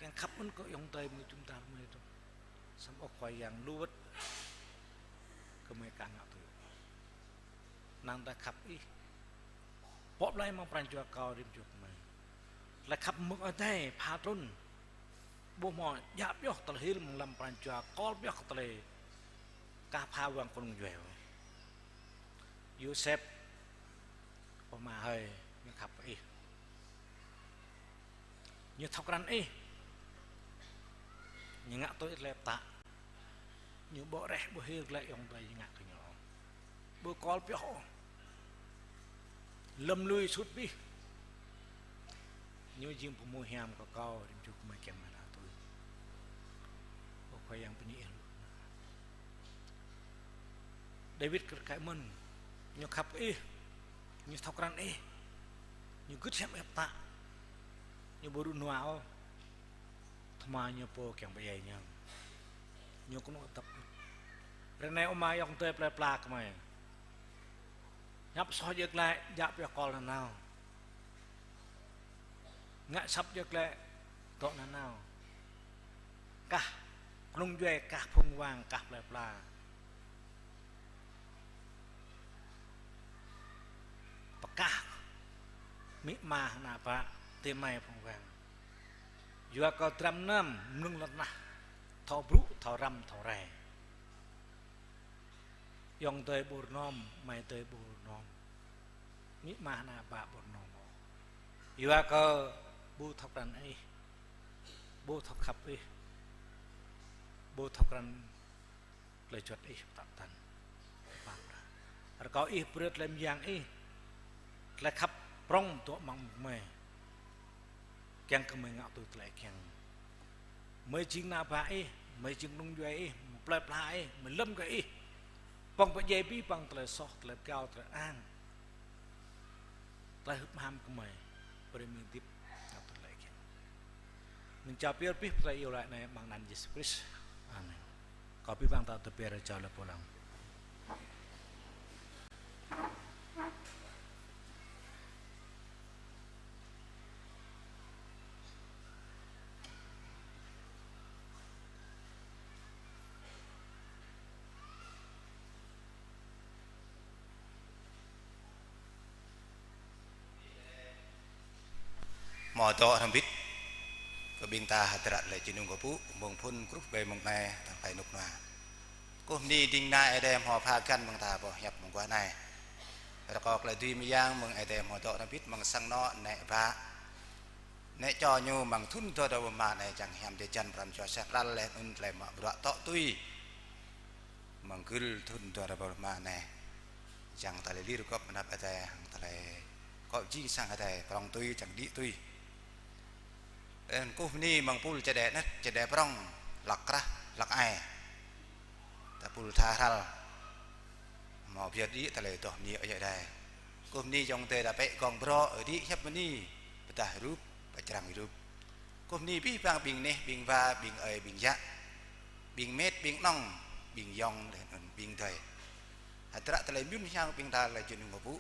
Kiăng khăp mơ̆n kơ ayŏng adơi mơ̆ng jum dar mơi tŭ. Samơ̆ Ơ Khua Yang, lu wơ̆t gơmơi ka ngă tui. Năng tơlơi khăp Ih bŏ blai amăng pran jua kâo rĭm čô gơmơi. Tơlơi khăp mơ̆ng Ơi Adai pha trŭn. Ƀu hmâo djă pioh tơlơi hil mơ̆ng lăm pran jua, kol pioh kơ tơlơi ka pha wang kơnung djuai. Yôsep, Ơ Ama hơi, ñu khăp kơ Ih. Ñu thâo krăn Ih. Ñu ngă tui tơlơi pơtă. Ñu ƀu reh ƀu hil glaĭ ayŏng adơi ñu ngă kơ ñu. Ƀu kol pioh ôh. Lơ̆m lui sut abih. Ñu jing pơhmuh hiam kơ kâo, rĭm čô gơmơi kiăng mơi nao tui. Ơ Khua Yang bơni Ih. Dawid kơ rơkơi mơ̆n, ñu khăp kơ Ih. Ñu thâo krăn ih. Ñu gưt hiăp ih pơtă. Ñu ƀu rŭ nua ôh. Tơma ñu pô kiăng pơdjai ñu. Ñu kơnuk tăp. Ră anai ơ Ama, ayŏng adơi plơi pla gơmơi. Hiăp soh djơ̆ glaĭ, djă pioh kol nanao. Ngă asăp djơ̆ glaĭ, dŏ nanao. Kah kơnung djuai, kah phung wang, kah plơi pla. Pơkah amĭ ama hăng ană bă, adơi amai phung wang. Yua kơ dram mơnam mơnơ̆ng lŏn tơnah thâo brŭ, thâo răm, thâo rai. Ayŏng adơi ƀu rơnŏm, amai adơi ƀu rơnŏm. Amĭ ama hăng ană bă ƀu rơnŏm ôh. Yua kơ ƀu thâo krăn ih, ƀu thâo khăp ih, ƀu thâo krăn tơlơi juăt ih pơtă pơtăn. Rơkâo ih brơi tơlơi mơyang ih, tơlơi khăp prŏng dŏ amăng gơmơi. Kiăng kơ gơmơi ngă tui tơlơi kiăng. Gơmơi jing ană bă ih, gơmơi jing kơnung djuai ih, plơi pla ih, gơmơi lơ̆m kơ ih. Pŏng pơdjai abih bang tơlơi soh, tơlơi pơgao, tơlơi ang. Tơlơi hưp ham gơmơi, brơi gơmơi hơdip ngă tui tơlơi kiăng. Mơ̆ng čar pioh abih tơlơi iâu laĭ anai amăng anăn Yêsu Krist. Amen. Kâo abih bang ta tơbiă rơjao lĕ pô lăng. Hmâo dŏ hrŏm hơbĭt kơ ƀing ta hơdră tơlơi jơnum kơpŭ mơ̆ng phŭn gruh ƀơi mông anai tơl ƀơi rơnŭk rơnua. Kơkuh bơni ding kơna Ơi Adai hmâo pha găn ƀing ta boh hiăp mơguah anai. Rơkâo tơlơi dưi mơyang mơ̆ng Ơi Adai hmâo dŏ hrŏm hơbĭt mơ̆ng sang anŏ, ană bă, ană čô ñu, amăng thŭn dua rơbâo rơma anai čang hiam drơi jăn pran jua seh pral laih anŭn tơlơi mă bruă tŏ tui. Amăng gưl thŭn dua rơbâo rơma anai. Čang tơlơi lir gŏp mơnăp Ơi Adai, hăng tơlơi kŏ jing sang Ơi Adai, prŏng tui, čang đĭ tui. Ơ, kơkuh bơni amăng pul čơđeh anet, čơđeh prŏng, hlăk krah, hlăk ai. Ta pul tha hrăl. Hmâo pơyơr đĭ tơlơi adoh bơni Ơi Adai. Kơkuh bơni ayŏng adơi đa pĕ gong brŏ, đĭ hiăp bơni, pơdah rup, pơčrang rup. Kơkuh bơni abih bang ƀing neh, ƀing wa, ƀing ơi, ƀing yă, ƀing met, ƀing anŏng, ƀing ayŏng, laih anŭn ƀing adơi. Hơdră tơlơi mơyun hiam ƀing ta tơlơi jơnum kơpŭ.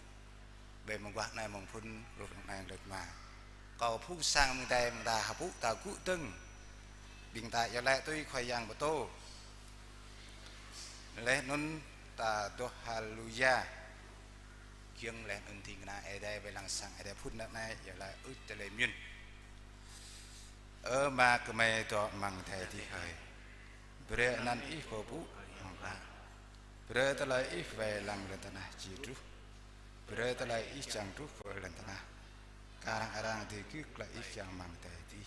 Ƀơi mơguah anai mơ̆ng phŭn, rơnŭk anai lĕ tơma. Kâo phung sang ƀing adơi, ƀing ta hơpŭ ta gŭ dơ̆ng. Ƀing ta iâu laĭ tui Khua Yang pơtô. Laih anŭn ta adoh haleluya. Giŏng laih anŭn ding kơna Ơi Adai ƀơi lăng sang Ơi Adai phŭn rơnŭk anai iâu laĭ ưč tơlơi mơyun. Ơ Ama gơmơi dŏ amăng adai adih hơi. Brơi anăn Ih pơpŭ hăng hlak. Brơi tơlơi Ih wai lăng lŏn tơnah či truh. Brơi tơlơi Ih čang truh pơ lŏn tơnah. Kar hăng arăng dưi gưt glaĭ Ih kiăng amăng adai adih.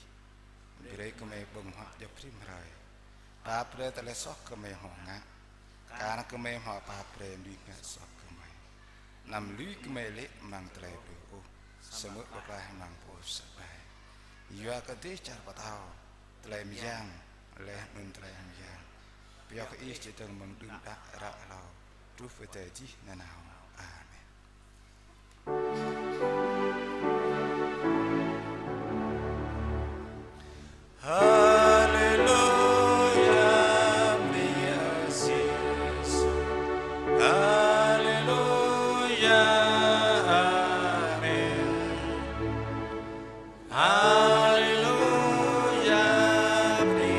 Brơi gơmơi ƀơ̆ng huă djŏp rĭm hrơi. Pap brơi tơlơi soh gơmơi hmâo ngă. Kar hăng gơmơi hmâo pap brơi lui ngă soh gơmơi. Anăm lui gơmơi lê̆ amăng tơlơi plư ôh. Samơ̆ pơklaih amăng pô sat ƀai. Yua kơ dêh čar pơtao, tơlơi mơyang, laih anŭn tơlơi mơyang. Pioh kơ Ih čơdơ̆ng mơ̆ng đưm đă ră hlâo, truh pơ adai adih nanao. Amen. Haleluya, bơni Yêsu. Haleluya, amen. Haleluya, bơni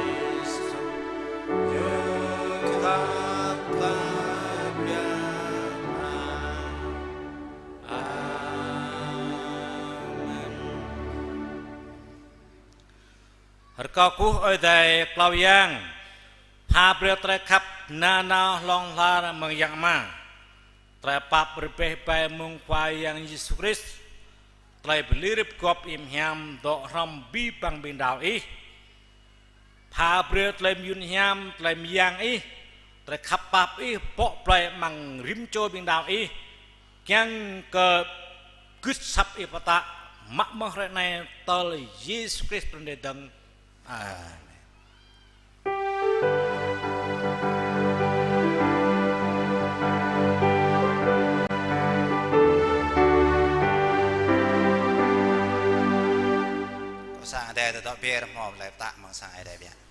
Yêsu. Yơh kơtang kơtang biă mă. Amen. Rơkâo kơkuh Ơi Adai Klâo Yang, pha brơi tơlơi khăp nanao hlŏng lar mơ̆ng Yang Ama, tơlơi pap rơbeh ƀai mơ̆ng Khua Yang Yêsu Krist, tơlơi pơlir pơgop hiam hiam dŏ hrŏm abih bang ƀing đaŏ Ih. Pha brơi tơlơi mơyun hiam, tơlơi mơyang Ih, tơlơi khăp pap Ih, pŏk plơi amăng rĭm čô ƀing đaŏ Ih, kiăng kơ gưt asăp Ih pơtă, mă mơ̆ hrơi anai tơl Yêsu Krist pran jua dơ̆ng. Amen. tơdŏ ƀiă hmâo lĕ pơtă mơ̆ng sang Ơi Adai biă.